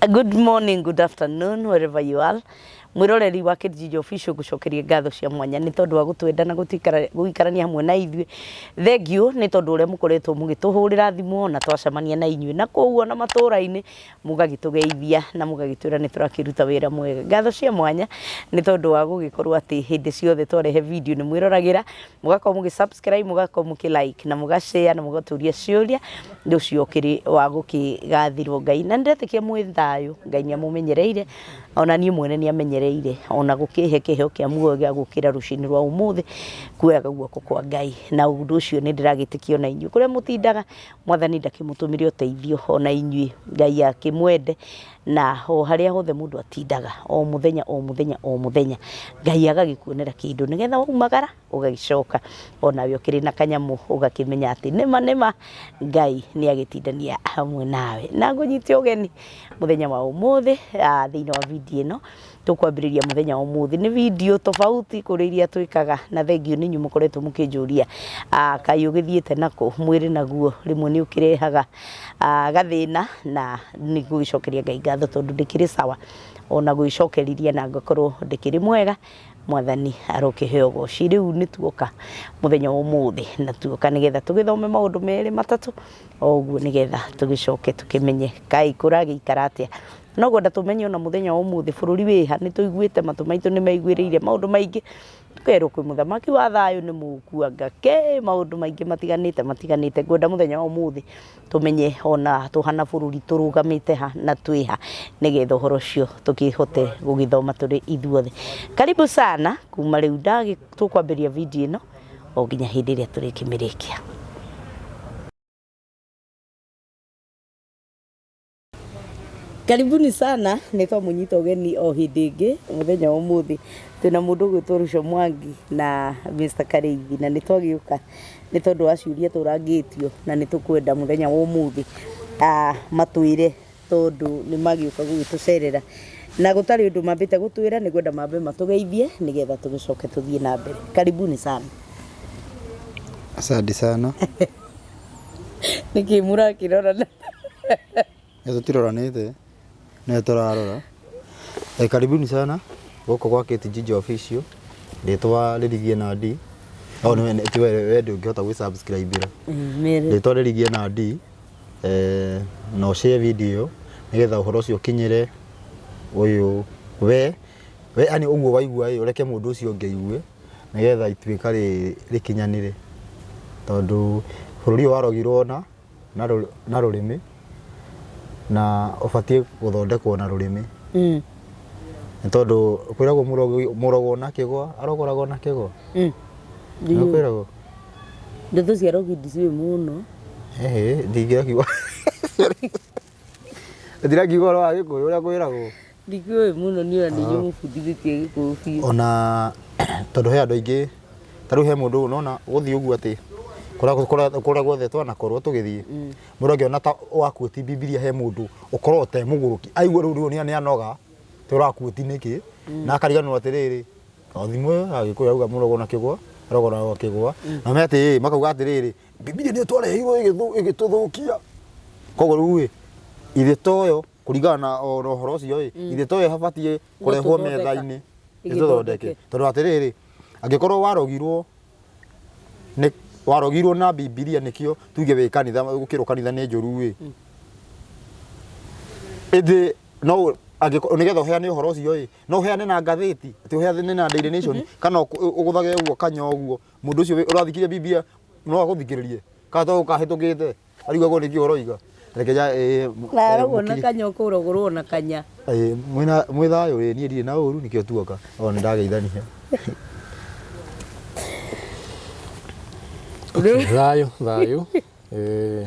Good morning, good afternoon, wherever you are. Mwiroreri wa Kijiji Official gucokeria ngatho cia mwanya nĩ tondũ wa gũtwenda na gũikarania hamwe na ithuĩ. Thank you nĩ tondũ ũrĩa mũkoretwo mũgĩtũhũrĩra thimũ na twacemania na inyuĩ na kũu ona matũra-inĩ mũgagĩtũgeithia na mũgagĩtwĩra nĩ tũrakĩruta wĩra mwega. Ngatho cia mwanya nĩ tondũ wa gũgĩkorwo atĩ hĩndĩ ciothe twarehe video nĩ mwĩroragĩra, mũgakorwo mũgĩ subscribe, mũgakorwo mũkĩ like na mũga share na mũgatũria ciũria. Ũndũ ũcio ũkĩrĩ wa gũkĩgathĩrwo Ngai na nĩndetĩkia mwĩ thayũ, Ngai nĩ amũmenyereire ona niĩ mwene nĩ amenyereire ona gũkĩhe kĩheo kĩa muoyo gĩa gũkĩra rũcinĩ rwa ũmũthĩ kuoyaga guoko kwa Ngai na ũndũ ũcio nĩ ndĩragĩtĩkia ona inyuĩ kũrĩa mũtindaga Mwathani ndakĩmũtũmĩre ũteithio ona inyuĩ Ngai akĩmwende na o harĩa hothe mũndũ atindaga o mũthenya o mũthenya o mũthenya Ngai agagĩkuonera kĩndũ nĩgetha waumagara ũgagĩcoka onawe ũkĩrĩ na kanyamũ ũgakĩmenya atĩ nĩma nĩma Ngai nĩ agĩtindania hamwe nawe. Na ngũnyite ũgeni mũthenya wa ũmũthĩ thĩinĩ wa video ĩno tũkwambĩrĩria mũthenya wa ũmũthĩ. Nĩ video tofauti kũrĩ iria twĩkaga na thengiũ nĩ inyuĩ mũkoretwo mũkĩnjũria kaĩ ũgĩthiĩte nakũ, mwĩrĩ naguo rĩmwe nĩ ũkĩrehaga gathĩna na nĩ ngũgĩcokeria Ngai ngatho tondũ ndĩkĩrĩ sawa ona gwĩcokeriria na ngakorwo ndĩkĩrĩ mwega. Mwathani arokĩheo ũgoci. Rĩu nĩ tuoka mũthenya wa ũmũthĩ na tuoka nĩgetha tũgĩthome maũndũ merĩ matatũ o ũguo nĩgetha tũgĩcoke tũkĩmenye kaĩ kũragĩikara atĩa. No ngwenda tũmenye ona mũthenya wa ũmũthĩ bũrũri wĩha, nĩ tũiguĩte matũ maitũ nĩ maiguĩrĩire maũndũ maingĩ, tũkerwo kwĩ mũthamaki wa thayũ nĩ mũku anga kĩ, maũndũ maingĩ matiganĩte matiganĩte. Ngwenda mũthenya wa ũmũthĩ tũmenye ona tũhana bũrũri tũrũgamĩte ha na twĩ ha nĩgetha ũhoro ũcio tũkĩhote gũgĩthoma tũrĩ ithuothe. Karibu sana kuma rĩu tũkwambĩrĩria video ĩno o nginya hĩndĩ ĩrĩa tũrĩkĩmĩrĩkia. Karibuni sana nĩ twamũnyita ũgeni o hĩndĩ ĩngĩ mũthenya wa ũmũthĩ twĩna mũndũ ũgwĩtwo Ruco Mwangi na Mr Karĩithi na nĩ twagĩũka nĩ tondũ wa ciũria tũrangĩtio na nĩ tũkwenda mũthenya wa ũmũthĩ matwĩre tondũ nĩ magĩũka gũgĩtũcerera na gũtarĩ ũndũ mambĩte gũtwĩra nĩ ngwenda mambe matũgeithie nĩgetha tũgĩcoke tũthiĩ na mbere. Karibuni sana. Asante sana. Nĩkĩ mũrakĩrorana? Nĩ tũtiroranĩte nĩ tũrarora. Eh, karibuni sana gũkũ gwa Kate Ginger Official rĩtwa rĩrigie na D. Oh, nĩ ti we we ndũngĩhota gwĩ subscribe ĩra. Mere. Rĩtwa rĩrigie na D eh, na ũshare video nĩgetha ũhoro ũcio ũkinyĩre ũyũ we we yani ũguo waigua ĩ ũreke mũndũ ũcio ũngĩ aigue nĩgetha ituĩka rĩkinyanĩre tondũ bũrũri ũyũ warogirwo na na rũrĩmĩ na ũbatiĩ gũthondekwo na rũrĩmĩ. Nĩ tondũ kwĩragwo mũrogwo na kĩgwa arogoragwo na kĩgwa. Nĩguo kwĩragwo? Ndeto cia rogi ndiciũĩ mũno. Ĩhĩ ndingĩrakiuga ndirakiuga ũhoro wa gĩkũyũ ũrĩa kwĩragwo. Ndikĩũĩ mũno niĩ ona nĩ inyuĩ mũbundithĩtie gĩkũyũ biũ. Ona tondũ he andũ aingĩ ta rĩu he mũndũ ũnona gũthiĩ ũguo atĩ kũrĩa guothe twanakorwo tũgĩthiĩ mũndũ angĩona ta wakuĩti Bibilia he mũndũ ũkoragwo ta e mũgũrũki aigua rĩu rĩu nĩ anoga ta ũrakuĩti nĩkĩ na akariganĩrwo atĩrĩrĩ o thimũ ĩyo ya Gĩkũyũ auga mũrogo na kĩgwa arogoragwo kĩgwa na me atĩ makauga atĩrĩrĩ Bibilia nĩyo twareheirwo ĩgĩtũthũkia koguo rĩu ĩ ithe toyo kũringana na ona ũhoro ũcio ĩ ithe toyo habatiĩ kũrehwo Gũtũthondeka. metha-inĩ Ĩgĩthondeke. ĩtũthondeke tondũ atĩrĩrĩ angĩkorwo warogirwo nĩ warogirwo na bibilia nĩkĩo tuge wĩ kanitha gũkĩrwo kanitha nĩ njũru ĩ ĩthĩ no angĩkorwo nĩgetha ũheane ũhoro ũcio ĩ no ũheane na ngathĩti atĩ ũheane na Daily Nation kana ũgũthage ũguo kanya ũguo mũndũ ũcio ũrathikĩrĩria bibilia no agũthikĩrĩrie kana to ũkahĩtũkĩte Arigagwo nĩkĩ ũroiga. Reke ja eh, Na arogwo na mũkiri- kanya ũkũrogorwo na kanya. Eh, mwĩna mwĩ thayũ ĩ niĩ ndirĩ na ũru nĩkĩo tuoka. O nĩ ndageithania. Thayũ thayũ. Eh,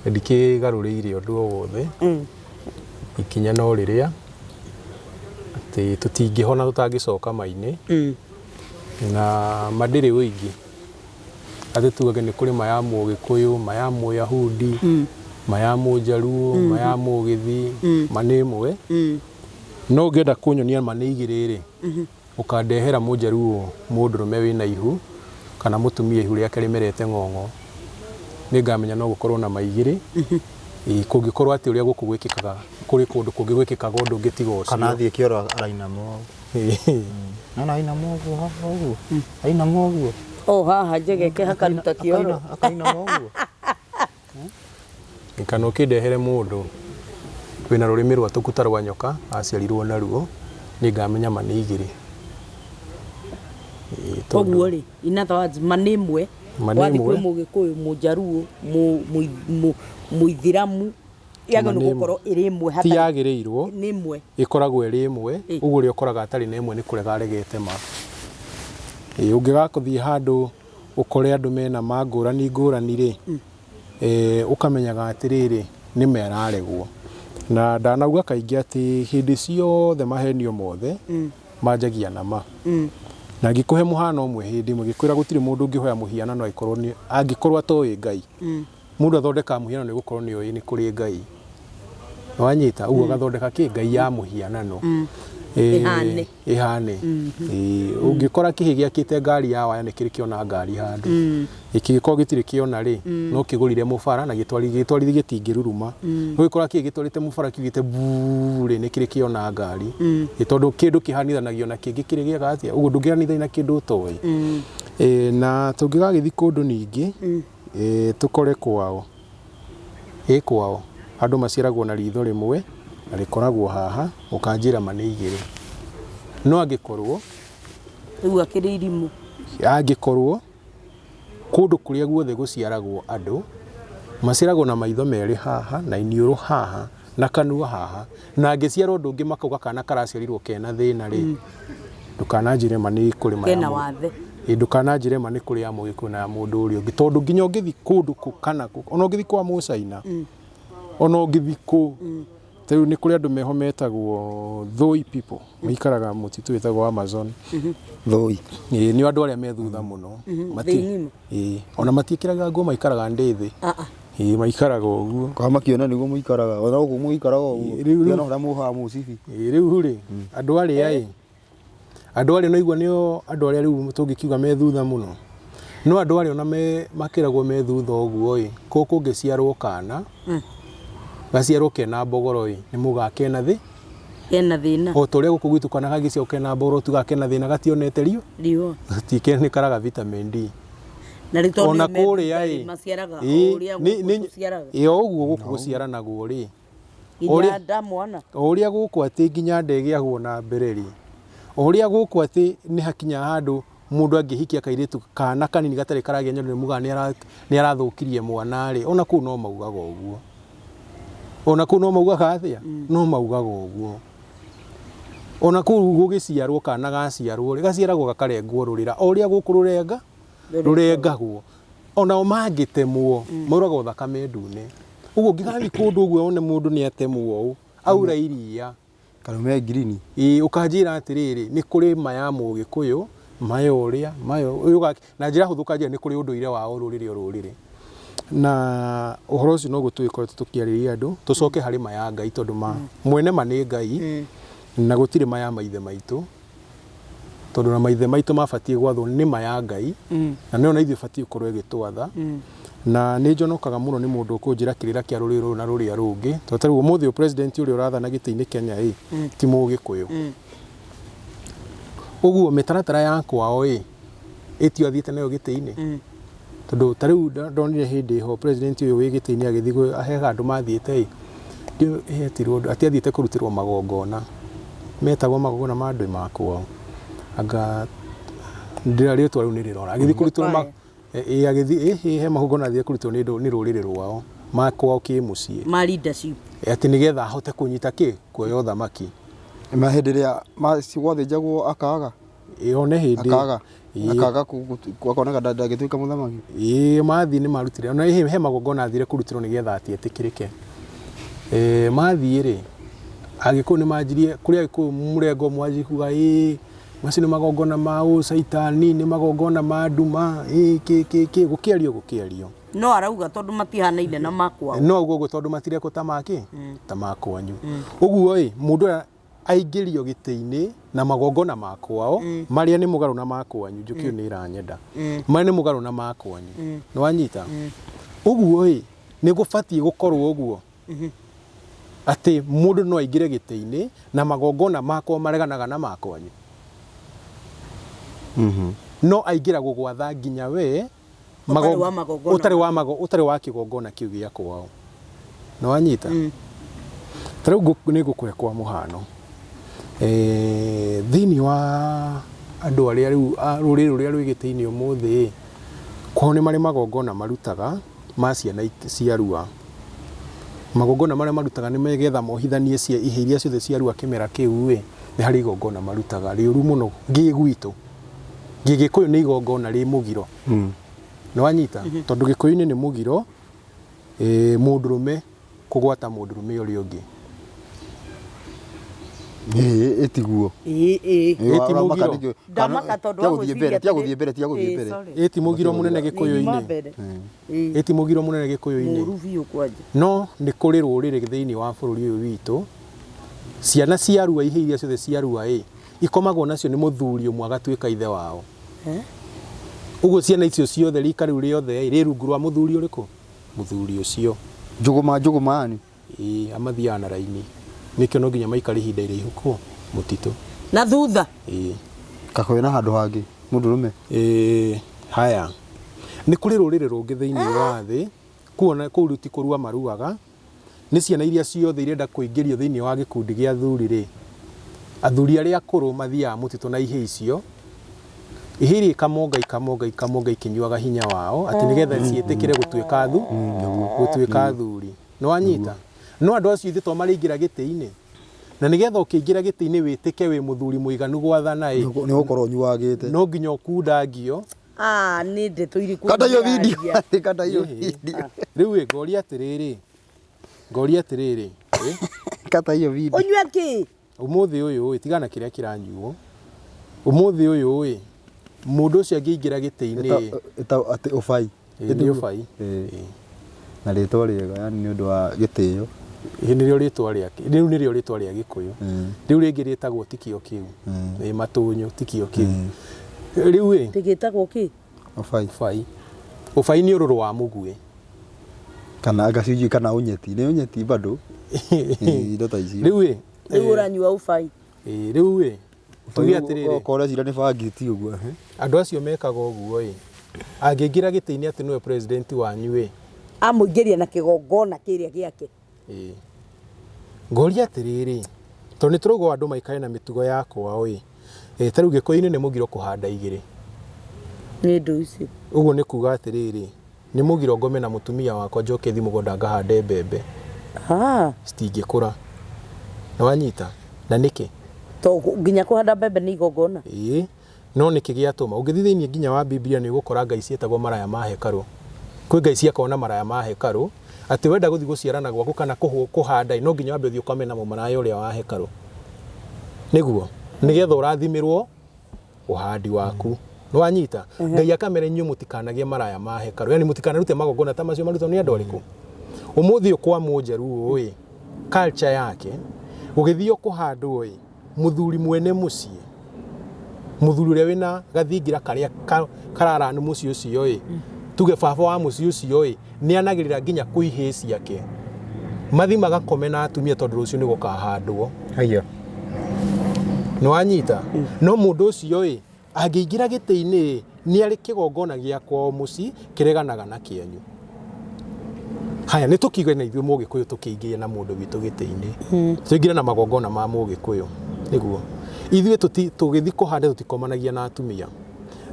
ndikĩgarũrĩire ũndũ o wothe. Ikinya no rĩrĩa atĩ tũtingĩhona tũtangĩcoka ma-inĩ na ma ndĩrĩ ũingĩ. Atĩ tugage nĩ kũrĩ ma ya Mũgĩkũyũ, ma ya Mũyahudi, ma ya Mũjaluo, ma ya Mũgĩthii, ma nĩ ĩmwe. No ũngĩenda kũnyonia ma nĩ igĩrĩ-rĩ, ũkandehera Mũjaluo mũndũrũme wĩna ihu, kana mũtumia ihu rĩake rĩmerete ng'ong'o. Nĩngamenya no gũkorwo na ma igĩrĩ, Ĩĩ, kũngĩkorwo atĩ ũrĩa gũkũ gwĩkĩkaga kũrĩ kũndũ kũngĩ gwĩkĩkaga ũndũ ũngĩ tiga ũcio. Kana athiĩ kĩoro arainama ũguo. Ĩĩ. Nona ainama ũguo haha ũguo. Ainama ũguo. O haha njegeke hakaruta kĩoro. Akainama ũguo. Kana ũkĩndehere mũndũ wĩna rũrĩmĩ rwatũku ta rwa nyoka aciarirwo naruo, nĩngamenya ma nĩ igĩrĩ. Ĩĩ, tondũ- Koguo rĩ, in other words, ma nĩ ĩmwe. Ma nĩ Wathiĩ ĩmwe. kwĩ Mũgĩkũyũ, Mũjaruo, Mũithĩramu, yagĩrĩirwo Ma nĩ ĩmwe. gũkorwo ĩrĩ ĩmwe Ti hatarĩ yagĩrĩirwo, nĩ ĩmwe. ĩkoragwo ĩrĩ ĩmwe, Ĩ. ũguo ũrĩa ũkoraga atarĩ na ĩmwe nĩ kũrega aregete ma. Ĩĩ, ũngĩgakũthiĩ handũ ũkore andũ mena ma ngũrani ngũrani rĩ, ũkamenyaga atĩrĩrĩ, nĩ ma ĩraregwo. Na ndanauga kaingĩ atĩ hĩndĩ ciothe mahenio mothe manjagia na ma. Na ngĩkũhe mũhano ũmwe hĩndĩ ĩmwe ngĩkwĩra gũtirĩ mũndũ ũngĩhoya mũhianano angĩkorwo nĩ angĩkorwo atoĩ Ngai. Mũndũ athondekaga mũhianano nĩ gũkorwo nĩ oĩ nĩ kũrĩ Ngai. Wanyita ũguo agathondeka kĩ Ngai ya mũhianano. Ĩhane. Ĩhane. Ĩĩ, ũngĩkora kĩhĩ gĩakĩte ngari ya waya nĩ kĩrĩ kĩona ngari handũ. Kĩngĩkorwo gĩtirĩ kĩona rĩ, no kĩgũrire mũbara na gĩtwarithie gĩtingĩruruma. Ũngĩkora kĩhĩ gĩtwarĩte mũbara kiugĩte buu rĩ, nĩ kĩrĩ kĩona ngari. Ĩĩ, tondũ kĩndũ kĩhanithanagio na kĩngĩ kĩrĩ gĩega atĩa? Ũguo ndũngĩhanithania na kĩndũ ũtoĩ. Ĩĩ, na tũngĩgagĩthiĩ kũndũ ningĩ, tũkore kwao, ĩ kwao andũ maciaragwo na ritho rĩmwe na rĩkoragwo haha, ũkanjĩra ma nĩ igĩrĩ. No angĩkorwo Rĩu akĩrĩ irimũ. Angĩkorwo kũndũ kũrĩa guothe gũciaragwo andũ, maciaragwo na maitho merĩ haha na iniũrũ haha na kanua haha, na angĩciarwo ũndũ ũngĩ makauga kana karaciarirwo kena thĩna rĩ, ndũkananjĩre ma nĩ kũrĩ ma ya Kena mũndũ. wathe. Ĩ ndũkananjĩre ma nĩ kũrĩ ya mũgĩkũyũ na ya mũndũ ũrĩa ũngĩ, tondũ nginya ũngĩthiĩ kũndũ kũ kana kũ, ona ũngĩthiĩ kwa mũcaina, ona ũngĩthiĩ kũ, ta rĩu nĩ kũrĩ andũ meho metagwo Thoi people, maikaraga mũtitũ wĩtagwo Amazon. Thoi. Ĩĩ nĩo andũ arĩa me thutha mũno. Thĩ ng'ima. Ĩĩ, ona matiĩkĩraga nguo maikaraga ndĩthĩ. Ah, ah. Ĩĩ maikaraga ũguo. Kwa makiona nĩguo mũikaraga, ona gũkũ mũikaraga ũguo. Rĩu- Tiga no harĩa muohaga mũcibi. Ĩĩ rĩu rĩ, andũ arĩa ĩ, andũ arĩa naigua nĩo andũ arĩa rĩu tũngĩkiuga me thutha mũno. No andũ arĩa ona me makĩragwo me thutha ũguo ĩ, kũ kũngĩciarwo kana, gaciarwo kena mbogoro ĩ, nĩ mugaga kena thĩ. Kena thĩna. O ta ũrĩa gũkũ gwitũ kana kangĩciarwo kena mbogoro tugaga kena thĩna gationete riũa. Riũa. Gati nĩ karaga vitamin D. Na rĩu tondũ Ona nĩo me kũrĩa thutha rĩ, ĩ, maciaraga o ĩ, ũrĩa nĩ- gũkũ nĩ- tũciaraga. ĩ, o ũguo gũkũ gũciaranagwo rĩ, Nginya ũrĩa- nda mwana. o ũrĩa gũkũ atĩ nginya nda ĩgĩagwo na mbere rĩ, o ũrĩa gũkũ atĩ nĩ hakinya handũ mũndũ angĩhikia kairĩtu kana kanini gatarĩ karagĩa nyondo nĩ mugaga nĩ arathũkirie mwana rĩ, ona kũu no maugaga ũguo. Ona kũu no maugaga atĩa? No maugaga ũguo. Ona kũu gũgĩciarwo kana gaciarwo rĩ, gaciaragwo gakarengwo rũrĩra o ũrĩa gũkũ rũrenga rũrengagwo. Onao mangĩtemwo mauragwo thakame ndune. Ũguo ũngĩgathiĩ kũndũ ũguo wone mũndũ nĩ atemwo ũũ, aura iria. Kana me ngirini. Ĩĩ ũkanjĩra atĩrĩrĩ, nĩ kũrĩ ma ya mũgĩkũyũ, ma ya ũrĩa, ma ya ũyũ, na njĩra hũthũ ũkanjĩra nĩ kũrĩ ũndũire wa o rũrĩrĩ o rũrĩrĩ. Na ũhoro ũcio noguo tũgĩkoretwo tũkĩarĩria andũ, tũcoke harĩ ma ya Ngai tondũ ma mwene ma nĩ Ngai, na gũtirĩ ma ya maithe maitũ, tondũ na maithe maitũ mabatiĩ gwathwo nĩ ma ya Ngai, na nĩyo na ithuĩ ĩbatiĩ gũkorwo ĩgĩtwatha. Na nĩ njonokaga mũno nĩ mũndũ ũkũnjĩra kĩrĩra kĩa rũrĩrĩ rũrũ na rũrĩa rũngĩ, tondũ ta rĩu ũmũthĩ ũyũ president ũrĩa ũrathana gĩtĩ-inĩ Kenya ĩ, ti mũgĩkũyũ. Ũguo mĩtaratara ya kwao ĩ, ĩtio athiĩte nayo gĩtĩ-inĩ. Tondũ ta rĩu ndonire hĩndĩ ĩho president ũyũ wĩ gĩtĩ-inĩ agĩthiĩ he handũ mathiĩte ĩ, hetirwo atĩ athiĩte kũrutĩrwo magongona, metagwo magongona ma andũ ma kwao. Anga ndĩra rĩtwa rĩu nĩ rĩrora. Agĩthiĩ kũrutĩrwo ĩ agĩthiĩ ĩ he magongona athiĩ kũrutĩrwo nĩ rũrĩrĩ rwao ma kwao kĩmũciĩ. Ma leadership. Atĩ nĩgetha ahote kũnyita kĩ kuoya ũthamaki. Ma hĩndĩ ĩrĩa gwathĩnjagwo akaga. Ĩ one hĩndĩ. Akaga. Akaga akoneka ndangĩtuĩka mũthamaki. Ĩ mathiĩ nĩ marutire. Ona he magongona athire kũrutĩrwo nĩgetha atĩ etĩkĩrĩke. Mathiĩ rĩ, Agĩkũyũ nĩ manjirie, kũrĩ Agĩkũyũ mũrengo mwanjirie kuga ĩ macio nĩ magongona ma ũcaitani, nĩ magongona ma nduma, ĩ kĩ kĩ kĩ, gũkĩario gũkĩario. No arauga tondũ matihanaine na makwao. No auga ũguo tondũ matirekwo ta makĩ? Ta makwanyu. Ũguo ĩ, mũndũ ũrĩa aingĩrio gĩtĩ-inĩ na magongona ma kwao, marĩa nĩ mũgarũ na ma kwanyu, njũkĩ ĩyo nĩ ĩranyenda. Marĩa nĩ mũgarũ na ma kwanyu. Nĩ wanyita? Ũguo ĩ, nĩ gũbatiĩ gũkorwo ũguo. Atĩ mũndũ no aingĩre gĩtĩ-inĩ na magongona makwa mareganaga na makwanyu. No aingĩra gũgwatha nginya we Ũtarĩ wa magongona. Ũtarĩ wa mago ũtarĩ wa kĩgongona kĩu gĩa kwao. Nĩ wanyita? Ta rĩu nĩ ngũkũhe kwa mũhano. Eh, thĩinĩ wa andũ arĩa rĩu a rũrĩrĩ rũrĩa rwĩ gĩtĩ-inĩ ũmũthĩ ĩ, kwao nĩ marĩ magongona marutaga ma ciana ciarua. Magongona marĩa marutaga nĩ nĩgetha mohithanie cia ihĩĩ iria ciothe ciarua kĩmera kĩu ĩ, nĩ harĩ igongona marutaga rĩũru mũno gĩgwitũ. Gĩgĩkũyũ nĩ igongona rĩ mũgiro. Nĩ wanyita? Tondũ gĩkũyũ-inĩ nĩ mũgiro mũndũrũme kũgwata mũndũrũme ũrĩa ũngĩ. Ĩĩ ĩtiguo. Ĩĩ ĩĩ. Ĩ ti mũgiro. Ndamaka tondũ wa Tia gũthiĩ mbere, gwĩciria tia atĩrĩ- gũthiĩ mbere, tia gũthiĩ Ĩĩ, mbere. sorry. Ĩ ti mũgiro mũnene Nĩ nyuma gĩkũyũ-inĩ. mbere. Ĩĩ. Ĩ ti mũgiro mũnene gĩkũyũ-inĩ. Mũru biũ kwanja. No nĩ kũrĩ rũrĩrĩ thĩinĩ wa bũrũri ũyũ witũ, ciana ciarua ihĩĩ iria ciothe ciarua ĩ, ikomagwo nacio nĩ mũthuri ũmwe agatuĩka ithe wao. Ũguo ciana icio ciothe rika rĩu rĩothe ĩ, rĩ rungu rwa mũthuri ũrĩkũ? Mũthuri ũcio. Njũgũma njũgũma yani. Ĩĩ amathiaga na raini. Nĩkĩo no nginya maikare ihinda iraihu kũ? Mũtitũ. Na thutha. Ĩĩ. Kakoe na handũ hangĩ mũndũrũme. Ĩĩ haya. Nĩ kũrĩ rũrĩrĩ rũngĩ thĩinĩ wa thĩ, kuona kũu rĩu ti kũrua maruaga, nĩ ciana iria ciothe irenda kũingĩrio thĩinĩ wa gĩkundi gĩa athuri rĩ, athuri arĩa akũrũ mathiaga mũtitũ na ihĩĩ icio, ihĩĩ iria ikamonga ikamonga ikamonga ikĩnyuaga hinya wao, atĩ nĩgetha ciĩtĩkĩre gũtuĩka athu, gũtuĩka athuri. Nĩ wanyita? No andũ acio ithe to marĩingĩra gĩtĩ-inĩ? Na nĩgetha ũkĩingĩra gĩtĩ-inĩ wĩtĩke wĩ mũthuri mũiganu gwathana ĩ, Nĩ gũkorwo ũnyuagĩte. no nginya ũkundangio. Ah, nĩ ndeto irĩkũ Kata hiyo video. ũraria? Kata hiyo video. Rĩu ĩ ngoria atĩrĩrĩ, ngoria atĩrĩrĩ, ĩ, Kata hiyo video. Ũnyue kĩ? Ũmũthĩ ũyũ ĩ, tigana kĩrĩa kĩranyuo. Ũmũthĩ ũyũ ĩ, mũndũ ũcio angĩingĩra gĩtĩ-inĩ ĩ, Ĩta atĩ ũbai. Ĩ, nĩ ũbai. Ĩ. Na rĩtwa rĩega yani nĩ ũndũ wa gĩtĩo. Ĩ, nĩrĩo rĩtwa rĩake. Rĩu nĩrĩo rĩtwa rĩa Gĩkũyũ. Rĩu rĩngĩ rĩtagwo tikio kĩu. Ĩ, matũnyũ tikio kĩu. Rĩu ĩ, Gĩtagwo kĩ? Ũbai. Ũbai. Ũbai nĩ ũrũrũ wa mũguĩ. Kana gacunjĩ kana ũnyeti. Nĩ ũnyeti bado. Ĩ, Indo ta icio. Rĩu ĩ, Rĩu ũranyua ũbai. ĩ, rĩu ĩ, tuge atĩrĩrĩ. Okorwo ũreciria nĩ bangi ti ũguo. Andũ acio mekaga ũguo ĩ, angĩingĩra gĩtĩ-inĩ atĩ nĩwe president wanyu ĩ, Amũingĩria na kĩgongona kĩrĩa gĩake. Ĩ. Ngoria atĩrĩrĩ, tondũ nĩ tũrauga andũ maikare na mĩtugo ya kwao ĩ, ĩ ta rĩu Gĩkũyũ-inĩ nĩ mũgiro kũhanda igĩrĩ. Nĩ ndũ icio. Ũguo nĩ kuga atĩrĩrĩ, nĩ mũgiro ngome na mũtumia wakwa njoke thiĩ mũgũnda ngahande mbembe. Ah. Citingĩkũra. Nĩ wanyita? Na nĩkĩ? To nginya kũhanda mbembe nĩ igongona. Ĩĩ. No nĩkĩ gĩatũma? Ũngĩthiĩ thĩinĩ nginya wa Bibilia nĩ ũgũkora ngai ciĩtagwo maraya ma hekarũ. Kwĩ ngai ciakoragwo na maraya ma hekarũ, atĩ wenda gũthiĩ gũciarana gwaku kana kũhanda ĩ, no nginya wambe ũthiĩ ũkome na mũmaraya ũrĩa wa hekarũ. Nĩguo? Nĩgetha ũrathimĩrwo ũhandi waku. Nĩ wanyita? Ngai akamera inyuĩ mũtikanagĩe maraya ma hekarũ. Yani mũtikanarute magongona ta macio marutwo nĩ andũ arĩkũ? Ũmũthĩ ũyũ kwa Mũnjaruo ĩ, culture yake, gũgĩthio kũhandwo ĩ, mũthuri mwene mũciĩ, mũthuri ũrĩa wĩna gathingira karĩa kararanu mũciĩ ũcio ĩ, tuge baba wa mũciĩ ũcio ĩ, nĩ anagĩrĩra nginya kwĩ ihĩĩ ciake. Mathi magakome na atumia tondũ rũciũ nĩ gũkahandwo. Haiya. Nĩ wanyita? No mũndũ ũcio ĩ, angĩingĩra gĩtĩ-inĩ ĩ, nĩ arĩ kĩgongona gĩa kwao mũciĩ kĩreganaga na kĩanyu. Haya, nĩ tũkiuge na ithuĩ mũgĩkũyũ tũkĩingĩrie na mũndũ witũ gĩtĩ-inĩ. Tũingĩre na magongona ma mũgĩkũyũ. Nĩguo. Ithuĩ tũgĩthiĩ kũhanda tũtikomanagia na atumia.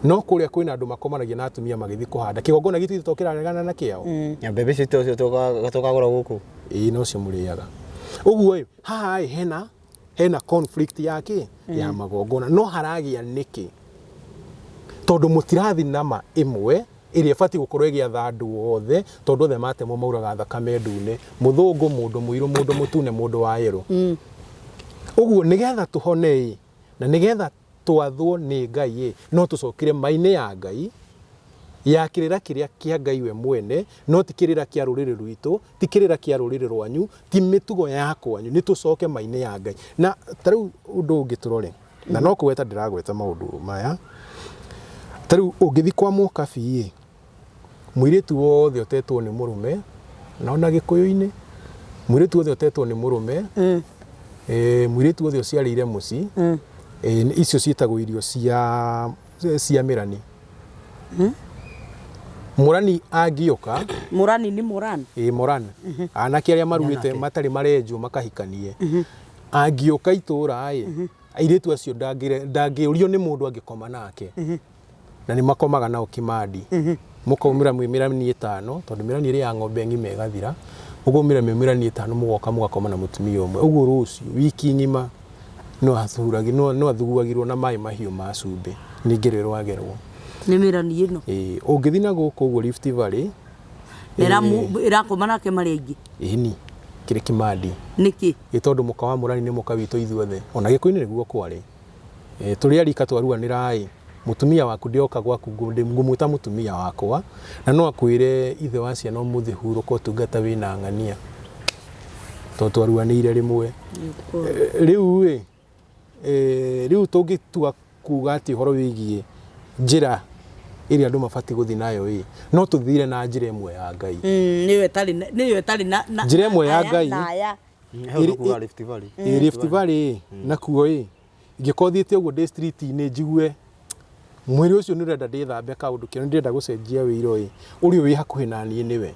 No kũrĩa kwĩna andũ makomanagia na atumia magĩthiĩ kũhanda. Kĩgongona gitũ ithuĩ to kĩraregana na kĩao? Na mbembe icio tocio tũkagũra gũkũ. Ĩĩ nocio mũrĩaga. Ũguo ĩ, haha ĩ hena conflict ya kĩ? Ya magongona. No haragĩa nĩkĩ? Tondũ mũtirathi na ma ĩmwe ĩrĩa ĩbatiĩ gũkorwo ĩgĩatha andũ othe, tondũ othe matemwo mauraga thakame ndune, mũthũngũ, mũndũ mũirũ, mũndũ mũtune, mũndũ wa yerũ. Ũguo nĩgetha tũhone ĩ, na nĩgetha twathwo nĩ Ngai ĩ, no tũcokire ma-inĩ ya Ngai, ya kĩrĩra kĩrĩa kĩa Ngai we mwene, no ti kĩrĩra kĩa rũrĩrĩ rwitũ, ti kĩrĩra kĩa rũrĩrĩ rwanyu, ti mĩtugo ya kwanyu, nĩ tũcoke ma-inĩ ya Ngai. Na ta rĩu ũndũ ũngĩ tũrore, na no kũgweta ndĩragweta maũndũ maya, ta rĩu ũngĩthiĩ kwa Mũkabi ĩ, mũirĩtu wothe ũtetwo nĩ mũrũme, na ona Gĩkũyũ-inĩ, Mũirĩtu wothe ũtetwo nĩ mũrũme, mũirĩtu wothe ũciarĩire mũciĩ, icio ciĩtagwo irio cia mĩrani. Mũrani angĩũka, Mũrani nĩ mũrani. Ĩ moran, anake arĩa maruĩte matarĩ marenjwo makahikanie, angĩũka itũra ĩ, airĩtu acio ndangĩũrio nĩ mũndũ angĩkoma nake. Na nĩ makomaga nao kĩmandi. Mũkaumĩra mwĩ mĩrani ĩtano, tondũ mĩrani ĩrĩ ya ng'ombe ng'ima ĩgathira, mũkaumĩra mwĩ mĩrani ĩtano mũgoka mũgakoma na mũtumia ũmwe. Ũguo rũciũ, wiki ng'ima no athuguagĩrwo na maĩ mahiũ ma cumbĩ, nĩ ngero ĩragerwo. Nĩ mĩrani ĩno. Ĩĩ, ũngĩthiĩ na gũkũ ũguo Rift Valley, Ĩrakoma nake marĩ aingĩ. Ĩni, kĩrĩ kĩmandi. Nĩkĩ? Ĩ tondũ mũka wa mũrani nĩ mũka witũ ithuothe. Ona Gĩkũyũ-inĩ nĩguo kwarĩ. Tũrĩ a rika twaruanĩra ĩ, mũtumia waku ndĩoka gwaku ngũmwĩta mũtumia wakwa, na no akwĩre ithe wa ciana ũmũthĩ hurũka ũtungata wĩna ng'ania, tondũ twaruanĩire rĩmwe. Rĩu ĩ, rĩu tũngĩtua kuga atĩ ũhoro wĩgiĩ njĩra ĩrĩa andũ mabatiĩ gũthiĩ nayo ĩ, no tũthire na njĩra ĩmwe ya Ngai. Nĩyo ĩtarĩ nĩyo ĩtarĩ na Njĩra ĩmwe ya Ngai. na aya. Hau nĩkuga Rift Valley. Ĩ Rift Valley ĩ, nakuo ĩ, ingĩkorwo thiĩte ũguo ndĩ street-inĩ njigue mwĩrĩ ũcio nĩ ũrenda ndĩthambe kaũndũ kĩo, nĩ ndĩrenda gũcenjia ũiro ĩ, ũrĩa wĩ hakuhĩ na niĩ nĩwe.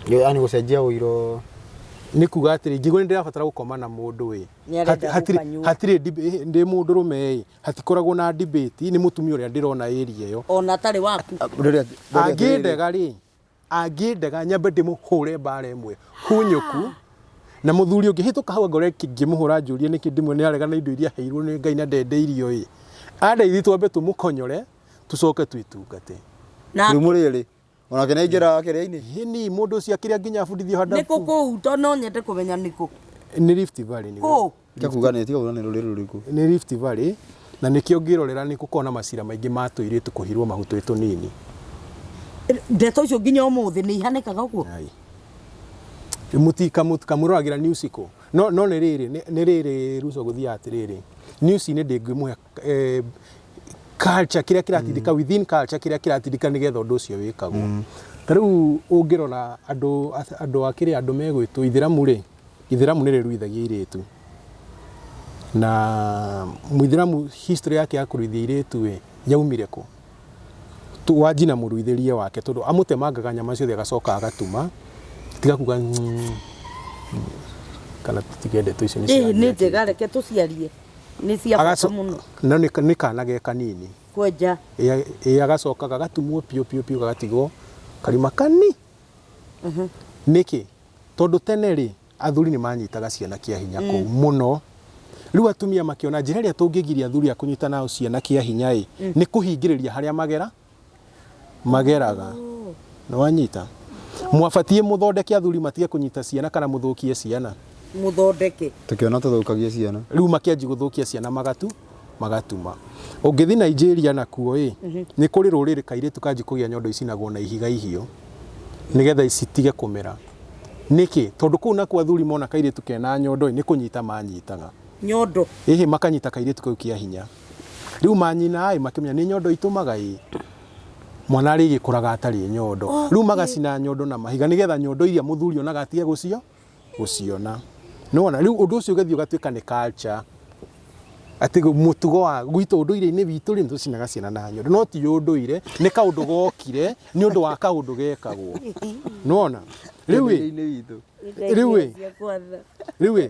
Yaani gũcenjia ũiro. Nĩ kuga atĩrĩ, ingĩigua nĩ ndĩrabatara gũkoma na mũndũ ĩ, Nĩ arenda gũkanyua. hatirĩ ndĩ mũndũrũme ĩ, hatikoragwo na debate, nĩ mũtumia ũrĩa ndĩrona area ĩyo. Ona atarĩ waku. Angĩndega rĩ, angĩndega nyambe ndĩmũhũre mbara ĩmwe hunyũku, na mũthuri ũngĩhĩtũka hau angorwo ngĩmũhũra njũrie nĩkĩ ndĩmwe nĩ arega na indo iria aheirwo nĩ Ngai na ndendeirio ĩ, andeithie twambe tũmũkonyore tũcoke twĩtungate. Na Rĩu mũrĩrĩ onake nĩ aingĩraga kĩrĩa-inĩ. Ĩni mũndũ ũcio akĩrĩa nginya abundithio handũ nĩkũ kũu, to no nyende kũmenya nĩkũ. Nĩ Rift Valley nĩguo. Kũ? Tiga kuga nĩ tiga kuga nĩ rũrĩrĩ rũrĩkũ. Nĩ Rift Valley, na nĩkĩo ũngĩrorera nĩ gũkoragwo na macira maingĩ ma tũirĩtu kũhirwo mahu twĩ tũnini. Ndeto icio nginya ũmũthĩ nĩ ihanĩkaga ũguo? Ai. Mũtikamũroragĩra news kũ? No no nĩ rĩrĩ, nĩ rĩrĩ Ruco gũthiaga atĩrĩrĩ, news-inĩ ndĩngĩmũhe culture kĩrĩa kĩratindĩka within culture kĩrĩa kĩratindĩka nĩgetha ũndũ ũcio wĩkagwo. Ta rĩu ũngĩrora andũ andũ a kĩrĩa andũ megwĩtwo ithĩramu rĩ, ithĩramu nĩ rĩruithagia airĩtu. Na mũithĩramu history yake ya kũruithia airĩtu ĩ, yaumire kũ? Wanji na mũruithĩrie wake tondũ amũtemangaga nyama ciothe agacoka agatuma. Tiga kuga kana tũtige ndeto icio nĩ Ĩ, cirangia nĩ kĩ. njega reke tũciarie. Nĩ cia bata mũno. No nĩ kana ge kanini. Kwenja. Ĩ agacoka gagatumwo piũ piũ piũ gagatigwo karima kani. Nĩkĩ? Tondũ tene rĩ, athuri nĩ manyitaga ciana kĩa hinya kũu mũno. Rĩu atumia makĩona njĩra ĩrĩa tũngĩgiria athuri a kũnyita nao ciana kĩa hinya ĩ, nĩ kũhingĩrĩria harĩa mageraga. Nĩ wanyita? Mwabatiĩ mũthondeke athuri matige kũnyita ciana kana mũthũkie ciana. Mũthondeke. Tũkĩona tũthũkagia ciana. Rĩu makĩanjia gũthũkia ciana magatuma. Ũngĩthiĩ Nigeria nakuo ĩ, nĩ kũrĩ rũrĩrĩ kairĩtu kanji kũgĩa nyondo icinagwo na ihiga ihiũ nĩgetha citige kũmera. Nĩkĩ? Tondũ kũu nakuo athuri mona kairĩtu kena nyondo ĩ, nĩ kũnyita manyitaga. Nyondo. Ĩhĩ, makanyita kairĩtu kau kĩa hinya. Rĩu manyina ĩ, makĩmenya nĩ nyondo itũmaga ĩ, mwana arĩgĩkũraga atarĩ nyondo. Rĩu magacina nyondo na mahiga nĩgetha nyondo iria mũthuri onaga atige gũciona. Nĩwona? Rĩu ũndũ ũcio ũgathiĩ ũgatuĩka nĩ culture. Atĩ mũtugo wa gwitũ ũndũire-inĩ witũ rĩ, nĩtũcinaga ciana na nyondo. No ti ũndũire, nĩ kaũndũ gokire nĩ ũndũ wa kaũndũ gekagwo. Nĩwona? Rĩu ĩ, Ũndũire-inĩ witũ. Rĩu ĩ, rĩu ĩ,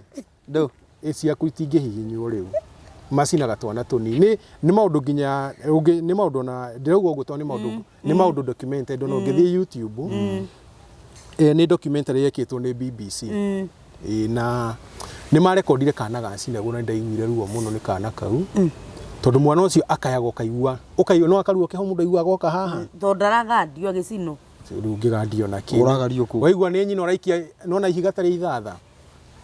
Ndũ. Ĩ ciaku itingĩhihinywo rĩu. Macinaga twana tũnini. Nĩ nĩ maũndũ nginya ũngĩ nĩ maũndũ ona ndĩrauga ũguo tondũ nĩ maũndũ nĩ maũndũ documented ona ũngĩthiĩ YouTube. Nĩ documentary yekĩtwo nĩ BBC. Na nĩ marekondire kana gacinagwo na ndaiguire ruo mũno nĩ kana kau. Tondũ mwana ũcio akayaga ũkaigua, ũkaigua no akaruo keho mũndũ aiguaga goka haha. Tondũ ndaragandio agĩcinwo. Rĩu ũngĩgandio na kĩ? Ũragario kũ? Waigua nĩ nyina ũraikia, nĩwona ihiga ta rĩa ithatha?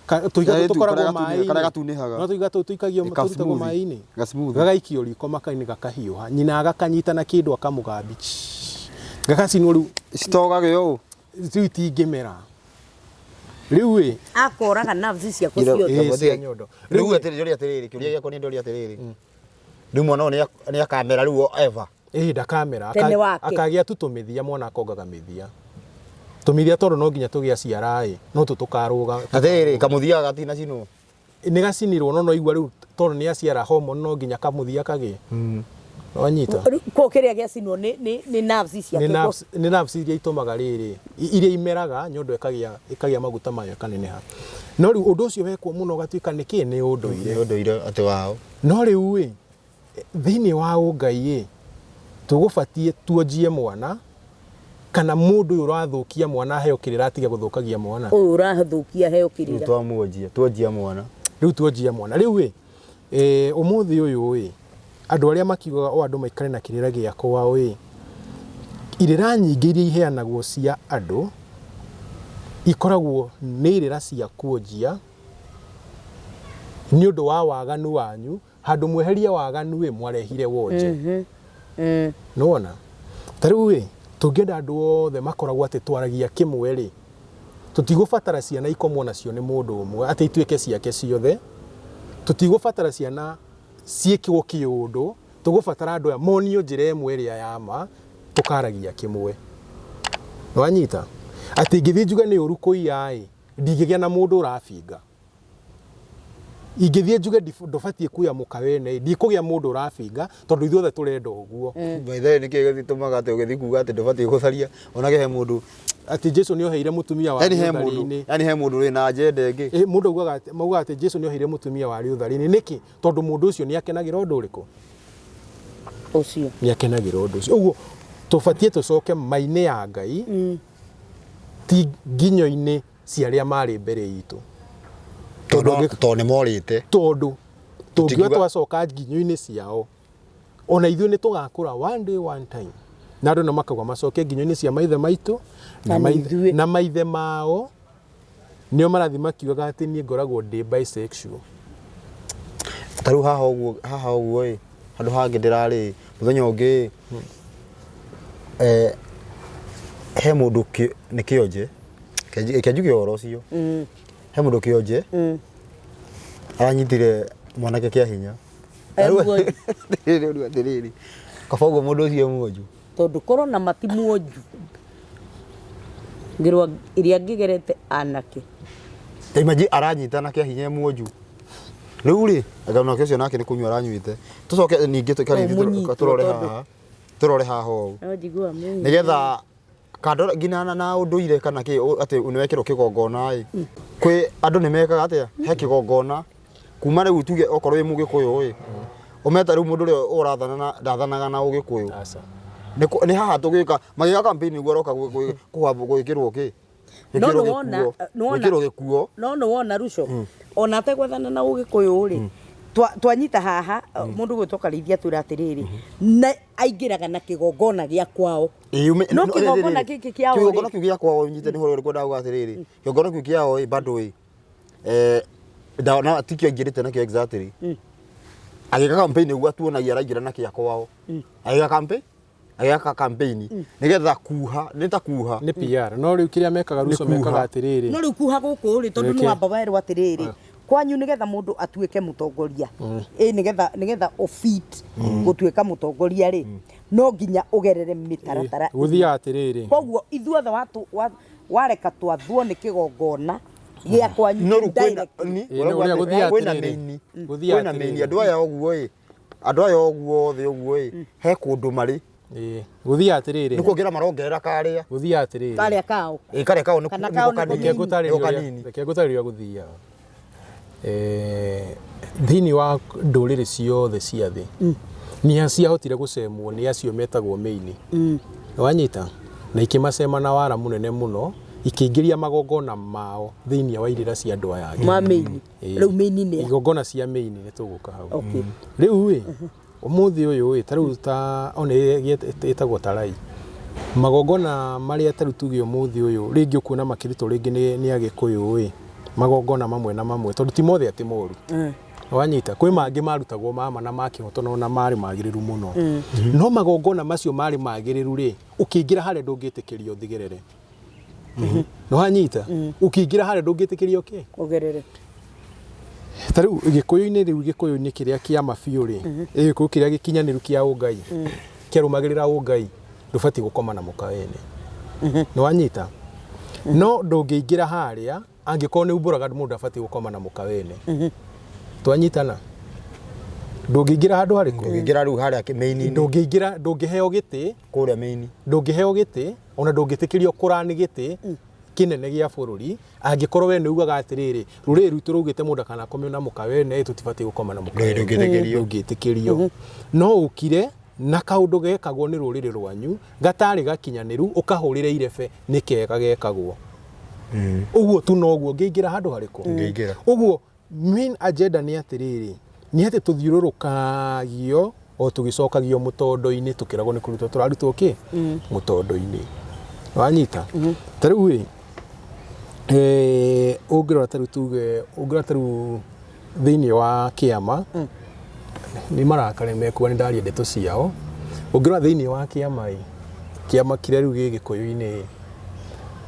Tũhiga Karĩa tũtũ tũkoragwo gatunĩhaga, maĩ-inĩ. karĩa gatunĩhaga. No tũhiga tũtũ tũikagio Ka tũrutagwo smoothie. maĩ-inĩ. Ga smoothie. Gagaikio riko maka-inĩ gakahiũha. Nyina agakanyita na kĩndũ akamũgambi. Gagacinwo rĩu. Citogagio ũũ. Rĩu itingĩmera. Rĩu ĩ. Akoraga nerves ciakwa Ira- ciothe. Ĩ, cia nyondo. Rĩu atĩrĩ, ndoria atĩrĩrĩ, kĩũria gĩakwa nĩ ndoria atĩrĩrĩ. Rĩu mwana ũyũ nĩ akamera rĩu ever. Ĩ, ndakamera. Tene wake. Akagĩa tu tũmĩthia, mwana akongaga mĩthia. Tũmithia tondũ no nginya tũgĩa ciara ĩ, no tũ tũkarũga. Atĩrĩrĩ, kamũthia gatinacinwo. Nĩ gacinirwo no no igua rĩu tondũ nĩ aciara hormone no nginya kamũthia kagĩe. Wanyita? Rĩu ko kĩrĩa gĩacinwo nĩ nerves ciake. Nĩ nerves iria itũmaga rĩrĩ, iria imeraga nyondo ĩkagĩa ĩkagĩa maguta mayo ĩkaneneha. No rĩu ũndũ ũcio wekwo mũno ũgatuĩka nĩkĩ nĩ ũndũire. Nĩ ũndũire atĩ wao. No rĩu ĩ, thĩinĩ wa ũngai ĩ, tũgũbatiĩ tuonjie mwana kana mũndũ ũyũ ũrathũkia mwana aheo kĩrĩra atige gũthũkagia mwana. Ũyũ ũrathũkia heo Rĩu kĩrĩra. twamuonjia, tuonjia mwana. Rĩu tuonjia mwana. Rĩu ĩ, ũmũthĩ ũyũ ĩ, andũ arĩa makiugaga o andũ maikare na kĩrĩra gĩa kwao ĩ, irĩra nyingĩ iria iheanagwo cia andũ ikoragwo nĩ irĩra cia kuonjia nĩ ũndũ wa waganu wanyu. Handũ mweherie waganu ĩ, mwarehire wonje. Nĩwona? Ta rĩu ĩ, tũngĩenda andũ othe makoragwo atĩ twaragia kĩmwe rĩ, tũtigũbatara ciana ikomwo nacio nĩ mũndũ ũmwe atĩ ituĩke ciake ciothe. Tũtigũbatara ciana ciĩkwo kĩũndũ, tũgũbatara andũ aya monio njĩra ĩmwe ĩrĩa ya ma, tũkaragia kĩmwe. Nĩwanyita? Atĩ ingĩthiĩ njuge nĩ ũru kũiya ĩ, ndingĩgĩa na mũndũ ũrabinga. Ingĩthiĩ njuge ndũbatiĩ kuoya mũka wene, ndikũgĩa mũndũ ũrabinga tondũ ithuothe tũrenda ũguo. By the way, nĩkĩ gĩtũmaga atĩ ũgĩthiĩ kuga atĩ ndũbatiĩ gũcaria onage he mũndũ atĩ Jesu nĩ oheire mũtumia warĩ yani he mũndũ ũthari-inĩ. Yani he mũndũ wĩna agenda ĩngĩ. Mũndũ augaga atĩ, maugaga atĩ Jesu nĩ oheire mũtumia warĩ ũthari-inĩ. Nĩkĩ? Tondũ mũndũ ũcio nĩ akenagĩra ũndũ ũrĩkũ? Ũcio. Nĩ akenagĩra ũndũ ũcio. Ũguo tũbatiĩ tũcoke ma-inĩ ya Ngai, ti nginyo-inĩ cia arĩa marĩ mbere itũ. Tondũ tondũ nĩ morĩte. Tondũ tũngiuga Tũtingiuga- twacoka nginyo-inĩ ciao, ona ithuĩ nĩ tũgakũra one day one time. Na andũ nĩ makauga macoke nginyo-inĩ cia maithe maitũ Na nĩ ithuĩ. Na maithe mao nĩo marathiĩ makiugaga atĩ niĩ ngoragwo ndĩ bisexual. Ta rĩu haha ũguo, haha ũguo ĩ, handũ hangĩ ndĩrarĩ mũthenya ũngĩ ĩ, he mũndũ nĩ kĩonje, reke njuge ũhoro ũcio, he mũndũ kĩonje aranyitire mwanake kĩa hinya. E muonju. Atĩrĩrĩ, rĩu atĩrĩrĩ, kaba ũguo mũndũ ũcio e muonju. Tondũ korwo na mati muonju, ngĩrwa ĩrĩa ngĩgerete anake. Imagine aranyitana kĩa hinya e muonju. Rĩu rĩ, anga nake ũcio nake nĩ kũnyua aranyuĩte. Tũcoke ningĩ Ũmũnyitwo tũrore tondũ- haha, tũrore haha ũũ. No njiguaga mũnyitwo. Nĩgetha kando nginya na ũndũire kana kĩ atĩ nĩ wekĩrwo kĩgongona ĩ. Kwĩ andũ nĩ mekaga atĩa? He kĩgongona kuma rĩu tuge okorwo wĩ mũgĩkũyũ ĩ. Ũmeta rĩu mũndũ ũrĩa ũrathana na ndathanaga na ũgĩkũyũ. Aca. Nĩ haha tũgĩka magĩka campaign nĩguo aroka gwĩkĩrwo kĩ? No Gwĩkĩrwo nĩwona- gĩkuo. nĩwona- Gwĩkĩrwo gĩkuo. No nĩwona Ruco, ona ategwathana na ũgĩkũyũ rĩ, twanyita haha mũndũ gwĩtwo Karĩithia atwĩra atĩrĩrĩ, na aingĩraga na kĩgongona gĩa kwao. No kĩgongona gĩkĩ kĩao rĩ- Kĩgongona kĩu gĩa kwao nyite nĩ ũhoro ũrĩkũ ndauga atĩrĩrĩ, kĩgongona kĩu kĩao ĩ bado ĩ, na tikĩo aingĩrĩte nakĩo exactly. Agĩka campaign nĩguo atuonagia araingĩra na kĩa kwao. Agĩka campaign, agĩaka campaign nĩgetha kuha, nĩ ta kuha. Nĩ PR. No rĩu kĩrĩa mekaga Ruco Nĩ kuha. mekaga atĩrĩrĩ. No rĩu kuha gũkũ rĩ, tondũ Reke. nĩ wamba werwo atĩrĩrĩ, kwanyu nĩgetha mũndũ atuĩke mũtongoria, ĩ nĩgetha ũfit gũtuĩka mũtongoria rĩ, no nginya ũgerere mĩtaratara. Gũthiaga atĩrĩrĩ. Koguo ithuothe wareka twathwo nĩ kĩgongona gĩa kwanyu No rĩu kwĩna directly. ni, Ĩ, no ũrĩa gũthiaga kwĩna atĩrĩrĩ. mĩini. Gũthiaga Kwĩna mĩini. atĩrĩrĩ. Andũ aya ũguo ĩ, andũ aya ũguo othe ũguo ĩ, he kũndũ marĩ. Ĩ, gũthiaga atĩrĩrĩ. Nĩ kuongerera marongerera karĩa. Gũthiaga atĩrĩrĩ. Karĩa kao. Ĩ, karĩa kao Kana nĩko kao nĩko kanini. Reke ngũtarĩrie Nĩko ũrĩa- kanini. reke ngũtarĩrie ũrĩa gũthiaga. Thĩinĩ wa ndũrĩrĩ ciothe cia thĩ, nĩ ciahotire gũcemwo nĩ acio metagwo mĩini. Wanyita? Na ikĩmacema na wara mũnene mũno, ikĩingĩria magongona mao thĩinĩ wa irĩra cia andũ aya angĩ. Ma mĩini. Rĩu mĩini nĩ a? Igongona cia mĩini nĩ tũgũka hau. Okay. Rĩu ĩ, ũmũthĩ ũyũ ĩ, ta rĩu ta ona ĩtagwo tarai. Magongona marĩa ta rĩu tuge ũmũthĩ ũyũ rĩngĩ ũkuona makĩrutwo rĩngĩ nĩ Agĩkũyũ ĩ, magongona mamwe na mamwe tondũ ti mothe atĩ moru. Wanyita? Kwĩ mangĩ marutagwo ma ma na ma kĩhoto na ona marĩ magĩrĩru mũno. No magongona macio marĩ magĩrĩru rĩ, ũkĩingĩra harĩa ndũngĩtĩkĩrio ũthigerere. Nĩwanyita? Ũkĩingĩra harĩa ndũngĩtĩkĩrio kĩ? Ũgerere. Ta rĩu Gĩkũyũ-inĩ rĩu Gĩkũyũ-inĩ kĩrĩa kĩa ma biũ rĩ, Gĩkũyũ kĩrĩa gĩkinyanĩru kĩa ũngai, kĩarũmagĩrĩra ũngai, ndũbatiĩ gũkoma na mũka wene. Nĩwanyita? No ndũngĩingĩra harĩa angĩkorwo nĩ umbũraga mũndũ abatiĩ gũkoma na mũka wene. Twanyitana? Ndũngĩingĩra handũ harĩkũ? Ndũngĩingĩra rĩu harĩa main-inĩ. Ndũngĩingĩra, ndũngĩheo gĩtĩ. Kũrĩa main. Ndũngĩheo gĩtĩ, ona ndũngĩtĩkĩrio kũrani gĩtĩ kĩnene gĩa bũrũri angĩkorwo we nĩ ugaga atĩrĩrĩ, rũrĩrĩ rwitũ rũgĩte mũndũ akanakome na mũka wene, tũtibatiĩ gũkoma na mũka wene. Ndũngĩtĩkĩrio. Ndũngĩtĩkĩrio. No ũkire na kaũndũ gekagwo nĩ rũrĩrĩ rwanyu gatarĩ gakinyanĩru ũkahũrĩre irebe nĩ kega gekagwo. Ũguo tu noguo ũngĩingĩra handũ harĩkũ? Ũngĩingĩra. Ũguo main agenda nĩ atĩrĩrĩ, nĩ atĩ tũthiũrũrũkagio o tũgĩcokagio mũtondo-inĩ tũkĩragwo nĩ kũrutwo tũrarutwo kĩ mũtondo-inĩ. Wanyita? Ta rĩu ĩ, ũngĩrora ta rĩu tuge, ũngĩrora ta rĩu thĩinĩ wa kĩama, nĩ marakara mekuga nĩ ndaria ndeto ciao. Ũngĩrora thĩinĩ wa kĩama ĩ, kĩama kĩrĩa rĩu gĩ Gĩkũyũ-inĩ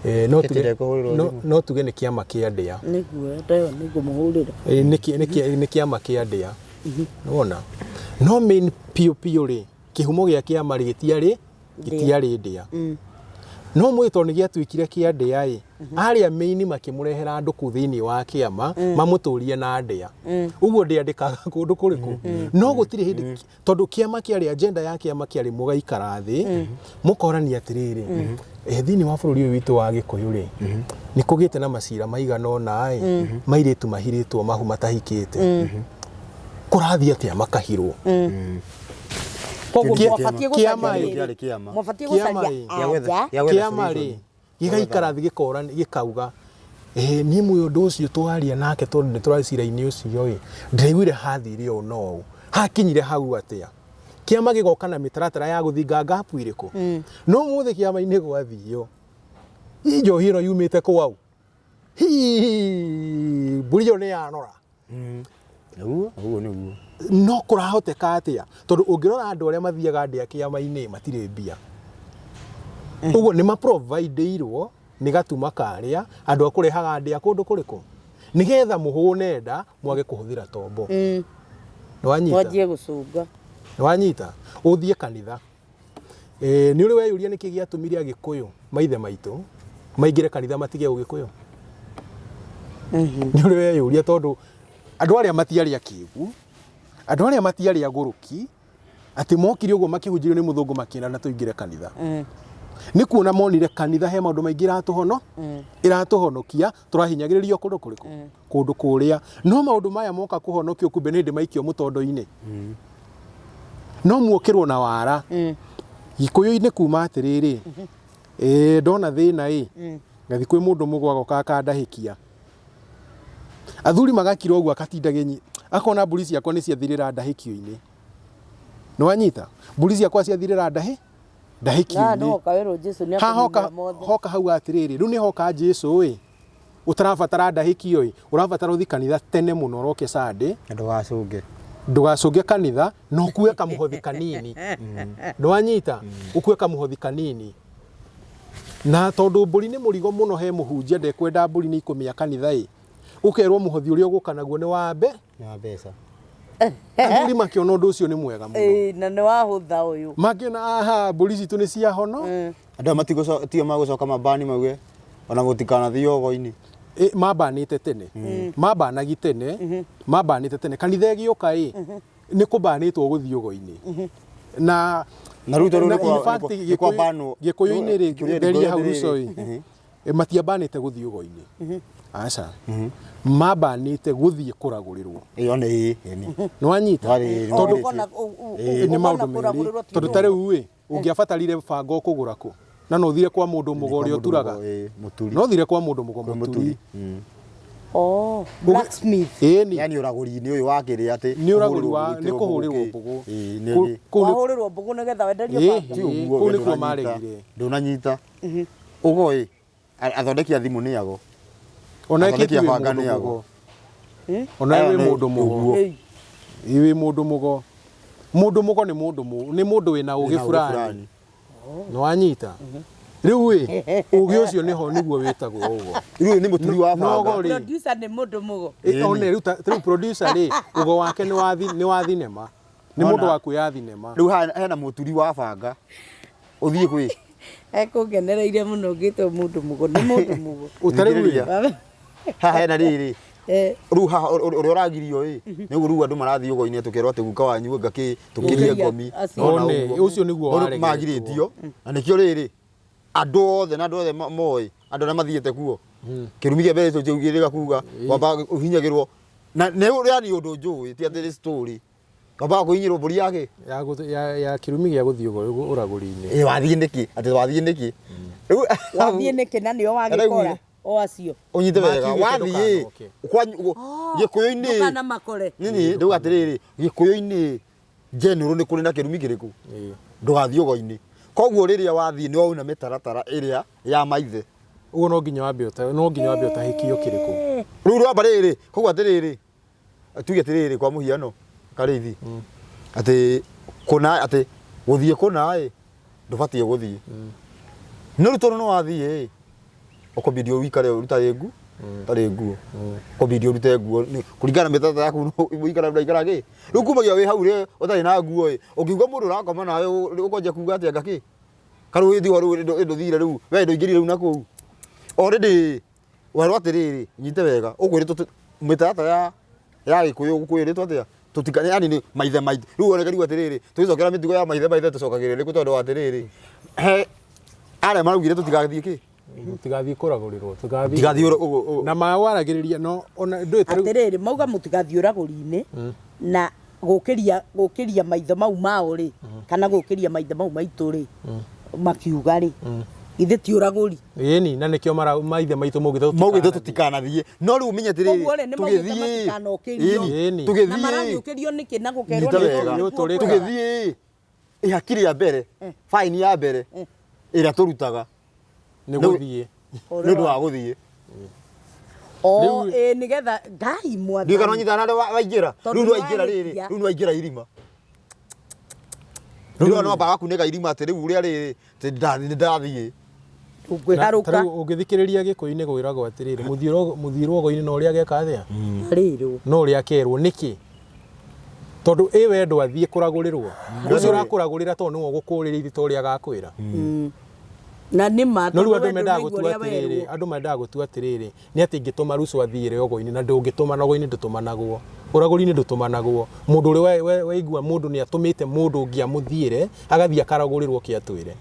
ĩ, no tuge, Gĩtirĩ kũhũrĩrwo no, thimũ. no tuge nĩ kĩama kĩa ndĩa. Nĩguo ndeo nĩngũmũhũrĩra. Nĩ kĩama kĩa ndĩa. Nĩwona? No main piũ piũ rĩ, kĩhumo gĩa kĩama rĩ gĩtiarĩ gĩtiarĩ ndĩa. No mwĩ tondũ nĩ gĩatuĩkire kĩa ndĩa ĩ, arĩa main makĩmũrehera andũ kũu thĩinĩ wa kĩama mamũtũrie na ndĩa. Ũguo ndĩa ndĩkaga kũndũ kũrĩkũ. No gũtirĩ hĩndĩ tondũ kĩama kĩarĩ agenda ya kĩama kĩarĩ mũgaikara thĩ mũkorania atĩrĩrĩ, thĩinĩ wa bũrũri ũyũ witũ wa Gĩkũyũ rĩ, nĩ kũgĩte na macira maigana ũna ĩ, mairĩtu mahirĩtwo mahu matahikĩte. Kũrathiĩ atĩa makahirwo? Koguo Kĩa- mwabatiĩ kĩama gũcaria ĩ. Kĩarĩ kĩama. Mwabatiĩ Kĩama gũcaria ĩ. Gĩa gwetha- anja. gĩa gwetha Kĩama rĩ, solution. gĩgaikara thĩ gĩkora gĩkauga, niĩ mwĩ ũndũ ũcio twaria nake tondũ nĩ tũrarĩ cira-inĩ ũcio ĩ, ndĩraiguire hathire ũũ na ũũ, hakinyire hau atĩa? Kĩama gĩgoka na mĩtaratara ya gũthinga ngapu irĩkũ? No ũmũthĩ kĩama-inĩ gwathio, hihi njohi ĩno yumĩte kwau? Hihi mbũri ĩyo nĩ yanora? Nĩguo, ũguo nĩguo. No kũrahoteka atĩa? Tondũ ũngĩrora andũ arĩa mathiaga ndĩa kĩama-inĩ matirĩ mbia. Ũguo nĩ maprovideirwo nĩ gatuma karĩa andũ a kũrehaga ndĩa kũndũ kũrĩkũ? Nĩgetha mũhũne nda mwage kũhũthĩra tombo. Nĩwanyita? Mwanjie gũcũnga. Nĩwanyita? Ũthiĩ kanitha. Nĩ ũrĩ weyũria nĩkĩ gĩatũmire Agĩkũyũ maithe maitũ maingĩre kanitha matige Ũgĩkũyũ? Nĩ ũrĩ weyũria tondũ andũ arĩa matiarĩ akĩgu, andũ arĩa matiarĩ agũrũki, atĩ mokire ũguo makĩhunjĩrio nĩ mũthũngũ makĩenda na tũingĩre kanitha. Nĩ kuona monire kanitha he maũndũ maingĩ ĩratũhonokia, tũrahinyagĩrĩrio kũndũ kũrĩkũ? Kũndũ kũrĩa. No maũndũ maya moka kũhonokio kumbe nĩ hĩndĩ maikio mũtondo-inĩ. No muokĩrwo na wara. Gĩkũyũ-inĩ kuma atĩrĩrĩ, ndona thĩna ĩ, ngathi kwĩ mũndũ mũgo agoka akandahĩkia. Athuri magakira ũguo akatinda gĩnyi, akona mbũri ciakwa nĩ ciathirĩra ndahĩkio-inĩ. Nĩ wanyita? Mbũri ciakwa ciathirĩra ndahĩkio-inĩ. No ũkawerwo Jesu nĩ Ha hoka, akũninĩra mothe. hoka hau atĩrĩrĩ, rĩu nĩ hoka Jesu ĩ, ũtarabatara ndahĩkio ĩ, ũrabatara ũthi kanitha tene mũno ũroke Sunday. Ndũgacũnge. Ndũgacũnge kanitha na ũkue kamũhothi kanini. Nĩwanyita? Ũkue kamũhothi kanini. Na tondũ mbũri nĩ mũrigo mũno he mũhunjia ndekwenda mbũri nĩ ikũmĩa kanitha ĩ, ũkerwo mũhothi ũrĩa ũgũka naguo nĩ wa mbe. Nĩ wa mbeca. Athuri makĩona ũndũ ũcio nĩ mwega mũno. Na nĩ wahũtha ũyũ. Makĩona aha mbũri citũ nĩ ciahono. Andũ aya matigũco tio magũcoka mabani mauge ona mũtikanathiĩ ũgo-inĩ. Mabanĩte tene. Mabanagi tene. Mabanĩte tene. Kanitha ĩgĩũka ĩ, nĩ kũbanĩtwo gũthiĩ ũgo-inĩ. Na Na rĩu tondũ na nĩ kwa- in fact, nĩ kwa- nĩ kwa banwo. Gĩkũyũ-inĩ rĩ, Kĩũria nderia hau atĩrĩrĩ. Ruco ĩ, matiambanĩte gũthiĩ ũgo-inĩ. Aca. Mambanĩte gũthiĩ kũragũrĩrwo. Ĩyo nĩ ĩ, ĩ. Nĩwanyita? Warĩ- Tondũ Ĩ. nĩ maũndũ merĩ. Tondũ ta rĩu ĩ, ũngĩabatarire banga ũkũgũra kũ? Na no ũthire kwa mũndũ mũgo ũrĩa ũturaga. Mũturi. No ũthire kwa mũndũ mũgo Kwĩ mũturi. Oh, blacksmith. Ĩni. Yani ũragũri-inĩ ũyũ wa kĩrĩa atĩ Nĩ ũragũri wa kũhũrĩrwo nĩ kũhũrĩrwo mbũgũ mbũgũ. Ĩ, nĩ Kũu nĩ- kũu nĩ Wahũrĩrwo mbũgũ nĩgetha wenderio Ĩ, banga. ti ũguo kũu we nĩkuo ndũnanyita. maregire. Ndũnanyita. Ũgo ĩ, athondeki a thimũ nĩ ago. Ona Athondeki ĩkĩti a wĩ banga mũndũ nĩ ago. mũgo. Ona Aya wĩ nĩ mũndũ mũgo. ũguo. Ĩ. Wĩ mũndũ mũgo. Mũndũ mũgo nĩ mũndũ nĩ mũndũ wĩna ũgĩ Wĩna ũgĩ fulani. fulani. Nĩwanyita? Rĩu ĩ, ũgĩ ũcio nĩho nĩguo wĩtagwo ũgo. Rĩu nĩ mũturi wa No banga. ũgo rĩ. Producer nĩ mũndũ mũgo. One rĩu rĩu producer rĩ, ũgo wake nĩ wa nĩ wa thinema. Nĩ mũndũ wa kuoya thinema. Rĩu haha hena mũturi wa banga. Ũthiĩ kwĩ. Ekũngenereire mũno ngĩtwo mũndũ mũgo, nĩ mũndũ mũgo. Ũtarĩ Thikĩrĩria. rĩu Haha hena rĩrĩ. Eh. Rĩu haha ũrĩa ũragirio ĩ, nĩguo rĩu andũ marathiĩ ũgo-inĩ tũkerwo atĩ guka wanyu anga kĩ tũkĩrie Gũkĩria ngomi. acio. Nona One, ũguo. ũcio nĩguo Ũrĩa waregetwo. magirĩtio. Na nĩkĩo rĩrĩ, andũ othe na andũ othe moĩ, andũ arĩa mathiĩte kuo. Kĩrumi kĩa mbere tũngĩrĩga kuga, wambaga ũhinyagĩrwo. Na nĩ ũrĩa ni ũndũ njũĩ, ti atĩ nĩ story. Wambaga kũhinyĩrwo mbũri yake. Ya kĩrumi gĩa gũthiĩ ũragũri-inĩ. Ĩ wathiĩ nĩkĩ? Atĩ wathiĩ nĩkĩ? Rĩu Wathiĩ nĩkĩ na nĩo wagĩkora Araugire. o acio. Ũnyite wega, Makiugĩte wathiĩ ndũkanoke. kwanyu gĩkũyũ-inĩ. Ndũkanamakore. Nini ndauga atĩrĩrĩ, gĩkũyũ-inĩ general nĩ kũrĩ na kĩrumi kĩrĩkũ? Ndũgathiĩ ũgo-inĩ. Koguo rĩrĩa wathiĩ nĩ wauna mĩtaratara ĩrĩa ya maithe. Ũguo no nginya wambe no nginya wambe ũtahĩkio kĩrĩkũ. Rĩu rwamba rĩrĩ, koguo atĩrĩrĩ, tuge atĩrĩrĩ kwa mũhiano Karĩithi, atĩ kũna atĩ gũthiĩ kũna ĩ, ndũbatiĩ gũthiĩ. No rĩu tondũ nĩ wathiĩ ĩ, ũkũbidi ũikare ũtarĩ ngu ũtarĩ nguo ũkũbidi ũrute nguo kũringana na mĩtaratara yaku ũikara ũraikara kĩ rĩu kumagia wĩ hau rĩ ũtarĩ na nguo ĩ ũngĩigua mũndũ ũrakoma nawe ũkwanjia kuga atĩa ngakĩ karũ wĩthiwa rĩu ndũthire rĩu we ndũingĩrire rĩu na kũu already werwo atĩrĩrĩ nyite wega ũkwĩrĩtwo mĩtaratara ya gĩkũyũ gũkwĩrĩtwo atĩa tũtika yani nĩ maithe maitũ rĩu oneka rĩu atĩrĩrĩ tũgĩcokera mĩtugo ya maithe maithe tũcokagĩrĩra rĩkũ tondũ wa atĩrĩrĩ he arĩa maraugire tũtigathiĩ kĩ Tũtigathiĩ kũragũrĩrwo tũtigathiĩ na mawaragĩrĩria no ona ndũĩ ta rĩu Atĩrĩrĩ, mauga mũtigathiĩ ũragũri-inĩ na gũkĩria gũkĩria maitho mau mao rĩ kana gũkĩria maitho mau maitũ rĩ makiuga rĩ githĩ ti ũragũri. Ĩni na nĩkĩo maithe maitũ maugĩte maugĩte tũtikanathiĩ no rĩu ũmenye atĩrĩrĩ Koguo rĩ, nĩ maugĩte tũgĩthiĩ matikanokĩrio. ĩni Ĩni. Na tũgĩthiĩ maragĩũkĩrio nĩkĩ na gũkerwo nyita nĩ wega nĩ ũtũrĩka. tũgĩthiĩ ihaki rĩa mbere faini ya mbere ĩrĩa tũrutaga nĩ gũthiĩ nĩ ũndũ wa gũthiĩ O Rĩu- ĩ nĩgetha Ngai ndiũĩ kana mwathani. ũnyitana na waingĩra Tondũ rĩu nĩwaingĩra rĩrĩ nĩwarĩkia. rĩu nĩwaingĩra irima rĩu no wambaga kunĩka irima atĩ rĩu ũrĩa rĩrĩ atĩ nĩ ndathiĩ Ndũkwĩharũka. Ta rĩu ũngĩthikĩrĩria gĩkũyũ-inĩ gwĩragwo atĩrĩrĩ mũthiĩ rwogo-inĩ no ũrĩa ageka atĩa Rĩrũ. no ũrĩa akerwo nĩkĩ tondũ ĩ we ndwathiĩ kũragũrĩrwo ũcio ũrakũragũrĩra tondũ nĩwe ũgũkũrĩrĩirie ta ũrĩa agakwĩra Na nĩ ma no rĩu tondũ andũ we mendaga ndũnaigua gũtua ũrĩa atĩrĩrĩ werwo. andũ mendaga gũtua atĩrĩrĩ nĩ atĩ ingĩtũma Ruco athiĩre ũgo-inĩ na ndũngĩtũmana ũgo-inĩ ndũtũmanagwo ũragũri-inĩ ndũtũmanagwo mũndũ ũrĩa waigua mũndũ nĩ atũmĩte mũndũ ũngĩ amũthiĩre agathiĩ akaragũrĩrwo kĩ atwĩre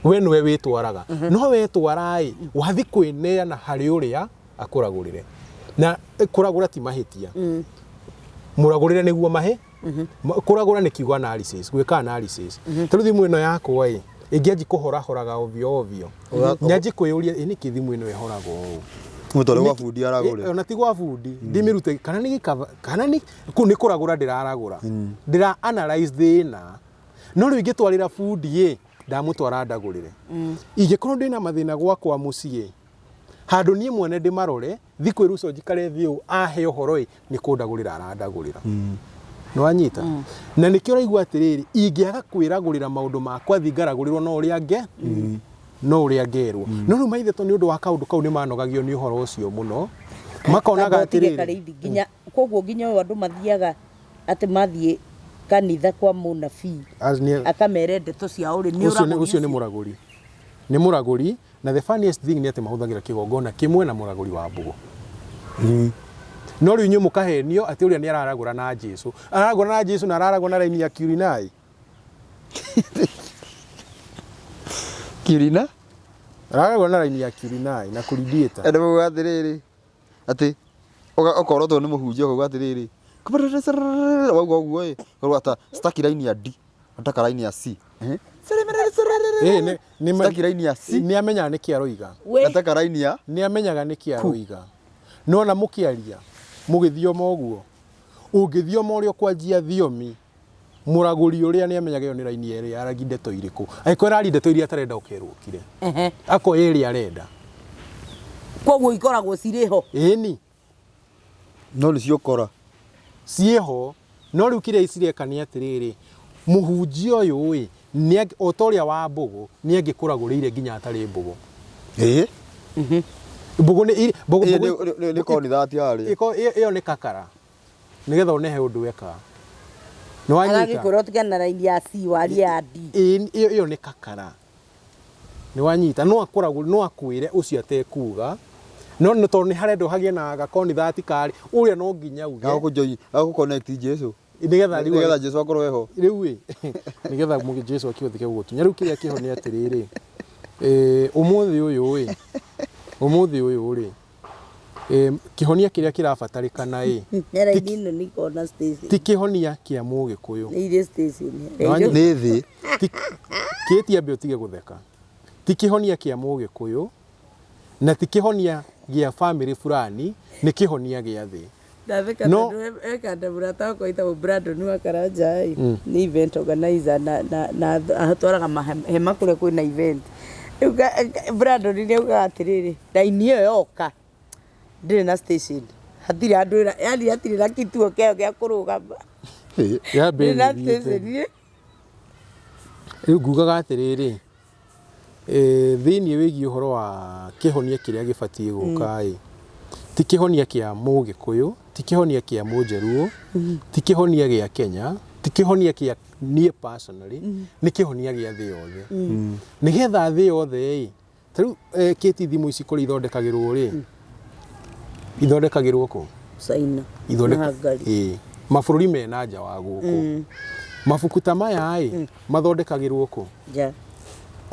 we nĩwe wĩtwaraga no wetwara ĩ wathi kwĩneana harĩ ũrĩa akũragũrĩre na kũragũra ti mahĩtia mũragũrĩre nĩguo mahe kũragũra nĩ kiugo analysis gwĩka analysis ta rĩu thimũ ĩno yakwa ĩ ĩngĩanji kũhorahoraga ovyo ovyo nyanji kwĩyũria ĩ nĩkĩ thimũ ĩno ĩhoraga ũũ mũtware gwa bundi Ĩ, ona ti gwa bundi ndĩmĩrute kana nĩ gĩkaba kana nĩ kũu nĩ kũragũra ndĩraragũra ndĩra analyze thĩna no rĩu ingĩtwarĩra bundi ĩ ndamũtwara ndagũrĩre ingĩkorwo ndĩna mathĩna gwakwa mũciĩ handũ niĩ mwene ndĩmarore thikũ ĩruco njikare thĩ ũũ ahe ũhoro ĩ nĩ kũndagũrĩra arandagũrĩra nĩwanyita na nĩkĩo ũraigua atĩrĩrĩ ingĩaga kwĩragũrĩra maũndũ makwa thi ngaragũrĩrwo no ũrĩa nge no ũrĩa ngerwo no rĩu maithe to nĩ ũndũ wa kaũndũ kau nĩ manogagio nĩ ũhoro ũcio mũno makonaga Tamba ũtige atĩrĩrĩ Karĩithi nginya koguo nginya ũyũ andũ mathiaga atĩ mathiĩ kanitha kwa mũnabii As nĩ- akamere ndeto cia ũrĩ nĩ ũcio nĩ ũragũri ũcio nĩ mũragũri nĩ mũragũri na the funniest thing nĩ atĩ mahũthagĩra kĩgongona kĩmwe na mũragũri wa mbũgũ no rĩu inyuĩ mũkahenio atĩ ũrĩa nĩ araragũra na Jesu araragũra na Jesu na araragũra na raini ya Kiurinai Kirina araragũra na raini ya Kiurinai na kũrindiĩta andũ mauga atĩrĩrĩ atĩ ũkorotwo nĩ mũhunjia ũkauga atĩrĩrĩ wauga ũguo ĩ ũkauga ata staki raini ya D nataka raini ya C Ĩ, nĩ- nĩ ma- staki raini ya C nĩ amenyaga nĩkĩ aroiga We nataka raini ya nĩ amenyaga nĩkĩ aroiga nona mũkĩaria mũgĩthioma ũguo ũngĩthioma ũrĩa ũkwanjia thiomi mũragũri ũrĩa nĩ amenyaga ĩyo nĩ raini ĩrĩa aragi ndeto irĩkũ angĩkorwo ĩrari ndeto iria atarenda ũkerwo ũkire Ehe. akoya ĩrĩa arenda koguo ikoragwo cirĩ ho ĩni no nĩ ciokora ciĩho no rĩu kĩrĩa cireka nĩ atĩrĩrĩ mũhunjia ũyũ ĩ o ta ũrĩa wa mbũgũ nĩ angĩkũragũrĩire nginya atarĩ mbũgũ ĩ mbũgũ nĩ mbũgũ Ĩ, nĩ kanitha atiarĩ ĩyo nĩ kakara nĩgetha ũnehe ũndũ eka nĩ wanyita aragĩkwĩra ũtigane na raini ya C warie ya D Ĩ, ĩyo ĩyo nĩ kakara Nĩ wanyita no akoragwo no akwĩre ũcio atekuga no nĩ tondũ nĩ harendwo hagĩe na gakonithati karĩ ũrĩa no nginya uge Gagũkũ gagũconnect Jesu. Nĩgetha rĩu Nĩgetha Jesu akorwo eho. Rĩu ĩ nĩgetha mũgĩ Jesu akĩhũthĩke gũgũtunya. Rĩu kĩrĩa kĩho nĩ atĩrĩrĩ, ũmũthĩ ũyũ ĩ, ũmũthĩ ũyũ rĩ, kĩhonia kĩrĩa kĩrabatarĩkana ĩ Raini ĩno nĩ kona station. Ti kĩhonia kĩa Mũgĩkũyũ. Nĩ irĩ station. Nĩwanyita? Nĩ thĩ. Kĩti ambe ũtige gũtheka. Ti kĩhonia kĩa Mũgĩkũyũ na ti kĩhonia gĩa bamĩrĩ fulani, nĩ kĩhonia gĩa thĩ. Ndatheka No. tondũ eka nda mũrata wakwa wĩtagwo Brandon wa Karanja ĩ, nĩ event organizer na atwaraga mahema kũrĩa kwĩna event. Rĩu Brandon nĩ augaga atĩrĩrĩ, raini ĩyo yoka ndĩrĩ na station. Hatirĩ handũ yani hatirĩ na kituo kĩayo gĩa kũrũgama. Yambe Ndĩrĩ na ĩgĩthiĩte. station. Rĩu ngugaga atĩrĩrĩ, thĩinĩ wĩgiĩ ũhoro wa kĩhonia kĩrĩa gĩbatiĩ gũka ĩ, ti kĩhonia kĩa Mũgĩkũyũ, ti kĩhonia kĩa Mũnjaruo, ti kĩhonia gĩa Kenya, ti kĩhonia kĩa niĩ personally, nĩ kĩhonia gĩa thĩ yothe. Nĩgetha thĩ yothe ĩ, ta rĩu kĩti thimũ ici kũrĩa ithondekagĩrwo rĩ, ithondekagĩrwo kũ? China. Ithondeka Na Hungary. Ĩĩ, mabũrũri mena nja wa gũkũ. Mabuku ta maya ĩ, mathondekagĩrwo kũ? Nja.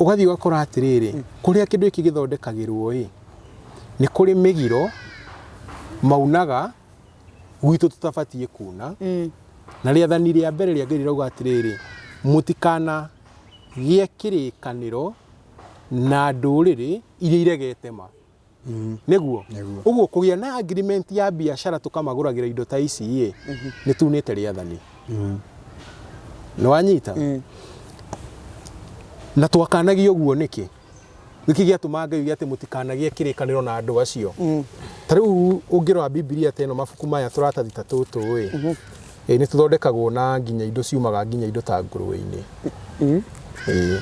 Ũgathiĩ ũgakora atĩrĩrĩ, kũrĩa kĩndũ gĩkĩ gĩthondekagĩrwo ĩ, nĩ kũrĩ mĩgiro maunaga gwitũ tũtabatiĩ kuna. Na rĩathani rĩa mbere rĩa Ngai rĩrauga atĩrĩrĩ, mũtikanagĩe kĩrĩkanĩro na ndũrĩrĩ iria iregete ma. Nĩguo ũguo kũgĩa na agreement ya biacara tũkamagũragĩra indo ta ici ĩ, nĩ tunĩte rĩathani. Nĩ wanyita? Na twakanagio ũguo nĩkĩ? Nĩkĩ gĩatũma Ngai oige atĩ mũtikanagĩe kĩrĩkanĩro na andũ acio? Ta rĩu ũngĩrora Bibilia ta ĩno, mabuku maya tũratathi ta tũtũ ĩ, nĩ tũthondekagwo na nginya indo ciumaga nginya indo ta ngũrwe-inĩ. Ĩĩ.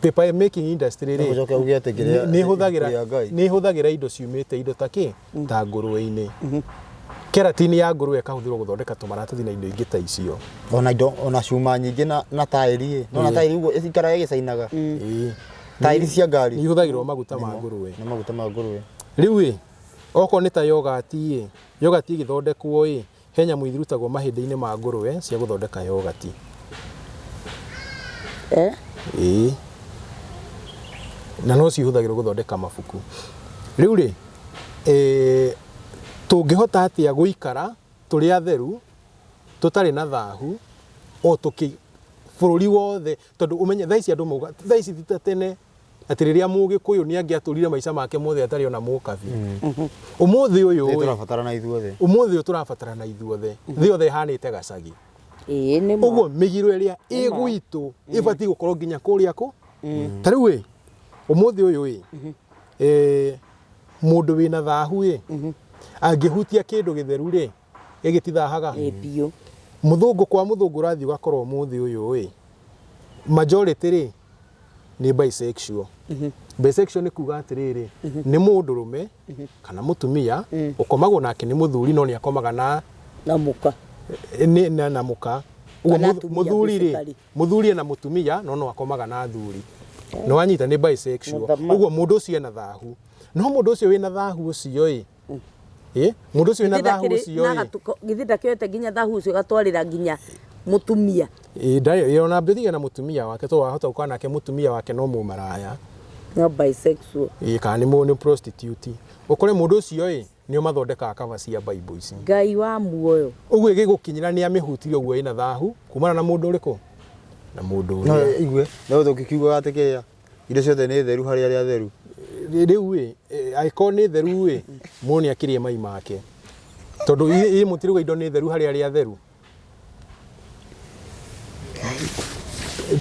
Paper making industry rĩ, Ũcoke uge atĩ kĩrĩa nĩ ĩhũthagĩra kĩa Ngai. Nĩ ĩhũthagĩra indo ciumĩte indo ta kĩ ta ngũrwe-inĩ. Keratin ya ngũrwe ĩkahũthĩrwo gũthondeka tũmaratathi na indo ingĩ ta icio. Ona indo ona cuma nyingĩ na taĩri ĩ. Nona taĩri ũguo ĩikaraga ĩgĩcainaga. Ĩĩ. Taĩri cia ngari. Nĩ ihũthagĩrwo maguta ma ngũrwe. Nĩ maguta ma ngũrwe. Rĩu ĩ, okorwo nĩ ta yogati ĩ, yogati ĩgĩthondekwo ĩ, he nyamũ irutagwo mahĩndĩ-inĩ ma ngũrwe cia gũthondeka yogati. Ĩĩ. Na no cihũthagĩrwo gũthondeka mabuku. Rĩu rĩ, tũngĩhota atĩa gũikara tũrĩ atheru, tũtarĩ na thahu, o tũkĩ bũrũri wothe, tondũ ũmenye thaa ici andũ mauga, thaa ici ti ta tene, atĩ rĩrĩa Mũgĩkũyũ nĩ angĩatũrire maica make mothe atarĩ ona mũkabi. Ũmũthĩ ũyũ Nĩ ĩ, tũrabatarana ithuothe. Ũmũthĩ ũyũ tũrabatarana ithuothe. Thĩ yothe ĩhanĩte gacagi. Ĩĩ nĩ ma. Ũguo mĩgiro ĩrĩa ĩ gwitũ ĩbatiĩ gũkorwo nginya kũrĩa kũ. Ta rĩu ĩ, ũmũthĩ ũyũ ĩ, mũndũ wĩna thahu ĩ, angĩhutia kĩndũ gĩtheru rĩ, gĩgĩtithahaga. Ĩĩ biũ. Mũthũngũ kwa mũthũngũ ũrathiĩ ũgakora ũmũthĩ ũyũ ĩ, majority rĩ, nĩ bisexual. Bisexual nĩ kuga atĩrĩrĩ, nĩ mũndũrũme kana mũtumia ũkomagwo nake nĩ mũthuri no nĩ akomaga na Na mũka. Nĩ na mũka. Ũguo Kana atumia mũthuri rĩ, basically. Mũthuri ena mũtumia no no akomaga na athuri. Nĩ wanyita nĩ bisexual. Mũthamaki. Ũguo mũndũ ũcio ena thahu. No mũndũ ũcio wĩna thahu ũcio ĩ, mũndũ ũcio wĩna thahu ũcio ĩ, Githĩ ndakĩoete nginya thahu ũcio gatwarĩra nginya mũtumia. Ĩ, ndarĩ, ĩ, ona mbĩthiga na mũtumia wake to wahota gũkorwo nake mũtumia wake no mũmaraya. No bisexual. Ĩ, kana nĩ prostitute. Ũkore mũndũ ũcio ĩ, nĩo mathondekaga cover cia Bible ici. Ngai wa muoyo. Ũguo ĩgĩgũkinyĩra nĩ amĩhutirie ũguo ĩna thahu kumana na mũndũ ũrĩkũ? Na mũndũ No ũrĩa. igue, no tũkiugaga atĩ kĩrĩa indo ciothe nĩ theru harĩ arĩa atheru. Rĩu ĩ, angĩkorwo nĩ theru ĩ, mũndũ nĩ akĩrĩe mai make. Tondũ ĩ mũtirauga indo nĩ theru harĩ arĩa atheru.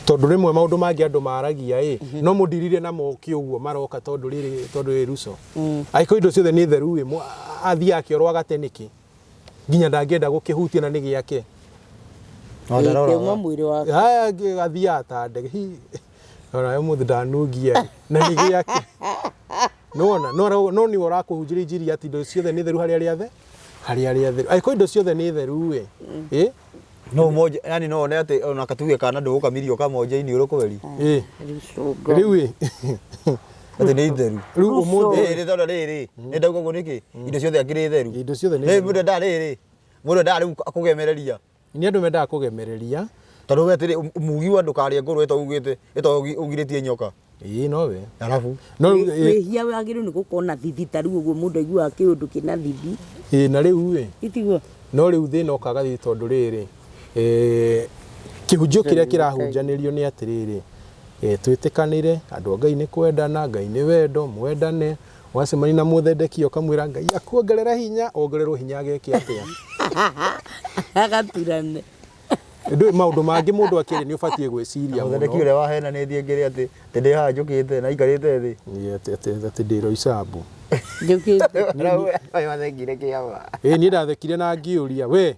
Tondũ rĩmwe maũndũ mangĩ andũ maragia ĩ, no mũndirire namo kĩ ũguo maroka tondũ rĩrĩ tondũ rĩ ruco. Angĩkorwo indo ciothe nĩ theru ĩ, athiaga akĩorwo agate nĩkĩ? Nginya ndangĩenda gũkĩhutia na nĩ gĩake. No ndarora. Kĩauma mwĩrĩ wake. Haya, athiaga ta ndege. Hi, ona ũmũthĩ ndanungia na nĩ gĩake. Nĩwona, no nĩwe ũrakũhunjĩria injiri atĩ indo ciothe nĩ theru harĩ arĩa atheru. Harĩ arĩa atheru. Angĩkorwo indo ciothe nĩ theru ĩ, ĩ, No moja, yani no one atĩ ona katuge kana ndũgũkamirio kamonje iniũrũ kweri. Ĩ. Rũcũngo. Rĩu ĩ. Atĩ nĩ itheru. Rĩu ũmũthĩ Rĩrĩ tondũ rĩrĩ, nĩ ndauga ũguo nĩkĩ? Indo ciothe akĩrĩ theru. Indo ciothe nĩ Rĩu theru. mũndũ endaga rĩrĩ, mũndũ endaga rĩu kũgemereria. Nĩ andũ mendaga kũgemereria. Tondũ we atĩrĩ, mugi wa ndũkarĩe ngũrwe ĩto ugĩte, ĩto ũgirĩtie nyoka. Ĩĩ nowe. Arabu. No rĩu ĩ, Wĩhia wagĩrĩirwo nĩ gũkorwo na thithi ta rĩu ũguo mũndũ aiguaga kĩũndũ kĩna thithi. Ĩ na rĩu ĩ. Itiguo? No rĩu thĩna ũkaga thithi tondũ rĩrĩ, eh, kĩhunjio kĩrĩa kĩrahunjanĩrio nĩ atĩrĩrĩ, eh, twĩtĩkanĩre, andũ a Ngai nĩ kwendana, Ngai nĩ wendo, mwendane, wacemania na mũthendekia ũkamwĩra Ngai akuongerere hinya, ongererwo hinya ageke atĩa? Agaturane. Ndũĩ maũndũ mangĩ mũndũ akĩaria nĩ ũbatiĩ gwĩciria mũno. Mũthendekia ũrĩa wahenanĩtie ngĩrĩ atĩ atĩ ndĩ haha njũkĩte na aikarĩte thĩ. Ĩ, atĩ atĩ atĩ ndĩ Roysambu. Njũkĩte. Wathekire kĩama. Ĩ niĩ ndathekire na ngĩũria we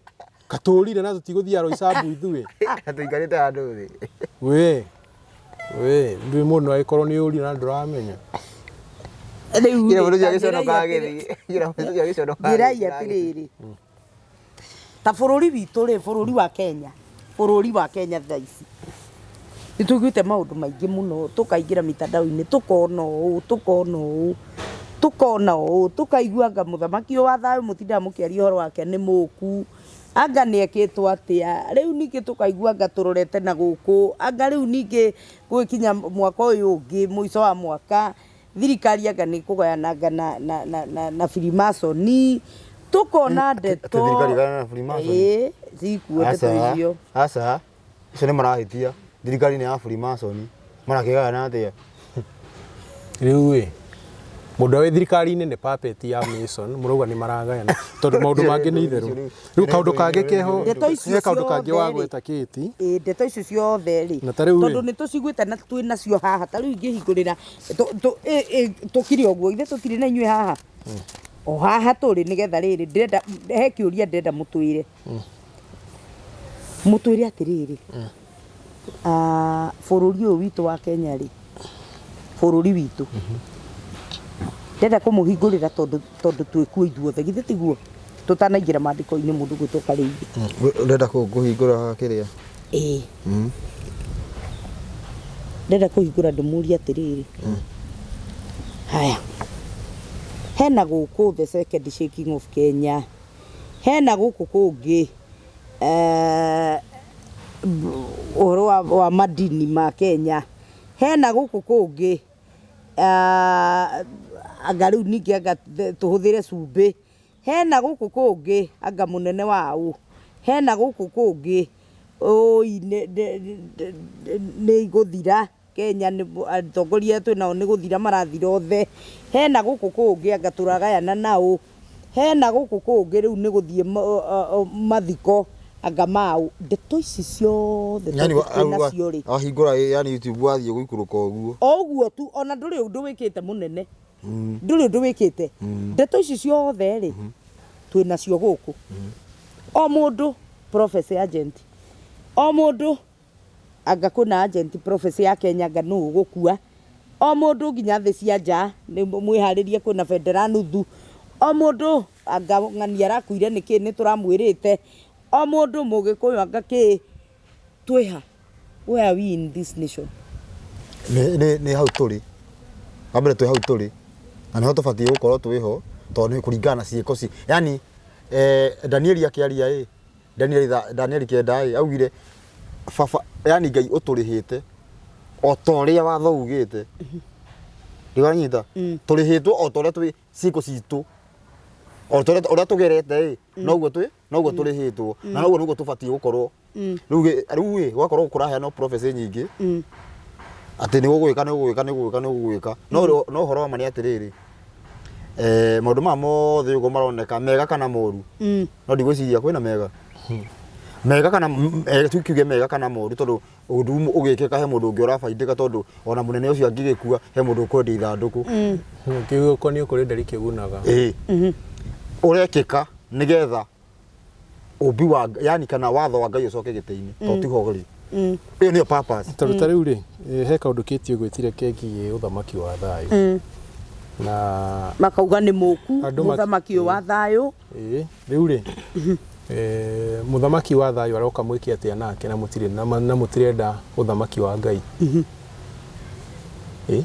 katũrire na tũtigũthiaga Roysambu ithuĩ. Tũikarĩte handũ thĩ. We we ndũĩ mũndũ no agĩkorwo nĩ ũrire na ndũramenya. Rĩu Kira mũndũ rĩ, ũcio agĩconoka ta njĩrai agĩthiĩ. Kira mũndũ ũcio agĩconoka Njĩrai agĩthiĩ. atĩrĩrĩ, ta bũrũri witũ rĩ, bũrũri wa Kenya, bũrũri wa Kenya thaa ici nĩ tũiguĩte maũndũ maingĩ mũno, tũkaingĩra mitandao-inĩ tũkona ũũ, tũkona ũũ, tũkona ũũ, tũkaigua anga mũthamaki ũyũ wa thayũ mũtindaga mũkĩaria ũhoro wake nĩ mũku, anga nĩ ekĩtwo atĩa, rĩu ningĩ tũkaigua anga tũrorete na gũkũ, anga rĩu ningĩ gũgĩkinya mwaka ũyũ ũngĩ, mũico wa mwaka, thirikari anga nĩ kũgayananga na, na, na, na, na Freemason, tũkona ndeto Atĩ thirikari ĩgayana na Freemason? Ĩĩ, cikuo ndeto Aca, icio. aca, icio nĩ marahĩtia. Thirikari nĩ ya Freemason. Marakĩgayana atĩa? Rĩu ĩ mũndũ ũrĩa wĩ thirikari-inĩ nĩ puppet ya Mason mũrauga nĩ maragayana tondũ maũndũ mangĩ nĩ itherũ. Rĩu kaũndũ kangĩ keho Ndeto icio he kaũndũ kangĩ ciothe rĩ. wagweta Kĩti. Ĩĩ, ndeto icio ciothe rĩ, Na ta rĩu rĩ. tondũ nĩ tũciguĩte na twĩ nacio haha, ta rĩu ingĩhingũrĩra tũkire ũguo, ithe tũtirĩ na inyuĩ haha, o haha tũrĩ nĩgetha rĩrĩ, ndĩrenda he kĩũria ndĩrenda mũtwĩre, mũtwĩre atĩrĩrĩ, ah, bũrũri ũyũ witũ wa Kenya rĩ, bũrũri witũ ndĩrenda kũmũhingũrĩra tondũ tondũ twĩkuo ithuothe, githĩ tiguo? Tũtanaingĩra maandĩko-inĩ mũndũ gwĩtwo Karĩithi. Ũrenda kũhingũra kĩrĩa? Ĩĩ. Ndĩrenda kũhingũra ndĩmũrie atĩrĩrĩ, haya, hena gũkũ the second shaking of Kenya, hena gũkũ kũngĩ eh, ũhoro wa, wa madini ma Kenya, hena gũkũ kũngĩ ah, anga rĩu ningĩ anga tũhũthĩre cumbĩ, hena gũkũ kũngĩ anga mũnene wa ũ, hena gũkũ kũngĩ ũi nĩ igũthira Kenya nĩ atongoria arĩa twĩnao nĩ gũthira marathira othe, hena gũkũ kũngĩ anga tũragayana naũ, hena gũkũ kũngĩ rĩu nĩ gũthiĩ mathiko anga maũ. Ndeto ici ciothe Yani tondũ twĩnacio rĩ, wahingũra yani YouTube wathiĩ gũikũrũka ũguo. o ũguo tu ona ndũrĩ ũndũ wĩkĩte mũnene, ndũrĩ ũndũ wĩkĩte. Ndeto ici ciothe rĩ, twĩnacio gũkũ. O mũndũ prophecy agent, o mũndũ anga kwĩna agent prophecy ya Kenya anga nũ ũgũkua, o mũndũ nginya thĩ cia nja nĩ mwĩharĩrie kwĩna bendera nuthu, o mũndũ anga ng'ani arakuire nĩkĩ nĩ tũramwĩrĩte, o mũndũ mũgĩkũyũ anga kĩ, twĩha, where are we in this nation? Nĩ nĩ nĩ hau tũrĩ. Wa mbere twĩ hau tũrĩ. Na nĩho tũbatiĩ gũkorwo twĩho tondũ nĩ kũringana na ciĩko ci. Yani eh, Danieli akĩaria ĩ, Danieli Danieli 9 ĩ, augire baba, yani Ngai ũtũrĩhĩte o ta ũrĩa watho ugĩte. Ndĩranyita? Tũrĩhĩtwo o ta ũrĩa twĩ ciĩko citũ. O ta ũrĩa tũgerete ĩ, noguo twĩ noguo tũrĩhĩtwo. Na noguo nĩguo tũbatiĩ gũkorwo. Rĩu rĩu ĩ, gwakorwo kũraheanwo prophecy nyingĩ atĩ nĩ gũgwĩka nĩ gũgwĩka nĩ gũgwĩka nĩ gũgwĩka no no ũhoro wa ma nĩ atĩrĩrĩ, eh, maũndũ maya mothe ũguo maroneka mega kana moru, no ndigwĩciria kwĩna mega mega kana tukiuge mega kana moru, tondũ ũndũ ũmwe ũgĩkĩka he mũndũ ũngĩ ũrabaindĩka, tondũ ona mũnene ũcio angĩgĩkua he mũndũ ũkwendia ithandũkũ. Kĩu ũkoniĩ kũrĩ nderi kĩgunaga. Ĩĩ, ũrekĩka nĩgetha ũmbi wa yani kana watho wa Ngai ũcoke gĩtĩ-inĩ, tondũ tiho rĩ, ĩyo nĩyo purpose. Tondũ ta rĩu rĩ, he kaũndũ kĩtie gwĩtire kegiĩ ũthamaki wa thayũ na makauga nĩ mũku Andũ mũthamaki ũyũ wa thayũ. Ĩĩ, rĩu rĩ, Mũthamaki wa thayũ aroka mwĩke atĩa nake na mũtirĩ na mũtirenda ũthamaki wa Ngai? Ĩ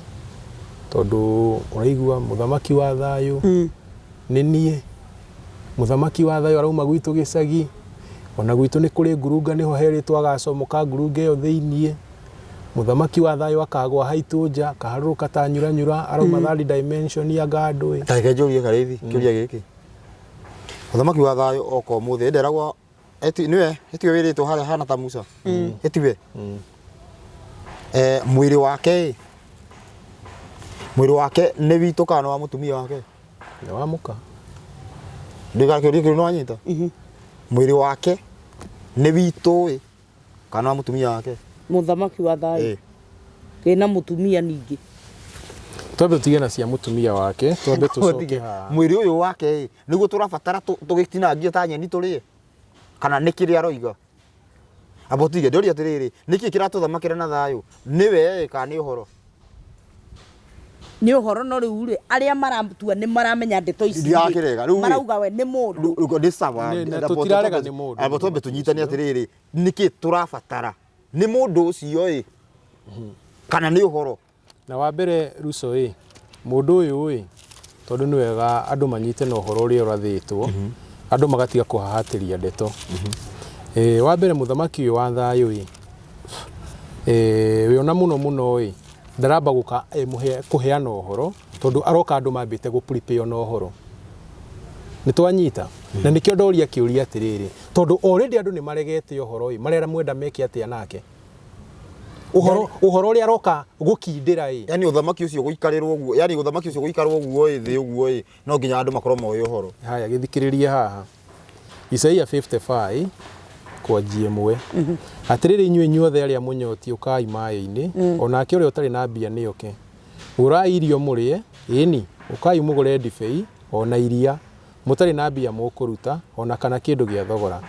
tondũ ũraigua mũthamaki wa thayũ nĩ niĩ, mũthamaki wa thayũ arauma gwitũ gĩcagi, ona gwitũ nĩ kũrĩ ngurunga nĩho herĩtwo agacomoka ngurunga ĩyo thĩiniĩ, mũthamaki wa thayũ akagwa haitũ nja, akaharũrũka ta nyuranyura, arauma third dimension anga ndũĩ. Ta reke njũrie Karĩithi kĩũria gĩkĩ. Mũthamaki wa thayũ oka ũmũthĩ nderagwo eti niwe etiwe wĩrĩtwo harĩa hana ta Musa etiwe mwĩrĩ wake ĩ mwĩrĩ wake nĩ witũ kana nĩ wa mũtumia wake? Nĩ wa mũka. Ndĩga kĩũria kĩu nĩwanyita? Mwĩrĩ wake nĩ witũ ĩ kana wa mũtumia wake? Mũthamaki wa thayũ wĩna mũtumia ningĩ. Twambe tũtige na cia mũtumia wake, twambe tũcoke haha. Mwĩrĩ ũyũ wake ĩ nĩguo tũrabatara tũgĩtinangie ta nyeni tũrĩe kana nĩ kĩrĩa aroiga? Amba ũtige ndĩũrie atĩrĩrĩ, nĩkĩ kĩratũthamakĩra na thayũ? Nĩwe ĩ kana nĩ ũhoro? Nĩ ũhoro no rĩu rĩ arĩa maratua nĩ maramenya ndeto ici rĩ, Ndirakĩrega, rĩu rĩ- marauga we nĩ mũndũ. Rĩu nĩ sawa. Nĩ- na tũtirarega nĩ mũndũ. Amba twambe tũnyitane atĩrĩrĩ, nĩkĩ tũrabatara? Nĩ mũndũ ũcio ĩ kana nĩ ũhoro? Na wa mbere Ruco ĩ, mũndũ ũyũ ĩ, tondũ nĩ wega andũ manyite na ũhoro ũrĩa ũrathĩtwo, andũ magatiga kũhahatĩria ndeto. Wa mbere mũthamaki ũyũ wa thayũ ĩ, we ona mũno mũno ĩ, ndaramba gũka kũheana ũhoro, tondũ aroka andũ mambĩte gũ prepare na ũhoro. Nĩ twanyita? Na nĩkĩo ndoria kĩũria atĩrĩrĩ, tondũ already andũ nĩ maregete ũhoro ĩ, marera mwenda meke atĩa nake? Ũhoro ũhoro ũrĩa aroka gũkindĩra ĩ. Yani ũthamaki ũcio gũikarĩrwo ũguo, yani ũthamaki ũcio gũikarwo ũguo ĩ thĩ ũguo ĩ, no nginya andũ makorwo moĩ ũhoro. Haya gĩthikĩrĩrie haha. Isaia 55 kwanjia ĩmwe. Atĩrĩrĩ inyuĩ inyuothe arĩa mũnyotiĩ ũkai maĩ-inĩ, o nake ũrĩa ũtarĩ na mbia nĩoke. Gũrai irio mũrĩe, ĩni, ũkai mũgũre ndibei o na iria, mũtarĩ na mbia mũkũruta, o na kana kĩndũ gĩa thogora.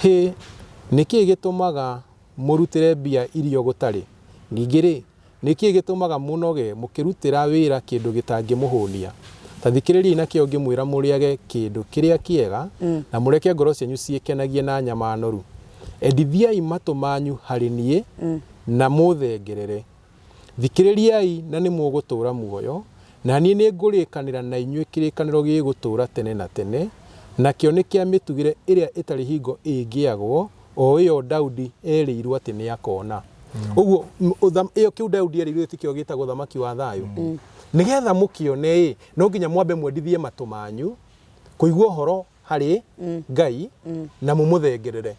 Hĩ, nĩ kĩĩ gĩtũmaga mũrutĩre mbia irio gũtarĩ? Ningĩ-rĩ, nĩ kĩĩ gĩtũmaga mũnoge mũkĩrutĩra wĩra kĩndũ gĩtangĩmũhũnia? Ta thikĩrĩriai na kĩyo ngĩmwĩra mũrĩage kĩndũ kĩrĩa kĩega, na mũreke ngoro cianyu ciĩkenagie na nyama noru. Endithiai matũ manyu harĩ niĩ, na mũũthengerere. Thikĩrĩriai na nĩmũgũtũũra muoyo, na niĩ nĩngũrĩkanĩra na inyuĩ kĩrĩkanĩro gĩgũtũũra tene na tene, nakĩo nĩ kĩa mĩtugĩre ĩrĩa ĩtarĩ hingo ĩngĩagwo, o ĩyo Daudi erĩirwo atĩ nĩakona. Ũguo ĩyo kĩu Daudi erĩirwo tikĩo gĩtagwo ũthamaki wa thayũ. Nĩgetha mũkĩone-ĩ, no nginya mwambe mwendithie matũ manyu kũigua ũhoro harĩ Ngai na mũmũthengerere.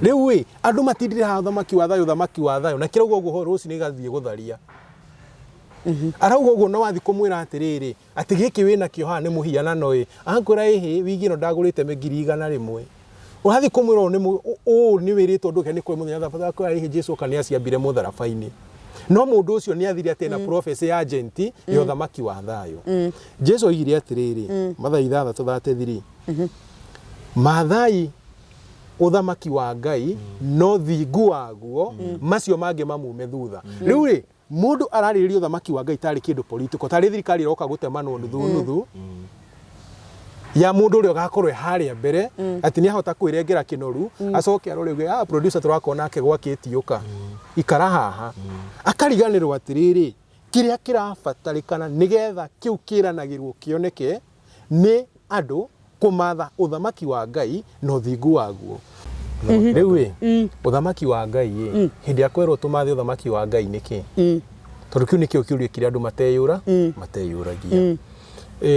Rĩu ĩ, andũ matindire haha ũthamaki wa thayũ, ũthamaki wa thayũ, na kĩrauga ũguo rũcinĩ gĩgathiĩ gũtharia. Arauga ũguo na wathiĩ kũmwĩra atĩrĩrĩ, atĩ gĩkĩ wĩnakĩo haha nĩ mũhianano ĩ, akwĩra ĩhĩ, wigi ĩno ndagũrĩte 100,000. Ũrathiĩ kũmwĩra ũũ nĩ ũũ nĩ wĩrĩtwo ndũke nĩ kũrĩ mũthenya thabatũ, akwĩra ĩhĩ Jesu oka nĩ aciambire mũtharaba-inĩ. No mũndũ ũcio nĩ athire atĩ ena prophecy ya agent ya ũthamaki wa thayũ. Jesu oigire atĩrĩrĩ, Mathayo 6:33, Mathai ũthamaki wa Ngai no thingu waguo, macio mangĩ mamume thutha. Rĩu rĩ, mũndũ ararĩrĩria ũthamaki wa Ngai tarĩ kĩndũ political, tarĩ thirikari ĩroka gũtemanwo nuthu nuthu ya mũndũ ũrĩa ũgakorwo e harĩa mbere atĩ nĩ ahota kwĩrengera kĩnoru acoke arore uge ah, producer tũrakorwo nake gwakĩtiũka ikara haha, akariganĩrwo atĩrĩrĩ kĩrĩa kĩrabatarĩkana nĩgetha kĩu kĩranagĩrwo kĩoneke nĩ andũ kũmatha ũthamaki wa Ngai na ũthingu waguo. Rĩu ĩ, ũthamaki wa Ngai ĩ, hĩndĩ ya kwerwo tũmathe ũthamaki wa Ngai nĩkĩ? Tondũ kĩu nĩkĩo kĩũria kĩrĩa andũ mateyũra mateyũragia.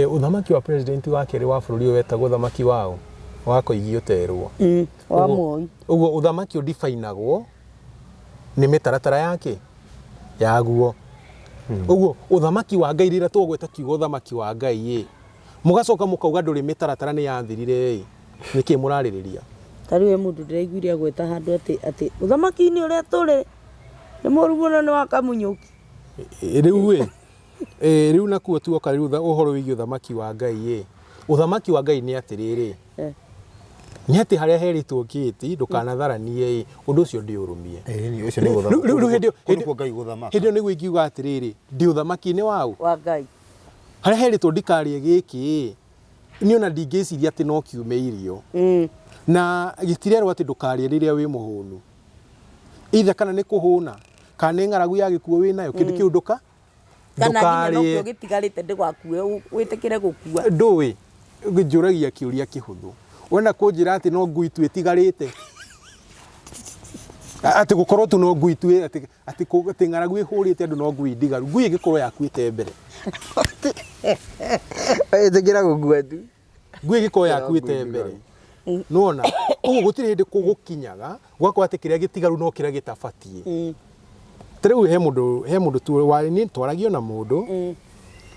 Ũthamaki wa president wa kerĩ wa bũrũri ũyũ wetagwo ũthamaki waũ? Wa Koigi ũterwo. Wa Moi. Ũguo ũthamaki ũdifainagwo nĩ mĩtaratara yake yaguo. Ũguo ũthamaki wa Ngai rĩrĩa twagweta kiugo ũthamaki wa Ngai ĩ, mũgacoka mũkauga ndũrĩ mĩtaratara nĩ yathirire ĩ, nĩkĩ mũrarĩrĩria? Ta rĩu he mũndũ ndĩraiguire agweta handũ atĩ atĩ ũthamaki-inĩ ũrĩa tũrĩ nĩ mũru mũno nĩ wa Kamunyũki. Rĩu ĩ, rĩu nakuo tuoka rĩu ũhoro wĩgiĩ ũthamaki wa Ngai ĩ, ũthamaki wa Ngai nĩ atĩrĩrĩ, nĩ atĩ harĩa herĩtwo gĩti ndũkanatharanie ĩ, ũndũ ũcio ndĩũrũmie. Ũcio nĩguo Rĩu hĩndĩ kũu nĩkuo Ngai gũthamaka. Hĩndĩ ĩyo nĩguo ingiuga atĩrĩrĩ, ndĩ ũthamaki-inĩ waũ? Wa Ngai. Harĩa herĩtwo ndikarĩe gĩkĩ ĩ, Niĩ ona ndingĩciria atĩ no kiume irio. Na gĩtirerwo atĩ ndũkarĩe rĩrĩa wĩ mũhũnu. Either kana nĩ kũhũna, kana nĩ ng'aragu ya gĩkuũ wĩ nayo, kĩndũ kĩu ndũka Kana nginya nokĩo ndũkarĩe. gĩtigarĩte ndĩgakue wĩtĩkĩre gũkua. Ndũĩ, njũragia kĩũria kĩhũthũ. Wenda kũnjĩra atĩ no ngui tu ĩtigarĩte? Atĩ gũkorwo tu no ngui tu atĩ atĩ atĩ ng'aragu ĩhũrĩte andũ no ngui ndigaru. Ngui ĩngĩkorwo yakuĩte mbere. Ĩtĩkĩra gũkua tu. Ngui ĩngĩkorwo yakuĩte mbere. Nĩwona? Ũguo gũtirĩ hĩndĩ gũkinyaga gũgakorwo atĩ kĩrĩa gĩtigaru no kĩrĩa gĩtabatiĩ. Ta rĩu he mũndũ he mũndũ tu wa niĩ twaragio na mũndũ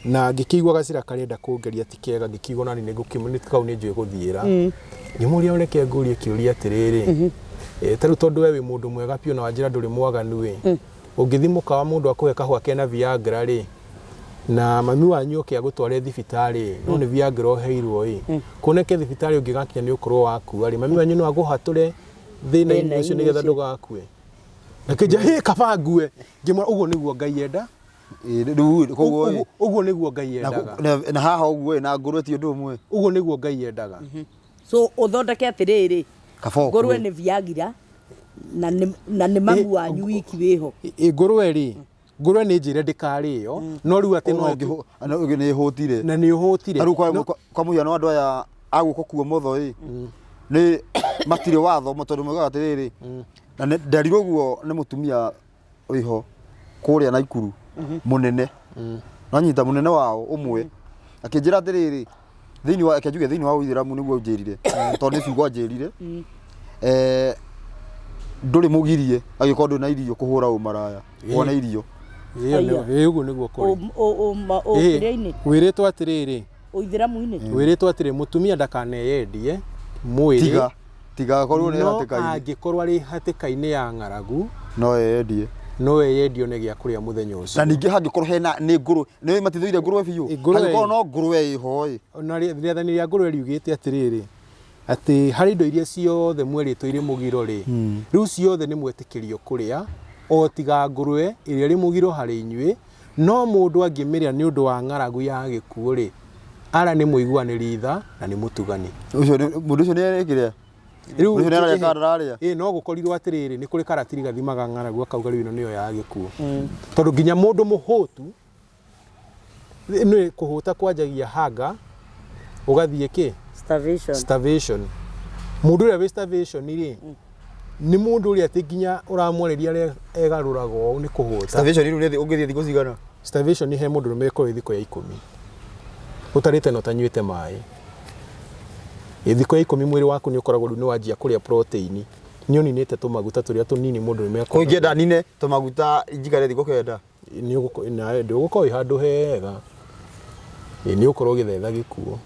na ngĩkĩigua gacĩra karenda kũngeria ti kega ngĩkĩigua nani nĩ ngũkĩ kau nĩ njũĩ gũthiĩra. Ngĩmũria reke ngũrie kĩũria atĩrĩrĩ, ta rĩu tondũ we wĩ mũndũ mwega biũ na wanjĩra ndũrĩ mwaganu ĩ, ũngĩthiĩ mũkawa mũndũ akũhe kahũa kena Viagra rĩ, na mami wanyu oke agũtware thibitarĩ no nĩ Viagra ũheirwo ĩ, kuoneke thibitarĩ ũngĩgakinya nĩ ũkorwo wakua rĩ, mami wanyu no agũhatũre thĩna-inĩ ũcio nĩgetha ndũgakue. Akĩnjĩra hĩ kaba ngue, ngĩmwĩra ũguo nĩguo Ngai enda. Rĩu koguo ĩ, Ũguo nĩguo Ngai na endaga. na haha ũguo ĩ, na ngũrwe ti ũndũ ũmwe. Ũguo nĩguo Ngai endaga. So ũthondeke atĩrĩrĩ, Kaba ũkue. ngũrwe nĩ Viagra na nĩ na nĩ mamu wanyu wiki wĩho. Ĩ ngũrwe rĩ, ngũrwe nĩ njĩre ndĩkarĩo, no rĩu atĩ no No nĩ hũtire. na nĩ ũhũtire. Ta rĩu kwa kwa mũhiano andũ aya a gũkũ kuo motho ĩ, nĩ matirĩ watho tondũ moigaga atĩrĩrĩ, na nderirwo ũguo nĩ mũtumia wĩho kũrĩa Naikuru mũnene, nanyita mũnene wao ũmwe akĩnjĩra atĩrĩrĩ, thĩinĩ wa reke njuge thĩinĩ wa ũithĩramu nĩguo ũnjĩrire tondũ nĩ ciugo anjĩrire, ndũrĩ mũgirie angĩkorwo ndũrĩ na irio kũhũra ũmaraya wone irio. Ĩĩ ũguo nĩguo kũrĩ. Ũkĩrĩa-inĩ Wĩrĩtwo atĩrĩrĩ, ũithĩramu-inĩ wĩrĩtwo atĩrĩ mũtumia ndakaneyendie mwĩrĩ Tiga tiga akorwo nĩ no hatĩka-inĩ angĩkorwo arĩ hatĩka-inĩ ya ng'aragu no eyendie. no eyendio nĩ gĩa kũrĩa mũthenya ũcio. Na ningĩ hangĩkorwo hena nĩ ngũrwe nĩ matithũire ngũrwe biũ, Ĩ, ngũrwe hangĩkorwo no ngũrwe ĩho ĩ, Na rĩathani rĩa ngũrwe riugĩte atĩrĩrĩ, atĩ harĩ indo iria ciothe mwerĩtwo irĩ mũgiro rĩ, rĩu ciothe nĩ mwetĩkĩrio kũrĩa o tiga ngũrwe ĩrĩa ĩrĩ mũgiro harĩ inyuĩ, no mũndũ angĩmĩrĩa nĩ ũndũ wa ng'aragu ya gĩkuũ rĩ, ara nĩ mũiguanĩri tha na nĩ mũtugani. Ũcio nĩ mũndũ ũcio nĩ ekĩrĩa Rĩu Ũcio nĩ ararĩa kana ndararĩa? Ĩ no gũkorirwo atĩrĩrĩ, nĩ kũrĩ karatiri gathimaga ng'aragu akauga rĩu ĩno nĩyo ya gĩkuũ. Tondũ nginya mũndũ mũhũtu nĩ kũhũta kwanjagia hunger ũgathiĩ kĩ? Starvation. Starvation. Mũndũ ũrĩa wĩ starvation rĩ, nĩ mũndũ ũrĩa atĩ nginya ũramwarĩria arĩa egarũraga ũũ nĩ kũhũta. Starvation rĩu nĩ ũngĩthiĩ thikũ cigana? Starvation he mũndũ ũrũme ĩkorwo ĩ thikũ ya 10 ũtarĩte na ũtanyuĩte maĩ. Ĩ thikũ ya 10 mwĩrĩ waku nĩ ũkoragwo rĩu nĩ wanjia kũrĩa protein, nĩ ũninĩte tũmaguta tũrĩa tũnini mũndũ ũrũme Ko ingĩenda nine tũmaguta njikare thikũ 9. Nĩ ndũgũkorwo wĩ handũ hega. Ĩ nĩ ũgũkorwo ũgĩthetha gĩkuũ.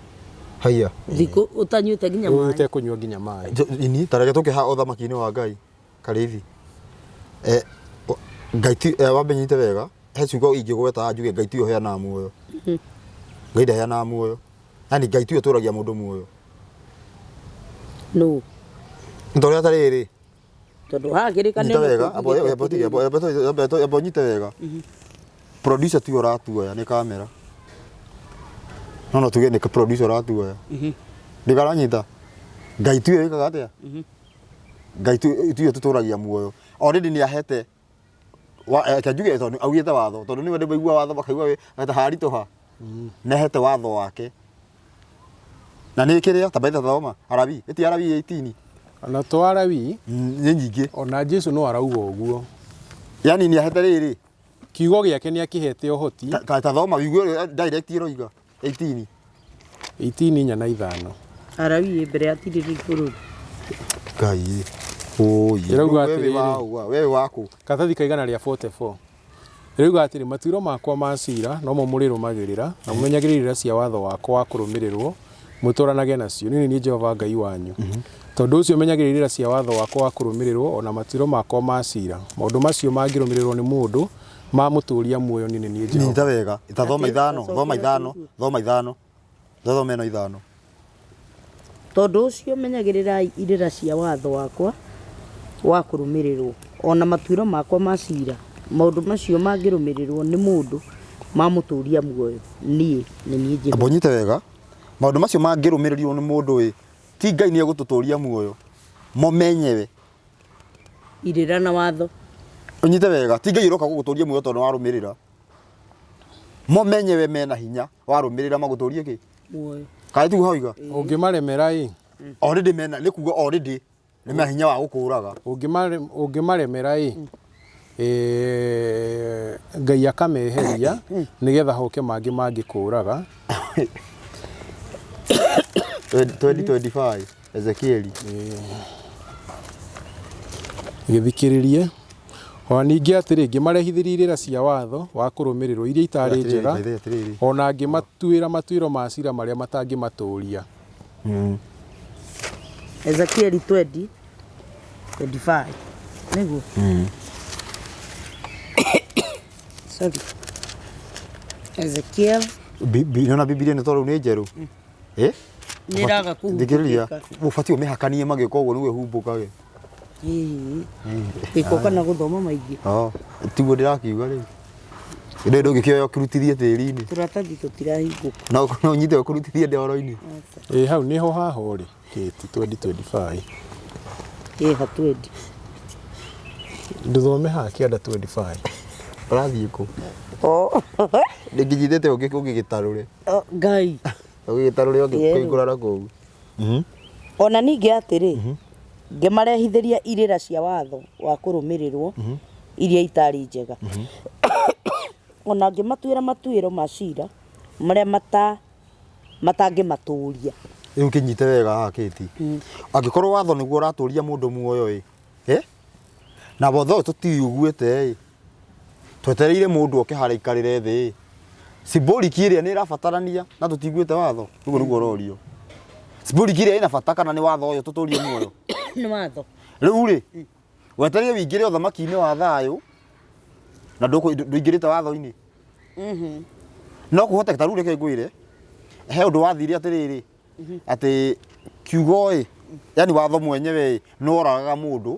Haiya. Thikũ ũtanyuĩte nginya maĩ. Ũtekũnyua nginya maĩ. Ini ta reke tũke haha ũthamaki-inĩ wa Ngai Karĩithi. Ngai ti wambe nyite wega, he ciugo ingĩgweta njuge Ngai tiwe ũheanaga muoyo. Ngai ndaheanaga muoyo. Yaani Ngai tiwe ũtũragia mũndũ muoyo. No. Nĩ ta ũrĩa tarĩrĩ. Tondũ haha kĩrĩkanĩro Nyita wega, nĩkĩo amba ũnyite wega. Producer tiwe ũratuoya nĩ kamera. No no tuge nĩ producer ũratuoya. Ndĩkaranyita. Ngai tiwe wĩkaga atĩa? Ngai tiwe tũtũragia muoyo. Already nĩ ahete reke njuge tondũ augĩte watho tondũ nĩwe ndĩmaigua watho makaigua ta haritũha. Nĩ ahete watho wake. Na nĩ kĩrĩa ta baitha thoma Arabi, ĩti Arabi 18. Ona to Arabi nĩ nyingĩ. Ona Jesu no arauga ũguo. Yaani nĩ ahete rĩrĩ. Kiugo gĩake nĩ akĩhete ũhoti. Ta thoma wigue direct ĩroiga 18. 18 4 na 5. Arabi ĩ mbere ya tirĩrĩ bũrũri. Ngai. Oi. Ĩrauga Wewe atĩrĩrĩ. wa wewe waku. Karatathi ka igana rĩa 44. Rĩuga atĩrĩ, matuĩro makwa ma ciira nomo mũrĩrũmagĩrĩra, na mũmenyagĩrĩre irĩra cia watho wakwa wa kũrũmĩrĩrwo, mũtũũranage nacio. Niĩ nĩ niĩ Jehova Ngai wanyu. Tondũ ũcio menyagĩrĩrai irĩra cia watho wakwa wa kũrũmĩrĩrwo, o na matuĩro makwa ma ciira. Maũndũ macio mangĩrũmĩrĩrwo nĩ mũndũ, mamũtũũria muoyo, niĩ nĩ niĩ Jehova. Nyita wega. Ta thoma ithano, thoma ithano, thoma ithano. Thoma ĩno ithano. Tondũ ũcio menyagĩrĩrai irĩra cia watho wakwa wa kũrũmĩrĩrwo, o na matuĩro makwa ma ciira, maũndũ macio mangĩrũmĩrĩrwo nĩ mũndũ mamũtũũria muoyo, niĩ nĩ niĩ Jehova. Amba ũnyite wega. Maũndũ macio mangĩrũmĩrĩrwo nĩ mũndũ ĩ, ti Ngai nĩ egũtũtũria muoyo, mo menyewe. Irĩra na watho. Ũnyite wega, ti Ngai ũroka gũgũtũria muoyo tondũ warũmĩrĩra. Mo menyewe mena hinya, warũmĩrĩra magũtũrie kĩ? Muoyo. Kaĩ tiguo hauga? Ũngĩmaremera ĩ, Already mena, nĩ kuga already nĩ mena hinya wa gũkũraga. Ũngĩmaremera ĩ, Ngai akameheria nĩgetha hoke mangĩ mangĩkũraga. 2025 Ezekieli. Gĩthikĩrĩrie. O na ningĩ atĩrĩ, ngĩmarehithĩria irĩra cia watho wa kũrũmĩrĩrũo, iria itaarĩ njega, o na ngĩmatuĩra matuĩro ma cira marĩa matangĩmatũũria. Ezekieli 20 25 nĩguo. Sorry. Ezekiel Nona Bibilia nĩ tondũ nĩ njerũ. Eh? Nĩ ĩraga kũhumbũkĩka. Thikĩrĩria, ũbatiĩ ũmĩhakanie magĩko ũguo nĩguo ĩhumbũkage. Gĩko kana gũthoma maingĩ. Oh, tiguo ndĩrakiuga rĩu. Ndĩ ndũngĩkĩoya ũkĩrutithie tĩri-inĩ. Tũratathi tũtirahingũka. No no ũnyite ũkĩrutithie ndoro-inĩ. Ĩ hau nĩho haho rĩ, kĩti 2025. Ĩ ha 20. Ndũthome haha kĩanda 25. Ũrathiĩ kũ? Oh. Ndĩngĩnyitĩte ũngĩgĩtarũre. Oh, Ngai. Ũgĩgĩtarũre ũngĩkũingũra na kũu. O na ningĩ atĩrĩ, ngĩmarehithĩria irĩra cia watho wa kũrũmĩrĩrũo iria itaarĩ njega, o na ngĩmatuĩra matuĩro ma cira marĩa matangĩmatũũria. Rĩu kĩnyite wega haha Kate. Angĩkorwo watho nĩguo ũratũria mũndũ muoyo ĩ, eh? Na watho ũyũ tũtiũiguĩte ĩ, twetereire mũndũ oke harĩa aikarĩre thĩ ĩ, symbolic ĩrĩa nĩ ĩrabatarania na tũtiguĩte watho? Ũguo nĩguo ũrorio. Symbolic ĩrĩa ĩna bata kana nĩ watho ũyũ tũtũrie muoyo? Nĩ watho. Rĩu rĩ, wetereire wĩingĩre ũthamaki-inĩ wa thayũ na ndũingĩrĩte watho-inĩ. No kũhoteke ta rĩu reke ngwĩre, he ũndũ wathire atĩrĩrĩ, atĩ kiugo ĩ, yani watho mwenyewe ĩ, nĩ woragaga mũndũ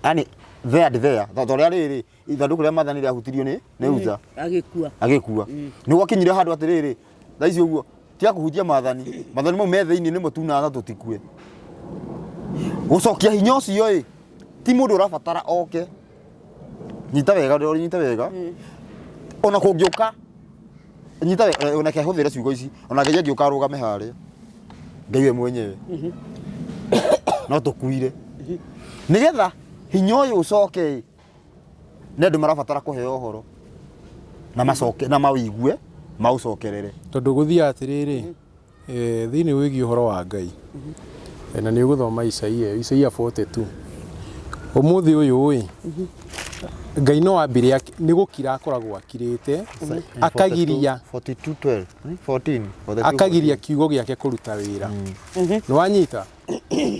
yani there and there ta ũrĩa rĩrĩ ithandũkũ rĩa maathani rĩahutirio nĩ nĩ Uza Agĩkua. Agĩkua. Nĩ gwakinyire handũ atĩrĩrĩ, thaa ici ũguo tiga kũhutia maathani, maathani mau me thĩinĩ nĩmo tunaga na tũtikue. Gũcokia hinya ũcio ĩ, ti mũndũ ũrabatara oke. Nyita wega, nyita wega. Ona kũngĩũka nyita wega, ona kehũthĩre ciugo ici, ona Ngai angĩũka arũgame harĩa, Ngai we mwenyewe no tũkuire. Nĩgetha hinya ũyũ ũcoke ĩ, nĩ andũ marabatara kũheo ũhoro na macoke na mawĩigue maũcokerere. Tondũ gũthiaga atĩrĩrĩ, thĩinĩ wĩgiĩ ũhoro wa Ngai, na nĩ ũgũthoma Isaia, Isaia 42. Ũmũthĩ ũyũ ĩ, Ngai no ambire nĩ gũkira akoragwo akirĩte, akagiria 42:12, 14, 42, akagiria kiugo gĩake kũruta wĩra. Nĩ wanyita?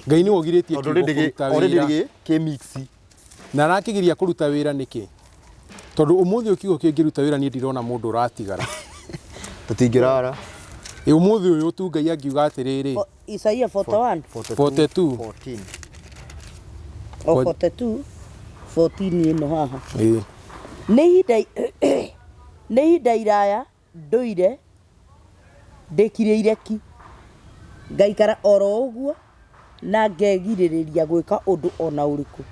Ngai nĩwe ũgirĩtie Tondũ kiugo already kũruta already wĩra. gĩ mix. Na arakĩgiria kũruta wĩra nĩkĩ? Tondũ ũmũthĩ ũyũ kiugo kĩngĩruta wĩra niĩ ndirona mũndũ ũratigara. Tũtingĩrara. Ĩ ũmũthĩ ũyũ tu Ngai angiuga atĩrĩrĩ. Isaia 41. 42. 14. O 42 14 ĩno haha. Ĩĩ. Nĩ ihinda nĩ ihinda iraya ndũire ndĩkirĩire ki, ngaikara o ro ũguo na ngegirĩrĩria gwĩka ũndũ o na ũrĩkũ.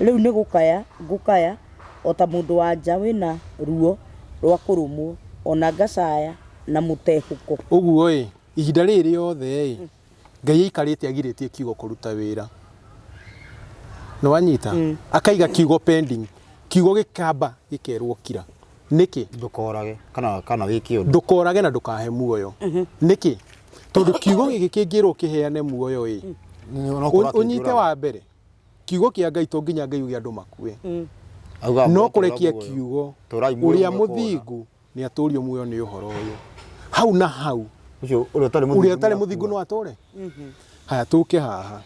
Rĩu nĩ gũkaya ngũkaya o ta mũndũ-wa-nja wĩ na ruo rwa kũrũmwo, o na ngacaya na mũtehũko. Ũguo-ĩ, ihinda rĩrĩ rĩothe-ĩ, Ngai aikarĩte agirĩtie kiugo kũruta wĩra. Nĩ wanyita? Akaiga kiugo pending. Kiugo gĩkamba gĩkerwo kira. Nĩkĩ? Ndũkorage kana kana wĩke ũndũ. Ndũkorage na ndũkahe muoyo. Nĩkĩ? Tondũ kiugo gĩkĩ kĩngĩrwo kĩheane muoyo ĩ, ũnyite wa mbere. Kiugo kĩa Ngai to nginya Ngai uge andũ makue. No kũrekia kiugo ũrĩa mũthingu nĩ atũrio muoyo nĩ ũhoro ũyũ hau na hau. Ũcio ũrĩa ũtarĩ mũthingu. Ũrĩa ũtarĩ mũthingu no atũre. Haya, tũke haha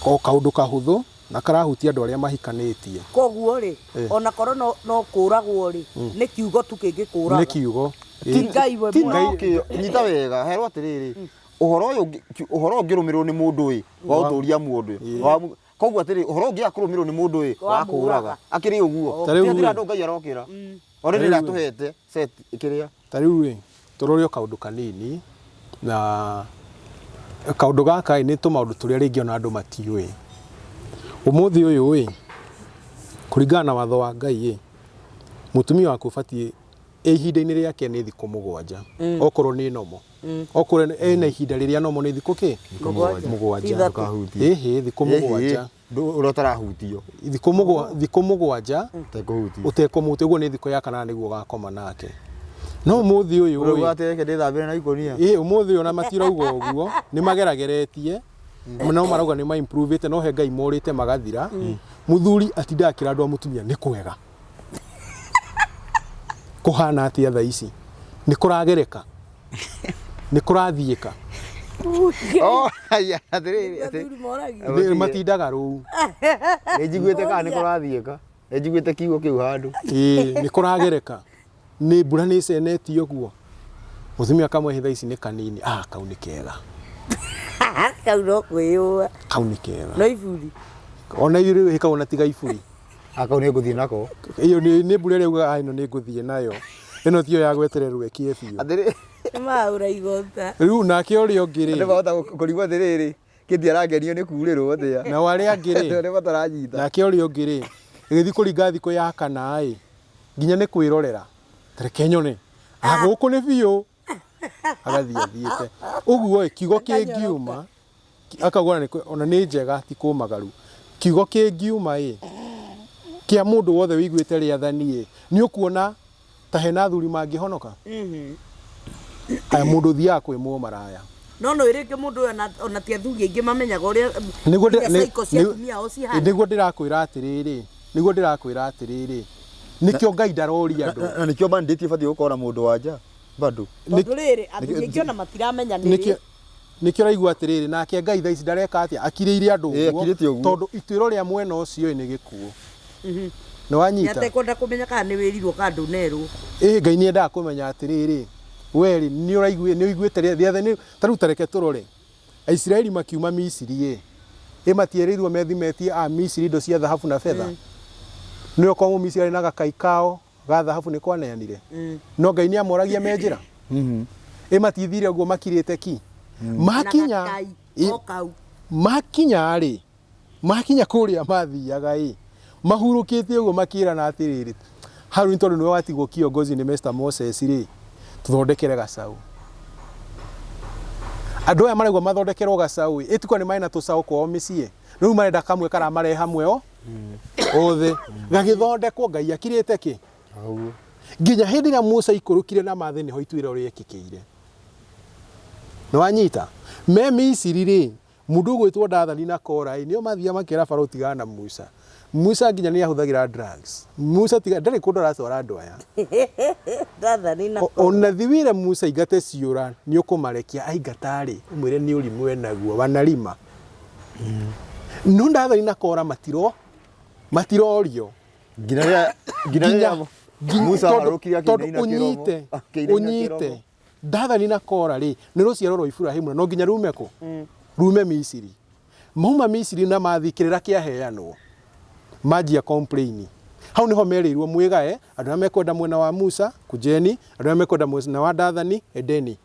o kaũndũ kahũthũ na karahutia andũ arĩa mahikanĩtie. Koguo rĩ, ona korwo no kũragwo rĩ, nĩ kiugo tu kĩngĩkũraga. Nĩ kiugo. Ti Ngai we Ti mwene. no kĩo, nyita wega, herwo atĩrĩrĩ, ũhoro ũyũ ũhoro ũngĩrũmĩrĩrwo nĩ mũndũ ĩ, wa ũtũria mũndũ wa koguo atĩrĩ, ũhoro ũngĩaga kũrũmĩrĩrwo nĩ mũndũ ĩ, wa kũraga akĩrĩ ũguo. Ta rĩu Ti rĩ. andũ Ngai arokĩra already Ta rĩu ndatũhete set kĩrĩa. Ta rĩu ĩ, Tũrore o kaũndũ kanini na kaũndũ gaka ĩ nĩ tũmaũndũ tũrĩa rĩngĩ ona andũ matiũĩ. Ũmũthĩ ũyũ ĩ, kũringana na watho wa Ngai ĩ, mũtumia waku ũbatiĩ ĩ ihinda-inĩ rĩake nĩ thikũ mũgwanja okorwo nĩ nomo okorwo ena ihinda rĩrĩa nomo nĩ thikũ kĩ Mũgwanja. mũgwanja Ithatũ. Ndũkahutie. ĩhĩ thikũ mũgwanja Ũrĩa ũtarahutio thikũ mũgwanja ũtekũhutio. ũtekũmũhutia ũguo nĩ thikũ ya kanana nĩguo ũgakoma nake no ũmũthĩ ũyũ Ũrauga ĩ atĩ reke ndĩthambĩre na ikũnia. ĩ ũmũthĩ ũyũ ona matirauga ũguo nĩ magerageretie no marauga nĩ ma-improve-ĩte no he Ngai morĩte magathira mũthuri atindaga akĩra andũ a mũtumia nĩ kwega kũhana atĩa thaa ici nĩ kũragereka nĩ kũrathiĩka Oh, haya, atĩrĩrĩ, atĩ Athuri moragio. Nĩ- matindaga rũu nĩ njiguĩte kana nĩ kũrathiĩka. Nĩ njiguĩte kiugo kĩu handũ. Ĩĩ, nĩ kũragereka nĩ mbura nĩ ĩcenetie ũguo mũtumia akamwehe thaa ici nĩ kanini ah kau nĩ kega Kau no kwĩyũa. kau nĩ kega No iburi. ona ithuĩ rĩu ĩkagwo na tiga iburi Akau nĩ ngũthiĩ nako. ĩyo nĩ mbura ĩrĩa ugaga "Ah, ĩno nĩ ngũthiĩ nayo ĩno tiyo ya gwetererwo ĩkie biũ Atĩrĩ, Nĩ mahũra igota. rĩu nake ũrĩa ũngĩ nĩ rĩ mahota kũrigwo atĩrĩrĩ, kĩti aragenio nĩ kurĩrwo atĩa. nao arĩa angĩ rĩ Nĩ mataranyita. nake ũrĩa ũngĩ rĩ ĩgĩthiĩ kũringa thikũ ya kana ĩ nginya nĩ kwĩrorera tareke nyone ah gũkũ nĩ biũ agathiĩ athiĩte ũguo ĩ kiugo kĩngiuma akauga ona nĩ njega ti kũmagaru kiugo kĩngiuma ĩ kĩa mũndũ wothe wĩiguĩte rĩathani ĩ nĩ ũkuona ta hena athuri mangĩhonoka aya mũndũ ũthiaga kwĩ mũmaraya No no rĩngĩ mũndũ ũyũ ona ti athuri aingĩ mamenyaga ũrĩa nĩguo ũrĩa cycle cia atumia ao cihana. nĩguo ndĩrakwĩra atĩrĩrĩ nĩguo ndĩrakwĩra atĩrĩrĩ nĩkĩo Ngai ndaroria andũ Na nĩkĩo mandate ĩbatiĩ gũkorwo na mũndũ wa nja bado. Tondũ rĩrĩ athuri aingĩ ona matiramenya nĩ nĩkĩo nĩkĩo ũraigua atĩrĩrĩ nake Ngai thaa ici ndareka atĩa akirĩire andũ Ĩĩ, akirĩte ũguo. tondũ ituĩro rĩa mwena ũcio ĩ nĩ gĩkuũ nĩ wanyita atekwenda kũmenya kana nĩ wĩrirwo kana ndũnerwo. ĩ Ngai nĩ endaga kũmenya atĩrĩrĩ we rĩ nĩ ũraigua nĩ ũiguĩte rĩathani ta rĩu tareke tũrore Aisiraeli makiuma Misiri ĩ ĩ matierĩirwo methimetie a Misiri indo cia thahabu na betha nĩ okorwo Mũmisiri arĩ na gakai kao ga thahabu nĩ kwaneanire no Ngai nĩ amoragia me njĩra ĩ matithire ũguo makirĩte ki makinya Na gakai ĩ, o kau. makinya rĩ makinya kũrĩa mathiaga ĩ mahurũkĩte ũguo makĩrana atĩrĩrĩ Haruni tondũ nĩwe watigwo kiongozi nĩ Mr Moses rĩ tũthondekere gacaũ andũ aya maraigua mathondekerwo gacaũ ĩ ĩtukwa nĩ marĩ na tũcaũ kwao mĩciĩ rĩu marenda kamwe karamarehe hamwe o othe gagĩthondekwo Ngai akirĩte kĩ Ũguo. nginya hĩndĩ ĩrĩa Musa aikũrũkire na mathĩ nĩho ituĩro rĩekĩkĩire nĩ wanyita me Misiri rĩ mũndũ ũgwĩtwo Dathani na Kora ĩ nĩo mathiaga makĩra Farao tigana na Musa Musa nginya nĩ ahũthagĩra drugs Musa tiga ndarĩ kũndũ aratwara andũ aya Dathani na ona thiwire Musa aingate ciũra nĩ ũkũmarekia aingata rĩ ũmwĩre nĩ ũrimũ enaguo wanarima no Dathani na Kora matiro matirorio Nginya rĩrĩa nginya rĩrĩa Musa agarũrũkire tondũ akĩinaina kĩromo. ũnyite Akĩinaina ũnyite kĩromo. Dathani na Kora rĩ nĩ rũciaro rwa Iburahĩmu na no nginya rume kũ rume Misiri mauma Misiri na mathiĩ kĩrĩra kĩaheanwo manjia complain hau niho merĩirwo mwĩgae andũ arĩa mekwenda mwena wa Musa kujeni andũ arĩa mekwenda mwena wa Dathani endeni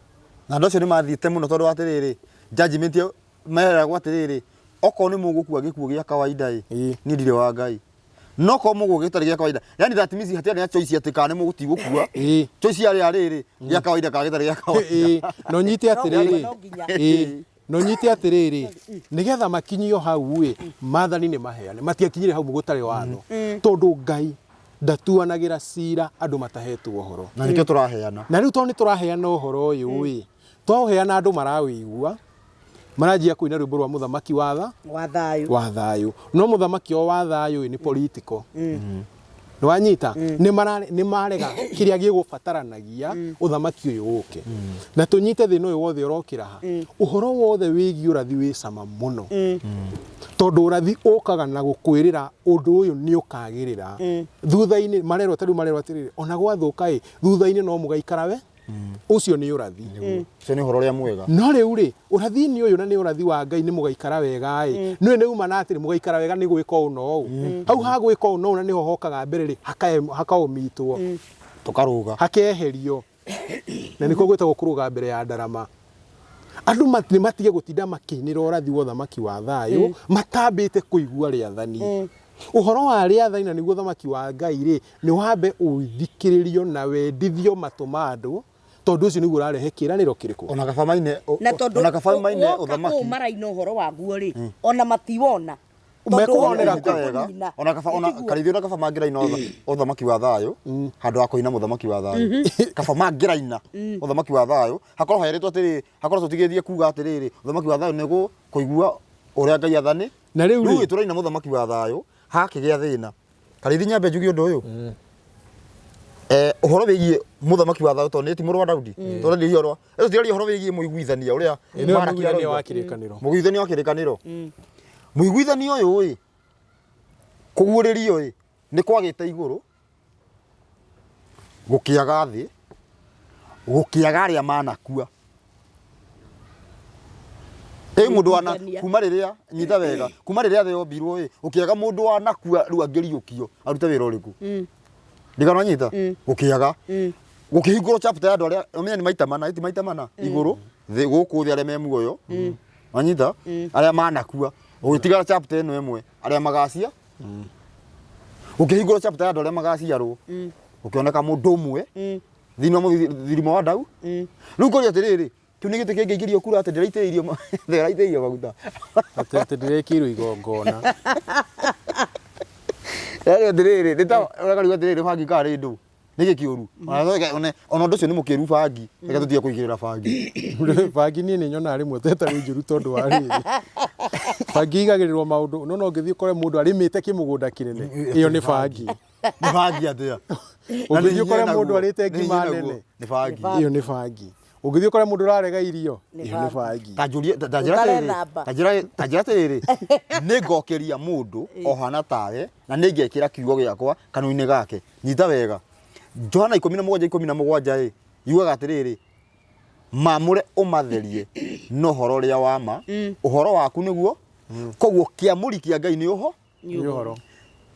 Na andũ acio nĩ mathiĩte mũno tondũ atĩrĩrĩ judgment ĩyo meragwo atĩrĩrĩ okorwo nĩ mũgũkua gĩkuũ gĩa kawaida ĩ Ĩĩ. niĩ ndirĩ wa Ngai no korwo mũgũkua gĩtarĩ gĩa kawaida yani that means hatiarĩ na choice atĩ kana nĩ mũgũtigũkua Ĩĩ. choice yarĩ ya rĩrĩ gĩa kawaida kana gĩtarĩ gĩa kawaida Ĩĩ, na ũnyite atĩrĩrĩ No nginya. Ĩĩ, na ũnyite atĩrĩrĩ nĩgetha makinyio hau ĩ maathani nĩ maheane matiakinyire hau gũtarĩ watho tondũ Ngai ndatuanagĩra cira andũ matahetwo ũhoro na nĩkĩo tũraheana na rĩu tondũ nĩ tũraheana ũhoro ũyũ ĩ twaũheana andũ marawĩigua maranjia kũina rwĩmbo rwa mũthamaki wa tha Wa thayũ. wa thayũ no mũthamaki o wa thayũ ĩ nĩ political nĩ wanyita nĩ marega kĩrĩa gĩgũbataranagia ũthamaki ũyũ ũke na tũnyite thĩna ũyũ wothe ũrokĩra ha ũhoro wothe wĩgiĩ ũrathi wĩ cama mũno tondũ ũrathi ũkaga na gũkwĩrĩra ũndũ ũyũ nĩ ũkagĩrĩra thutha-inĩ marerwo ta rĩu marerwo atĩrĩrĩ ona gwathũka ĩ thutha-inĩ no mũgaikara we ũcio nĩ ũrathi ũcio nĩ ũhoro ũrĩa mwega no rĩu rĩ ũrathi-inĩ ũyũ na nĩ ũrathi wa Ngai nĩ mũgaikara wega ĩ nĩwe nĩ uma na atĩrĩ mũgaikara wega nĩ gwĩka ũũ na ũũ hau ha gwĩka ũũ na ũũ na nĩho hokaga mbere rĩ hakaomitwo tũkarũga hakeherio Na nĩkuo gwĩtagwo kũrũga mbere ya ndarama. Andũ nĩ matige gũtinda makĩinĩra ũrathi wa ũthamaki wa thayũ matambĩte kũigua rĩathani. Ũhoro wa rĩathani na nĩguo ũthamaki wa Ngai rĩ, nĩ wambe ũthikĩrĩrio na wendithio matũ ma andũ, tondũ ũcio nĩguo ũrarehe kĩĩranĩro kĩrĩkũ? Ona kaba maine Na tondũ ona kaba maine woka kũu ũthamaki maraina ũhoro waguo rĩ, ona matiwona. Mekũwonera Nyita wega. Ona kaba ona karithio ona kaba mangĩraina ũthamaki wa thayũ handũ ha kũina mũthamaki wa thayũ. Kaba mangĩraina ũthamaki wa thayũ hakorwo herĩtwo atĩrĩ hakorwo tũtigĩthiĩ kuga atĩrĩrĩ ũthamaki wa thayũ nĩ kũigua ũrĩa Ngai athani. Na rĩu Rĩu rĩ, tũraina mũthamaki wa thayũ hakĩgĩa thĩna. Karĩithi nyambe njuge ũndũ ũyũ. Eh, ũhoro wĩgiĩ mũthamaki wa thayũ tondũ nĩ ti mũrũ wa Daudi. Tũraria ũhoro ĩyo tũraria ũhoro wĩgiĩ mũiguithania ũrĩa nĩwe Malaki mũiguithania aroiga. wa kĩrĩkanĩro. Mũiguithania wa kĩrĩkanĩro. Mũiguithania ũyũ ĩ kũguũrĩrio ĩ nĩ kwagĩte igũrũ gũkĩaga thĩ gũkĩaga arĩa manakua. Ĩ mũndũ wana Mũiguithania. kuma rĩrĩa nyita wega kuma rĩrĩa thĩ yombirwo ĩ gũkĩaga mũndũ wanakua rĩu angĩriũkio arute wĩra ũrĩkũ ndigana nyita gũkĩaga gũkĩhingũrwo chapter ya andũ arĩa ũmenye nĩ maita mana ĩ ti maita mana igũrũ thĩ gũkũ thĩ arĩa me muoyo wanyita arĩa manakua gũgĩtigara chapter ĩno ĩmwe arĩa magacia gũkĩhingũrwo chapter ya andũ arĩa magaciarwo gũkĩoneka mũndũ ũmwe thĩinĩ wa mũthirimo wa Daudi rĩu ngũria atĩrĩrĩ kĩu nĩ gĩtĩ kĩngĩingĩrio kura atĩ ndĩraitĩrĩirio ndĩraitĩrĩirio maguta Atĩ atĩ ndĩrekĩirwo igongona. Yaani atĩrĩrĩ nĩ ta ũrakariũga atĩrĩrĩ bangi karĩ ndũ nĩ gĩkĩũru ona ũndũ ũcio nĩ mũkĩru bangi reke tũtige kũigĩrĩra bangi Bangi niĩ nĩ nyonaga rĩmwe tetarĩ njũru tondũ wa rĩrĩ. Bangi igagĩrĩrwo maũndũ, no no ũngĩthiĩ ũkore mũndũ arĩmĩte kĩmũgũnda kĩnene, ĩyo nĩ bangi. Nĩ bangi atĩa? Ũngĩthiĩ ũkore mũndũ arĩte ngima nene, nĩ bangi. Ĩyo nĩ bangi. Ũngĩthiĩ ũkore mũndũ ũrarega irio, ĩyo nĩ bangi. Ta njũrie ta njĩra atĩrĩrĩ, Ũtarethamba. ta njĩra ta njĩra atĩrĩrĩ, nĩ ngokĩria mũndũ ohana tawe na nĩ ngekĩra kiugo gĩakwa kanua-inĩ gake. Nyita wega. Johana 17 17 ĩ yugaga atĩrĩrĩ, mamũre ũmatherie na ũhoro ũrĩa wa ma, ũhoro waku nĩguo. Koguo kĩamũri kĩa Ngai nĩ ũho Nĩ ũhoro.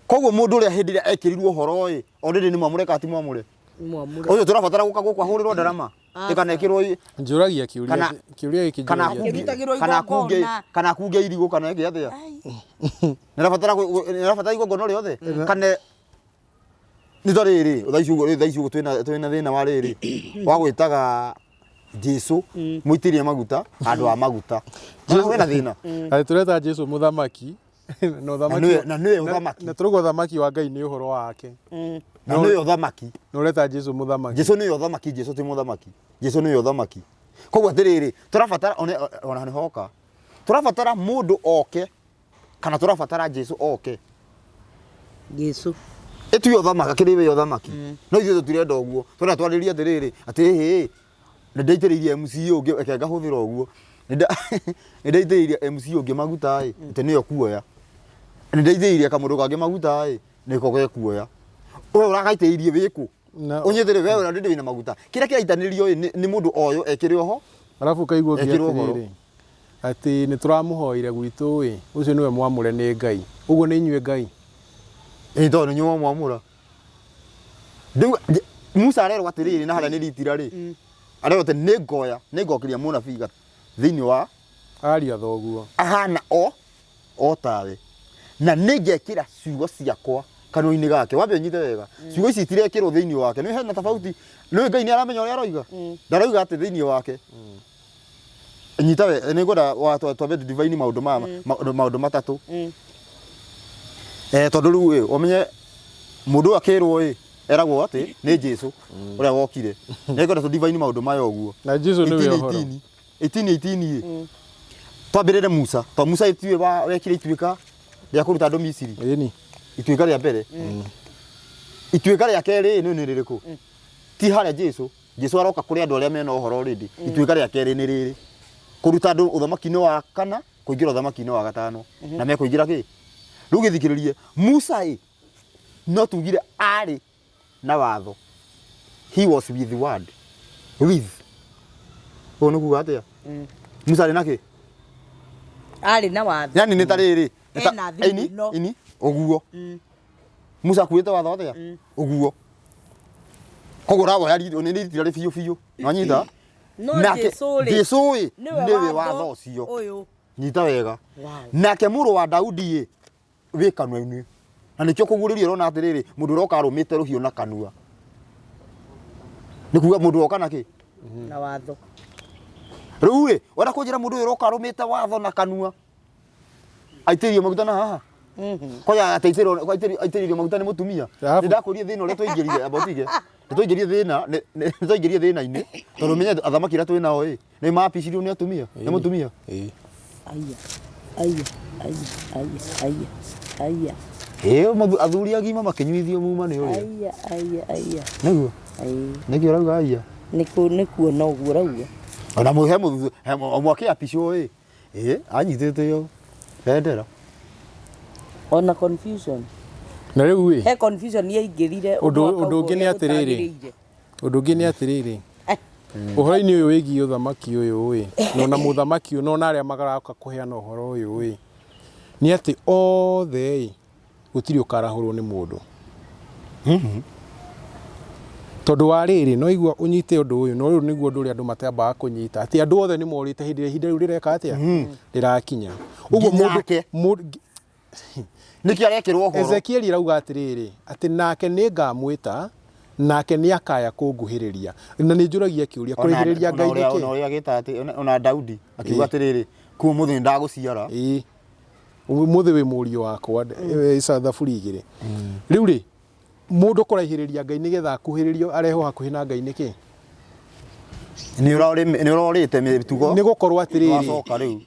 Koguo mũndũ ũrĩa hĩndĩ ĩrĩa ekĩrirwo ũhoro ĩ, already nĩ mwamũre kana ti mwamũre? Mwamũre. Ũcio tũrabatara gũka gũkũ ahũrĩrwo ndarama ĩkana ĩkĩrwo Njũragia kĩũria Kana- kĩũria gĩkĩ kana njũragia atĩrĩ. Kĩrutagĩrwo kana akunge igongona. kana akunge irigũ kana eke atĩa? Nĩrabatara nĩrabatara igongona rĩothe kana nĩ ta rĩrĩ thaa ici ũguo thaa ici ũguo twĩna twĩna thĩna wa rĩrĩ wa gwĩtaga Jesu mũitĩrĩrie maguta handũ ha maguta. Jesu wĩna thĩna. Atĩ tũreta Jesu mũthamaki na ũthamaki na nĩwe ũthamaki. na tũrauga ũthamaki wa Ngai nĩ ũhoro wake. Na nĩwe ũthamaki. Na ũreta Jesu mũthamaki. Jesu nĩwe ũthamaki, Jesu ti mũthamaki. Jesu nĩwe ũthamaki. Koguo atĩrĩrĩ, tũrabatara ona nĩ hoka. Tũrabatara mũndũ oke kana tũrabatara Jesu oke. Jesu. Ĩtuĩ ũthamaki, akĩrĩ we ũthamaki. No ithuĩ tũtirenda ũguo. Tũrenda twarĩrie atĩrĩrĩ, atĩ hĩ nĩ ndaitĩrĩirie MC ũngĩ, reke ngahũthĩra ũguo. Nĩ ndaitĩrĩirie MC ũngĩ maguta ĩ, atĩ nĩyo kuoya. Nĩ ndaitĩrĩirie kamũndũ kangĩ maguta ĩ, nĩko gekuoya. We ũragaitĩrĩirie wĩkũ? Ũnyitĩrĩ we ũrĩa ndĩ wĩna maguta. Kĩrĩa kĩraitanĩrio ĩ, nĩ mũndũ oyo ekĩre oho. Arabu ũkaigua ũngĩ Ekĩrwo ũhoro. atĩrĩrĩ, atĩ nĩ tũramũhoire gwitũ ĩ, ũcio nĩwe mwamũre nĩ Ngai. Ũguo nĩ inyuĩ Ngai? Ĩ tondũ nĩ inyuĩ mwamwamũra. Rĩu Musa arerwo atĩrĩrĩ na harĩa nĩ ritira rĩ, arerwo atĩ nĩ ngoya, nĩ ngokĩria mũnabii thĩinĩ wa Ariũ a thoguo. Ahana o o tawe na nĩ ngekĩra ciugo ciakwa kanua-inĩ gake. Wambe ũnyite wega, ciugo ici itirekĩrwo thĩinĩ wake. Nĩ hena tofauti. Nĩ Ngai nĩ aramenya ũrĩa aroiga. Ndaroiga atĩ thĩinĩ wake. Nyita we, nĩ ngwenda twambe define maũndũ maya, maũndũ matatũ. Eh, tondũ rĩu ĩ, ũmenye mũndũ ũyũ akĩrwo ĩ, eragwo atĩ nĩ Jesu ũrĩa wokire. Nĩ ngwenda tũ define maũndũ maya ũguo. Na Jesu nĩwe 18, ũhoro. 18, 18, 18 ĩ. Twambĩrĩre Musa, to Musa ĩtuĩ wa wekire ituĩka rĩa kũruta andũ Misiri. Ĩni. Ituĩka rĩa mbere. Ituĩka rĩa kerĩ nĩ rĩrĩkũ? Ti harĩa Jesu. Jesu aroka kũrĩ andũ arĩa mena ũhoro already. Ituĩka rĩa kerĩ nĩ rĩrĩ. Kũruta andũ ũthamaki-inĩ wa kana kũingĩra ũthamaki-inĩ wa gatano. Na mekũingĩra kĩ? Rĩu gĩthikĩrĩrie, Musa ĩ, no tugire arĩ na watho. He was with the word. With. Ũguo nĩ kuga atĩa? Musa arĩ na kĩ? Arĩ na watho. Yani nĩ ta rĩrĩ. Nĩ ta- Ena thimũ ini, ĩno. ini, ũguo. Musa akuĩte watho atĩa? Ũguo. Koguo ũrawoya nĩ literally biũ biũ. Nwanyita? No Nake Jesũ rĩ, Jesũ ĩ nĩwe nĩwe watho watho ũcio. ũyũ. Nyita wega. Wow. Nake mũrũ wa Daudi ĩ wĩ kanua-inĩ. Na nĩkĩo kũguũrĩrio ũrona atĩrĩrĩ mũndũ ũroka arũmĩte rũhiũ na kanua. Nĩ kuga mũndũ oka na kĩ? Na watho. Rĩu rĩ, wenda kũnjĩra mũndũ ũyũ ũroka arũmĩte watho na kanua aitĩrĩrio maguta na haha? Kwaya aitĩrĩrio maguta nĩ mũtumia. Alafu- Nĩ ndakũria thĩna ũrĩa twaingĩrire, amba ũtige. Nĩ twaingĩrire thĩna, nĩ twaingĩrire thĩna-inĩ tondũ menye athamaki arĩa twĩ nao ĩ, nĩ mapicirio nĩ atumia, nĩ mũtumia. Ĩĩ. Aya. Aya. Aya. Aya. Aya. Aya. Ĩĩ, athuri agima makĩnyuithio muma nĩ ũrĩa. Aya. Aya. Aya. Nĩguo, Ĩĩ. nĩkĩo ũrauga aya. Nĩ kuona ũguo ũrauga. Ona he mũthu he ũmwe akĩapicwo ĩ, ĩ anyitĩte ĩyo bendera. Ona confusion. Na rĩu ĩ He confusion yaingĩrire Ũndũ- ũndũ ũndũ ũngĩ nĩ ũrĩa atĩrĩrĩ. gũtagĩrĩire. Ũndũ ũngĩ nĩ atĩrĩrĩ, ũhoro-inĩ ũyũ wĩgiĩ ũthamaki ũyũ ĩ, na ona mũthamaki ũyũ na ona arĩa maroka kũheana ũhoro ũyũ ĩ, nĩ atĩ othe ĩ, gũtirĩ ũkarahũrwo nĩ mũndũ. Tondũ wa rĩrĩ, no igua ũnyite ũndũ ũyũ, na ũyũ nĩguo ũndũ ũrĩa andũ matambaga kũnyita, atĩ andũ othe nĩ morĩte hĩndĩ ĩrĩa ihinda rĩu rĩreka atĩa, rĩrakinya. Ũguo Nginya mũndũ, ake. mũndũ Nĩkĩ arekĩrwo ũhoro? Ezekieli arauga atĩrĩrĩ, atĩ nake nĩ ngamwĩta, nake nĩ akaya kũnguhĩrĩria. Na nĩ njũragia kĩũria, kũrĩhĩrĩria Ngai nĩ Ona kĩ? ũrĩa agĩta atĩ ona Daudi akiuga atĩrĩrĩ, kuma ũmũthĩ nĩ ndagũciara. Ĩĩ. Ũmũthĩ wĩ mũriũ wakwa, thaburi igĩrĩ. Rĩu rĩ, mũndũ kũraihĩrĩria Ngai nĩgetha akuhĩrĩrio arehwo hakuhĩ na Ngai nĩkĩ? Nĩ ũrorĩte mĩtugo. Nĩ gũkorwo atĩrĩrĩ, Wacoka rĩu.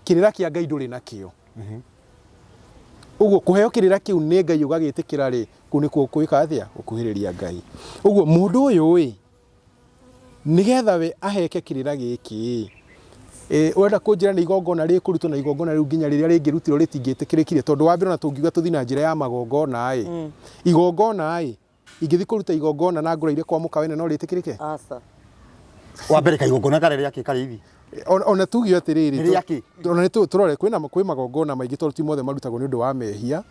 Kĩrĩra kĩa Ngai ndũrĩ nakĩo. Ũguo kũheo kĩrĩra kĩu nĩ Ngai ũgagĩtĩkĩra rĩ, kũu nĩkuo gwĩka atĩa? Gũkuhĩrĩria Ngai. Ũguo mũndũ ũyũ ĩ, nĩgetha we aheke kĩrĩra gĩkĩ ĩ, ũrenda kũnjĩra nĩ igongona rĩkũrutwo na igongona rĩu nginya rĩrĩa rĩngĩrutirwo rĩtingĩtĩkĩrĩkire tondũ wa mbere ona tũngiuga tũthiĩ na njĩra ya magongona ĩ, igongona ĩ, ingĩthiĩ kũruta igongona na ngũrĩire kwa mũkawa ĩno no rĩtĩkĩrĩke? Aca. Wa mbere kaigongona karĩ rĩa kĩ karĩ ithi? Ona tuge atĩrĩrĩ, Nĩ rĩa kĩ? ona nĩ tũrore kwĩna kwĩ magongona maingĩ tondũ ti mothe marutagwo nĩ ũndũ wa mehia.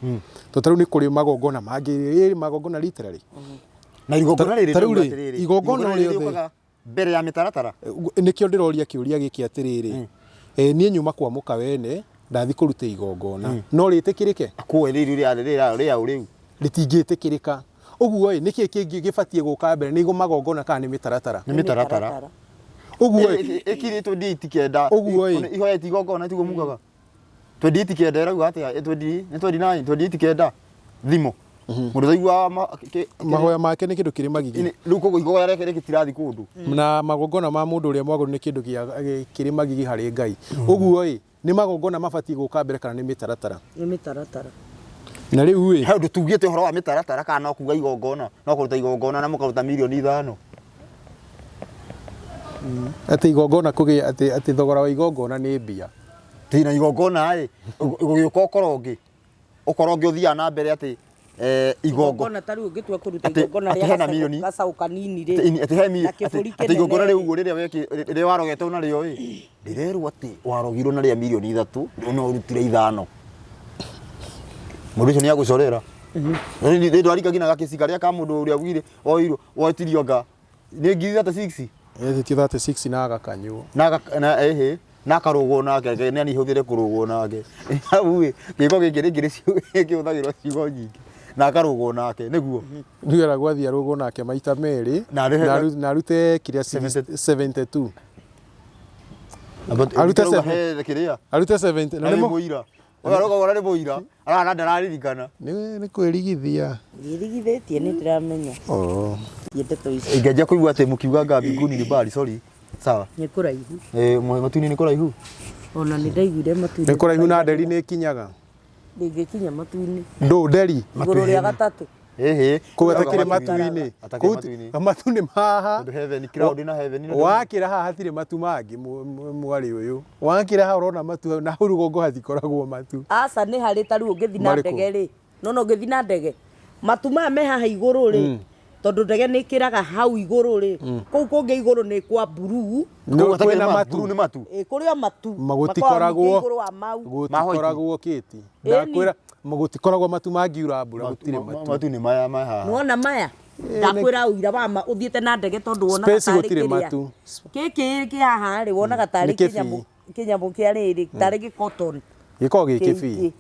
Tondũ ta rĩu nĩ kũrĩ magongona mangĩ, ĩ magongona literally. Na igongona rĩrĩ Ta rĩu ndauga rĩ, atĩrĩrĩ, igongona rĩrĩ rĩothe. rĩũkaga mbere ya mĩtaratara. Nĩkĩo ndĩroria kĩũria gĩkĩ atĩrĩrĩ, niĩ nyuma kwa mũkawene ndathiĩ kũruta igongona, no rĩtĩkĩrĩke? Kũĩ rĩrĩ rĩa rĩa rĩa rĩu. Rĩtingĩtĩkĩrĩka. Ũguo ĩ, nĩkĩ kĩngĩ gĩbatiĩ gũka mbere, nĩ magongona kana nĩ mĩtaratara? Nĩ mĩtaratara. Ũguo ĩ, Ĩkiri 28 kenda. Ũguo ĩ. Ihoete igongona tiguo mugaga. 28 kenda ĩrauga atĩa? 20 nĩ 29 28 kenda. Thimo. Mũndũ ũtaiguaga mahoya make nĩ kĩndũ kĩrĩ magigi. Rĩu koguo igoya rĩake rĩtirathi kũndũ. Na magongona ma mũndũ ũrĩa mwagũru nĩ kĩndũ kĩrĩ magigi harĩ Ngai. Ũguo ĩ, nĩ magongona mabatiĩ gũka mbere kana nĩ mĩtaratara? Nĩ mĩtaratara. Na rĩu ĩ, He ũndũ tugĩte ũhoro wa mĩtaratara kana no kuga igongona, no kũruta igongona na mũkaruta mirioni ithano. Atĩ igongona kũgĩa atĩ atĩ thogora wa igongona nĩ mbia. Ti na igongona ĩ, gũgĩũka ũkoro ũngĩ. Ũkoro ũngĩ ũthiaga na mbere atĩ igongo Igongona ta rĩu ũngĩtua kũruta Atĩ- igongona atĩ rĩa hena milioni. gacaũ kanini rĩ. Atĩ he Na kĩbũri atĩ igongona kĩnene rĩu ũguo rĩrĩa weki rĩrĩa warogetwo narĩo ĩ ndĩrerwo atĩ warogirwo na rĩa mirioni ithatũ rĩu no ũrutire ithano mũndũ ũcio nĩ agũcorera nĩ ndwaringa nginya gakĩci karĩa ka mũndũ ũrĩa wire woirwo wetirio anga nĩ ngiri 36 Etĩtio 36 na agakanywo. na na ehe na akarũgwo nake nĩ ani hũthĩre kũrũgwo nake hau ĩ gĩko gĩkĩ rĩngĩ nĩ kĩhũthagĩrwo ciugo nyingĩ na akarũgwo nake nĩguo Rĩu eragwo athiĩ arũgwo nake maita merĩ Na arĩhe- na arute kĩrĩa 72. Arute Arute seven. kĩrĩa Arute 70 na nĩ nĩmo mũira ũyũ arauga nĩ mũira arana ndararirikana nĩ kwĩrigithia. Ndiĩrigithĩtie nĩ ndĩramenya. Oh. Thiĩ ndeto ici. ingĩanjia kũigua atĩ mũkiuga nga mbinguni nĩ mbali sorry sawa Nĩ kũraihu. eh matu-inĩ nĩ kũraihu Ona nĩ ndaiguire matu-inĩ. Nĩ kũraihu na nderi nĩ ĩkinyaga. Ndĩngĩkinya matu-inĩ. Ndũ nderi. Igũrũ rĩa gatatũ. ĩhĩ Kũu atakĩrĩ matu-inĩ. Atakĩrĩ Kũu matu-inĩ. matu nĩ maha. Tondũ heaven cloud na heaven nĩ Wakĩra haha hatirĩ matu mangĩ mwarĩ ũyũ. Wakĩra haha ũrona matu hau na hau rũgongo hatikoragwo matu. Aca nĩ harĩ ta rĩu ũngĩthiĩ na Marĩkũ? ndege rĩ. No ũngĩthiĩ na ndege. Matu maya me haha igũrũ rĩ. Tondũ ndege nĩ ĩkĩraga hau igũrũ rĩ. Kũu kũngĩ igũrũ nĩ kwa mburuu. No Kũu kwĩna matu matu. nĩ matu Ĩ kũrĩ o matu. Gũtikoragwo Makoragwo igũrũ wa mau. Gũtikoragwo kĩti. Ndakwĩra gũtikoragwo matu mangiura mbura gũtirĩ matu. matu nĩ maya maya haha Nĩwona maya? Ndakwĩra ũira wa ma ũthiĩte na ndege tondũ wonaga Space tarĩ gũtirĩ kĩrĩa. matu. Gĩkĩ kĩ haha rĩ wonaga tarĩ Nĩ kĩbii. kĩnyamũ kĩnyamũ kĩa rĩrĩ tarĩ gĩ cotton. Gĩkoragwo gĩ Kĩingĩ. kĩbii.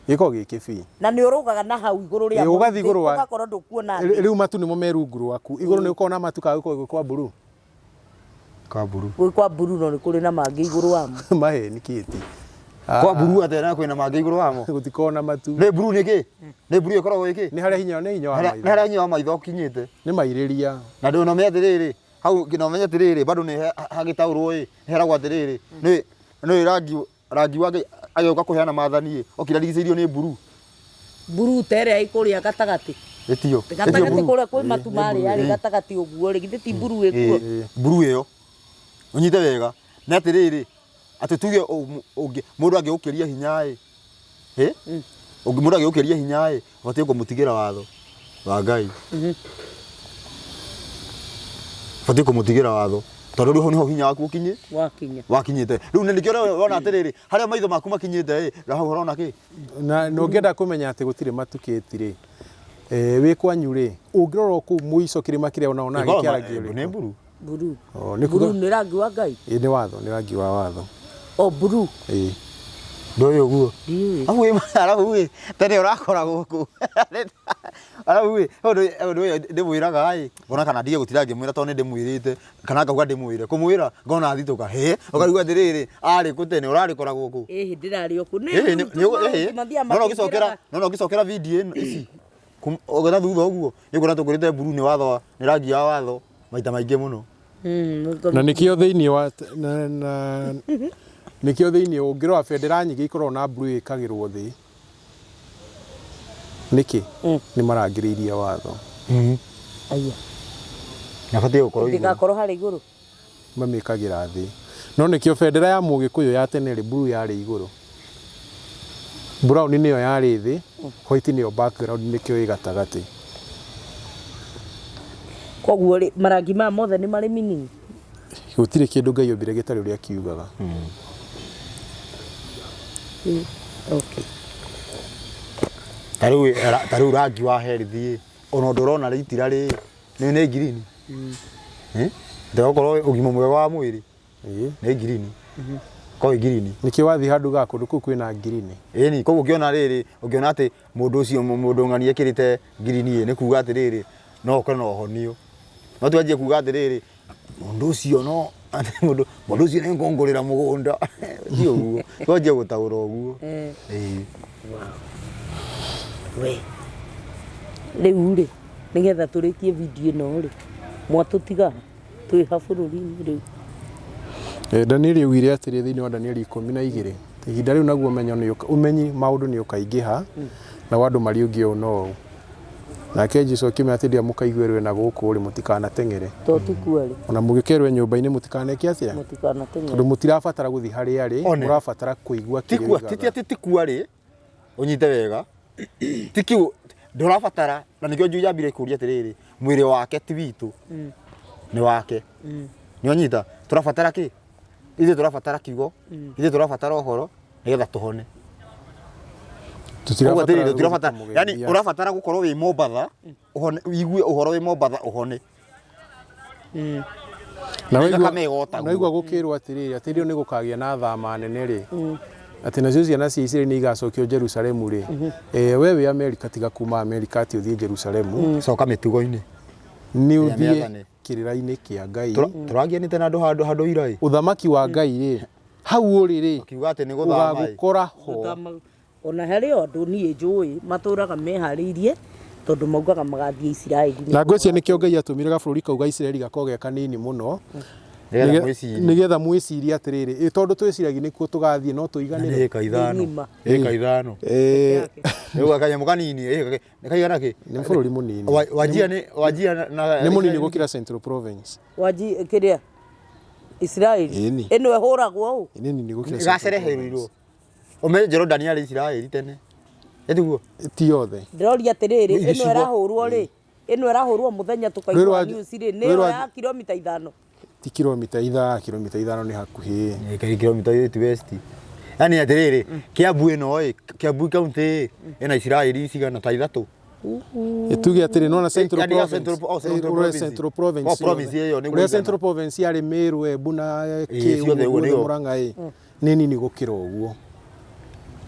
Gĩkoragwo gĩ kĩbii. Na nĩ ũrũgaga na hau igũrũ rĩa Ĩ, ũgathiĩ igũrũ wa- ũgakorwo ndũkuona thĩ. Rĩu matu nĩmo me rungu rwaku. Igũrũ nĩ ũkoragwo na matu kana gũkoragwo gwĩ kwa mburu. Kwa mburu. Gwĩ kwa mburu no nĩ kũrĩ na mangĩ igũrũ wamo. Maheni kĩti. Kwa mburu atĩa na kwĩna mangĩ igũrũ wamo? Gũtikoragwo na matu. Nĩ mburu nĩ kĩ? Nĩ mburu ĩkoragwo ĩ kĩ? Nĩ harĩa hinya nĩ hinya wa Nĩ maitho. harĩa hinya wa maitho ũkinyĩte. Nĩ mairĩria. Na ndũ no menye atĩrĩrĩ, hau no menye atĩrĩrĩ, bado nĩ hagĩtaũrwo ĩ, heragwo atĩrĩrĩ, nĩ nĩ rangi rangi wa Ngai agĩũka kũheana maathani ĩ, okire arigicĩirio nĩ mburu. Mburu ta ĩrĩa ĩ kũrĩa gatagatĩ. Ĩtio. Ĩtio Gatagatĩ mburu. kũrĩa kwĩ matu marĩa rĩ gatagatĩ ũguo rĩ githĩ ti mburu ĩkuo. Ĩ, mburu ĩyo ũnyite wega nĩ atĩrĩrĩ atĩ tuge ũngĩ mũndũ angĩgũkĩria hinya ĩ ĩ ũngĩ mũndũ angĩgũkĩria hinya ĩ ũbatiĩ kũmũtigĩra watho wa Ngai ũbatiĩ kũmũtigĩra watho tondũ rĩu hau nĩho hinya waku ũkinyĩ Wakinya. wakinyĩte rĩu nĩ nĩkĩo ũrona atĩrĩrĩ harĩa maitho maku makinyĩte ĩ na hau ũrona kĩ Na na ũngĩenda kũmenya atĩ gũtirĩ matu kĩti rĩ, wĩ kwanyu rĩ, ũngĩrora kũu mũico kĩrĩma kĩrĩa ũnaona gĩkĩaragio nĩ rĩ. mburu Mburu. O, nĩ Mburu kuga nĩ rangi wa Ngai. ĩ nĩ watho, nĩ rangi wa watho. O mburu. Ĩ. ndũĩ ũguo Ndiũĩ. Arabu ĩ arabu ĩ tene ũrakora gũkũ arabu ĩ ũndũ ũndũ ũyũ ndĩmwĩraga ĩ ngona kana ndige gũtinda ngĩmwĩra tondũ nĩ ndĩmwĩrĩte kana ngauga ndĩmwĩre kũmwĩra ngona thitũka hĩ ũkarigwo atĩrĩrĩ arĩ kũ tene ũrarĩkora gũkũ Ĩhĩ ndĩrarĩ o kũ. Nĩ Ĩhĩ, rĩu ĩhĩ mathiaga nona ũgĩcokera makĩnjĩraga. nona ũgĩcokera video ĩno ici ũgĩra thutha ũguo nĩ ũkuona tũkũrĩte mburu nĩ watho nĩ rangi wa watho maita maingĩ mũno Na nĩkĩo thĩinĩ wa na, na nĩkĩo thĩinĩ ũngĩrora bendera nyingĩ ikoragwo na blue ĩkagĩrwo thĩ. Nĩkĩ? Nĩ marangĩrĩirie watho. Aya. Nabatiĩ gũkorwo igũrũ Ndĩgakorwo harĩa igũrũ. Mamĩkagĩra thĩ. No nĩkĩo bendera ya Mũgĩkũyũ ya tene rĩ, blue yarĩ igũrũ. Brown nĩyo yarĩ thĩ, white nĩyo background nĩkĩo ĩ gatagatĩ. Koguo rĩ marangi maya mothe nĩ marĩ meaning. Gũtirĩ kĩndũ Ngai ombire gĩtarĩ ũrĩa kiugaga. Okay. Ta rĩu ta rĩu rangi wa health ĩ ona ũndũ ũrona rĩitira rĩ nĩ nĩ ngirini ndĩgakorwo ũgima mwega wa mwĩrĩ Ĩĩ. nĩ ngirini korwo ĩ ngirini Nĩkĩo wathiĩ handũ ga kũndũ kũu kwĩna ngirini. ĩni koguo ũngĩona rĩrĩ ũngĩona atĩ mũndũ ũcio mũndũ ng'ani ekĩrĩte ngirini ĩ nĩ kuga atĩrĩrĩ no ũkore no ũhonio no twanjie kuga atĩrĩrĩ mũndũ ũcio no atĩ mũndũ mũndũ ũcio nĩ ngũngũrĩra mũgũnda ti ũguo twanjie gũtaũra ũguo ĩĩ We. Rĩu rĩ nĩgetha tũrĩkie video ĩno rĩ mwatũtiga twĩ ha bũrũri-inĩ rĩu. Danieli augire atĩrĩ thĩinĩ wa Danieli 12 ihinda rĩu naguo ũmenyo nĩ ũmenyi maũndũ nĩ ũkaingĩha nao andũ mariũngie ũũ na ũũ. Nake Jesũ akĩmera atĩ rĩrĩa mũkaiguĩrwo na gũkũ rĩ mũtikanateng'ere. To tukua rĩ Ona mũgĩkerwo nyũmba-inĩ mũtikaneke atĩa? mũtikanateng'ere. Tondũ mũtirabatara gũthiĩ harĩa rĩ, One. mũrabatara kũigua kĩrĩa tikua oigaga. titi atĩ tikua rĩ ũnyite wega ti kiu ndũrabatara na nĩkĩo njui yambire kũria atĩrĩrĩ mwĩrĩ wake ti witũ nĩ wake nĩ wanyita tũrabatara kĩ ithuĩ tũrabatara kiugo ithuĩ tũrabatara ũhoro nĩgetha tũhone Koguo Tũtirabatara atĩrĩrĩ gũthiĩ tũtirabatara yani kũmũgeithia. ũrabatara gũkorwo wĩ Mombatha ũhone ũigue ũhoro wĩ Mombatha ũhone Na waigua Thakame ĩgotagwo. na waigua gũkĩrwo atĩrĩrĩ atĩ rĩo nĩ gũkagĩa na thama nene rĩ atĩ nacio ciana cia Isiraeli nĩ igacokio Jerusalemu rĩ we wĩ Amerika tiga kuma Amerika atĩ ũthiĩ Jerusalemu coka mĩtugo-inĩ nĩ Ĩrĩa ũthiĩ mĩathane. kĩrĩra-inĩ kĩa Ngai Tũragianĩte na andũ handũ handũ ira ĩ ũthamaki wa Ngai rĩ hau ũrĩ rĩ kiuga atĩ nĩ gũthama ĩ ũgagũkora ho Gũthama- Ona harĩ o andũ niĩ njũĩ matũraga meharĩirie tondũ maugaga magathiĩ Isiraeli. Na ngwĩciria nĩkĩo Ngai atũmire gabũrũri kau ga Isiraeli gakorwo ge kanini mũno nĩgetha mwĩcirie nĩgetha mwĩcirie atĩrĩrĩ ĩ tondũ twĩciragia nĩkuo tũgathiĩ no tũiganĩre nĩ ĩka ithano Ng'ima. ĩka ithano Rĩu kanyamũ kanini ĩ nĩ kaigana kĩ nĩ bũrũri mũnini Wajia nĩ wajia na nĩ mũnini gũkĩra Central Province Waji kĩrĩa Isiraeli Ĩni. ĩno ĩhũragwo ũũ nĩ nini gũkĩra Central gacereherirwo ũmenye Jordan yarĩ Isiraeli tene ĩtiguo Province. Ti yothe ndĩroria atĩrĩrĩ ĩno Gĩcigo. ĩrahũrwo rĩ ĩno ĩrahũrwo mũthenya Rũĩ tũkaigua rwa- news rĩ rũĩ nĩyo rwa- ya kilomita 5 ti kilomita ithaa kilomita 5 nĩ hakuhĩ Ĩka kilomita 8 west yani atĩrĩrĩ Kiambu ĩno ĩ Kiambu county ĩ ĩna Isiraeli cigana ta ithatũ Tuge atĩrĩ nona Central Yani ya Province Central- oh, Central ũrĩa Province. Central Province Oh, province ĩyo nĩguo ũrĩa ĩigana. Central Province yarĩ Meru, Embu na Ĩĩ, ciothe ũguo kĩ nĩyo. Murang'a ĩ nĩ nini gũkĩra ũguo.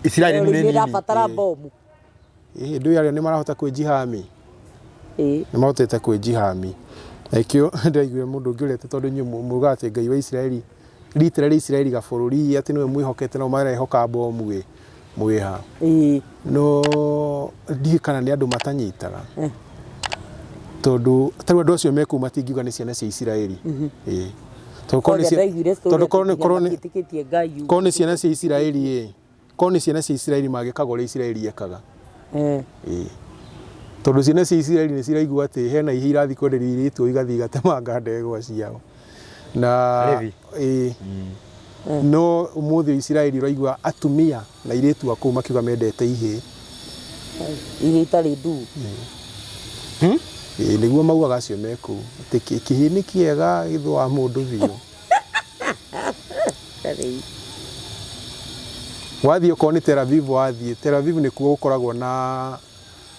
Isiraeli nĩ nini. Ĩrabatara bomu. Ĩĩ ndũĩ arĩa nĩ marahota kwĩjihami, Ĩĩ. nĩ mahotete kwĩjihami, na ikĩo ndĩraiguire mũndũ ũngĩ ũrĩa tondũ inyuĩ mugaga atĩ Ngai wa Isiraeli literally Isiraeli gabũrũri atĩ nĩwe mwĩhokete no marehoka bomu ĩ mwĩha. Ĩĩ. No ndiũĩ kana nĩ andũ matanyitaga, tondũ tarĩu andũ acio me kũu matingiuga nĩ ciana cia Isiraeli. Ĩĩ, tondũ korwo nĩ Kwanja ndaiguire story tondũ korwo atĩ nĩ korwo nginya nĩ matiĩtĩkĩtie Ngai ũguo. korwo nĩ ciana cia Isiraeli ĩ, korwo nĩ ciana cia Isiraeli mangĩkaga ũrĩa Isiraeli ekaga. Ĩĩ, tondũ ciana cia Isiraeli nĩ ciraigua atĩ hena ihĩ irathiĩ kwenderio irĩtwo igathiĩ igatemanga ndegwa ciao na Levi. Ĩĩ, no ũmũthĩ Isiraeli ũraigua atumia na airĩtu a kũu makiuga mendete ihĩ. Ihĩ itarĩ nduu. Ĩĩ, nĩguo maugaga acio me kũu atĩ kĩhĩ nĩ kĩega gĩthũa mũndũ biũ. Tarĩu. Wathiĩ okorwo nĩ Tel Aviv, wathiĩ Tel Aviv nĩkuo gũkoragwo na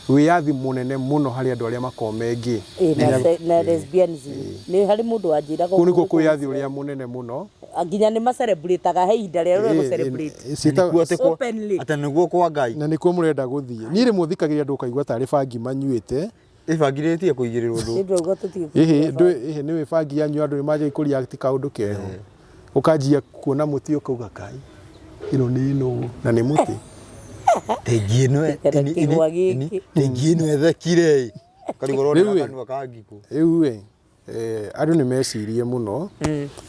wĩyathi mũnene mũno harĩ andũ arĩa makoragwo me gay. Ĩĩ, na lesbianism. Nĩ harĩ mũndũ wanjĩraga Kũu nĩkuo ũguo. kwĩyathi ũrĩa mũnene mũno. Nginya nĩ macelebrataga he ihinda rĩa rĩa gũcelebrate. Nĩkuo atĩ Openly. Atĩ nĩguo kwa Ngai. Na nĩkuo mũrenda gũthiĩ. Niĩ rĩmwe thikagĩrĩria andũ ũkaigua tarĩ bangi manyuĩte. Ĩbangirĩtie kũigĩrĩrwo ndũ. Nĩ ndauga tũtige Ĩhĩ kũnyua ndũ ĩhĩ nĩwe bangi yanyu andũ nĩmanjagia kũreact kaũndũ keho. Ũkanjia kuona mũtĩ ũkauga kai ĩno nĩ nũgũ na nĩ mũtĩ. Thengi ĩno Kana kĩgwa gĩkĩ. Thengi ĩno ĩthekire ĩ. Karigũrwo Rĩu nĩ ĩ. kanua ka ngikũ. Rĩu ĩ andũ nĩ mecirie mũno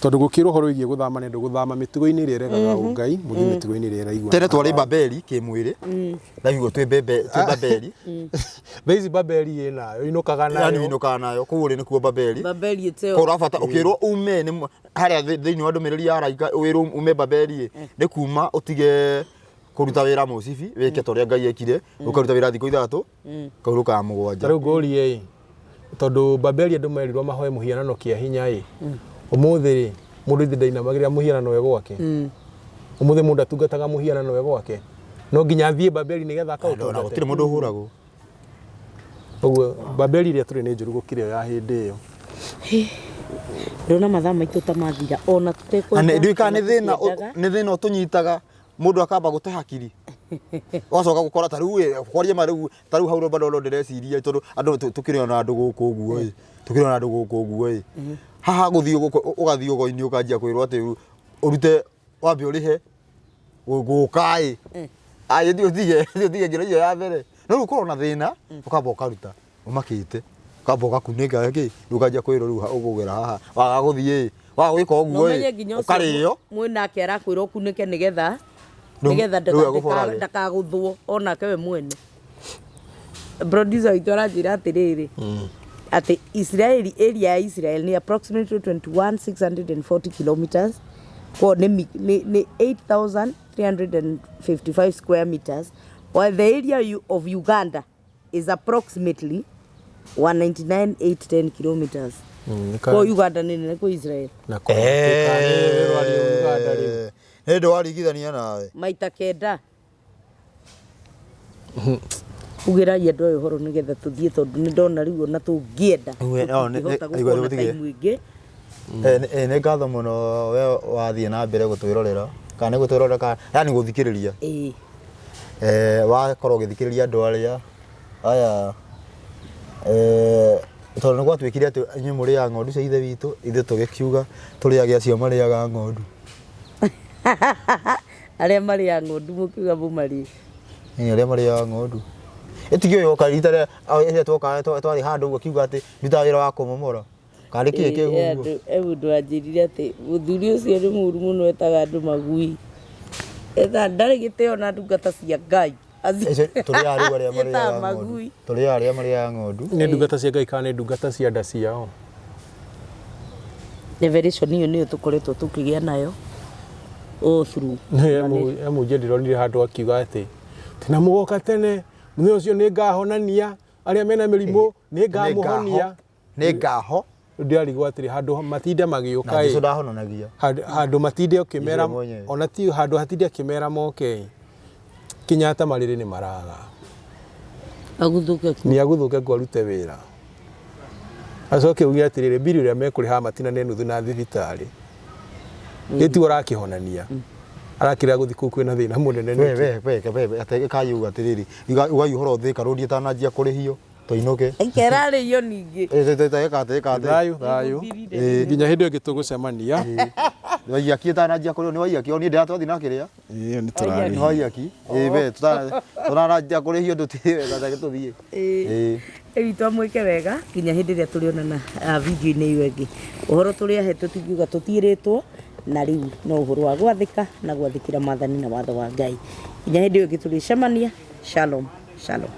tondũ gũkĩrwo ũhoro wĩgiĩ gũthama nĩ andũ gũthama mĩtugo-inĩ ĩrĩa ĩregaga ũngai mũthiĩ mĩtugo-inĩ ĩrĩa ĩraigua. Tene twarĩ Babeli kĩmwĩrĩ. Ndaigua twĩ bebe twĩ Babeli. Thaa ici Babeli ĩnayo inũkaga Yani nayo. winũkaga nayo kũu ũrĩ nĩkuo Babeli. Babeli itself. Kũu ũrabata ũkĩrwo ume nĩ harĩa thĩinĩ wa ndũmĩrĩri ya araika wĩrwo ume Babeli ĩ, nĩ kuma ũtige kũruta wĩra mũcibi wĩke ta ũrĩa Ngai ekire ũkaruta wĩra thikũ 3 ũkahurũkaga 7. Ta rĩu ngũrie ĩ, tondũ Babeli andũ merirwo mahoe mũhianano kĩa hinya ĩ, ũmũthĩ rĩ mũndũ ithe ndainamagĩrĩra mũhianano e gwake. Ũmũthĩ mũndũ atungataga mũhianano e gwake, no nginya athiĩ Babeli nĩgetha Ona akaũtungate. gũtirĩ mũndũ ũhũragwo. Ũguo Babeli ĩrĩa tũrĩ nĩ njũru gũkĩra ĩyo ya hĩndĩ ĩyo. Ndĩrona mathaa maitũ ta mathira ona Na tũtekwenda. ndiũĩ kana nĩ thĩna tũtiendaga. nĩ thĩna ũtũnyitaga mũndũ akamba gũte hakiri ũgacoka gũkora ta rĩu ĩ, kwaria ma rĩu ta rĩu hau bado no ndĩreciria tondũ andũ tũkĩrĩ ona andũ gũkũ ũguo ĩ, tũkĩrĩ ona andũ gũkũ ũguo ĩ, haha gũthiĩ gũkũ ũgathiĩ ũgo-inĩ ũkanjia kwĩrwo atĩ ũrute wambe ũrĩhe gũka ĩ, ayĩ thiĩ ũtige thiĩ ũtige njĩra ĩyo ya mbere, no rĩu ũkorwo na thĩna ũkamba ũkaruta ũmakĩte ũkamba ũgakunĩka kĩ rĩu ũkanjia kwĩrwo rĩu ũkũgera haha waga gũthiĩ ĩ, waga gwĩka Na ũguo ũmenye ĩ, nginya ũcio ũkarĩo mwĩnake arakwĩra ũkunĩke nĩgetha Rĩu- nĩgetha rĩu egũborage. ndakagũthwo onake we mwene. Producer witũ aranjĩra atĩrĩrĩ atĩ Israeli area ya Israel nĩ approximately 21,640 kilometers koguo nĩ 8,355 square meters, while the area of Uganda is approximately 199,810 kilometers. Koguo Uganda nĩ nene kwĩ Israel Na kwa nĩ rwario Uganda rĩu. Nĩ ndũ waringithania nawe. Maita 9. Ugĩrai andũ aya ũhoro nĩgetha tũthiĩ tondũ nĩ ndona rĩu ona tũngĩenda Uge, no, tũtingĩhota igua gũkorwo na tũtige. time ĩngĩ. Nĩ ngatho mũno we wathiĩ na mbere gũtwĩrorera kana nĩ gũtwĩrorera kana yani gũthikĩrĩria. Ĩĩ. Wakorwo ũgĩthikĩrĩria andũ arĩa aya, tondũ nĩ gwatuĩkire atĩ inyuĩ mũrĩaga ng'ondu cia ithe witũ, ithuĩ tũgĩkiuga tũrĩage acio marĩaga ng'ondu. Arĩa marĩaga ng'ondu mũkiuga mũmarĩe. Nĩ arĩa marĩaga ng'ondu. Ĩtigĩ ũyũ oka rita rĩrĩa twoka twarĩ handũ ũguo akiuga atĩ ndutaga wĩra wa kũmomora. Kana nĩ kĩĩ kĩu ũguo? He mũndũ wanjĩrire atĩ mũthuri ũcio nĩ mũru mũno etaga andũ magui. Eta ndarĩ gĩtĩo na ndungata cia Ngai. Tũrĩaga rĩu arĩa Aciĩtaga marĩaga ng'ondu. magui. Tũrĩaga arĩa marĩaga ng'ondu. Nĩ ndungata cia Ngai kana nĩ ndungata cia nda ciao? Revelation ĩyo nĩyo tũkoretwo tũkĩgĩa nayo all through. He mũnjia ndĩronire handũ akiuga atĩ na mũgoka tene mũthenya ũcio nĩ ngahonania arĩa mena mĩrimũ nĩ ngamũhonia. Nĩ ngaho. Ndĩrarigwo atĩrĩ handũ matinde magĩũka Na Jesũ ĩ, ndahonanagia. handũ matinde ũkĩmera Jesũ mwenyewe. ona ti handũ hatinde akĩmera moke ĩ, Kenyatta marĩrĩ nĩ maraga. Aguthũke kuo. Nĩ aguthũke kuo arute wĩra. Acoke uge atĩrĩrĩ, mbiri ũrĩa mekũrĩha matinane nuthu na thibitarĩ. Ĩtiguo arakĩhonania. Arakĩrega gũthiĩ kũu kwĩna thĩna mũnene We nĩkĩ? we we we we kayuga atĩrĩrĩ, ugai ũhoro Thika Road ĩtananjia kũrĩhio tũinũke. Kerarĩio ningĩ. Ĩka atĩ ĩka atĩ. Thayũ thayũ. Nginya hĩndĩ ĩyo ĩngĩ tũgũcemania. Waiyaki ĩtananjia kũrĩhio nĩ waiyaki o niĩ ndĩratwathi na kĩrĩa. Ĩyo nĩ Nĩ tũrarĩhia. waiyaki. Ĩ we tũrananjia kũrĩhio ndũtirĩ tũthiĩ. Ĩ. Rĩu twamwĩke wega nginya hĩndĩ ĩrĩa tũrĩonana video-inĩ ĩyo ĩngĩ. Ũhoro tũrĩ ahe tũtingiuga tũtiĩrĩtwo na rĩu no ũhoro wa gwathĩka na gwathĩkĩra maathani na watho wa Ngai. Nginya hĩndĩ ĩyo ĩngĩ tũrĩcemania. Shalom, shalom.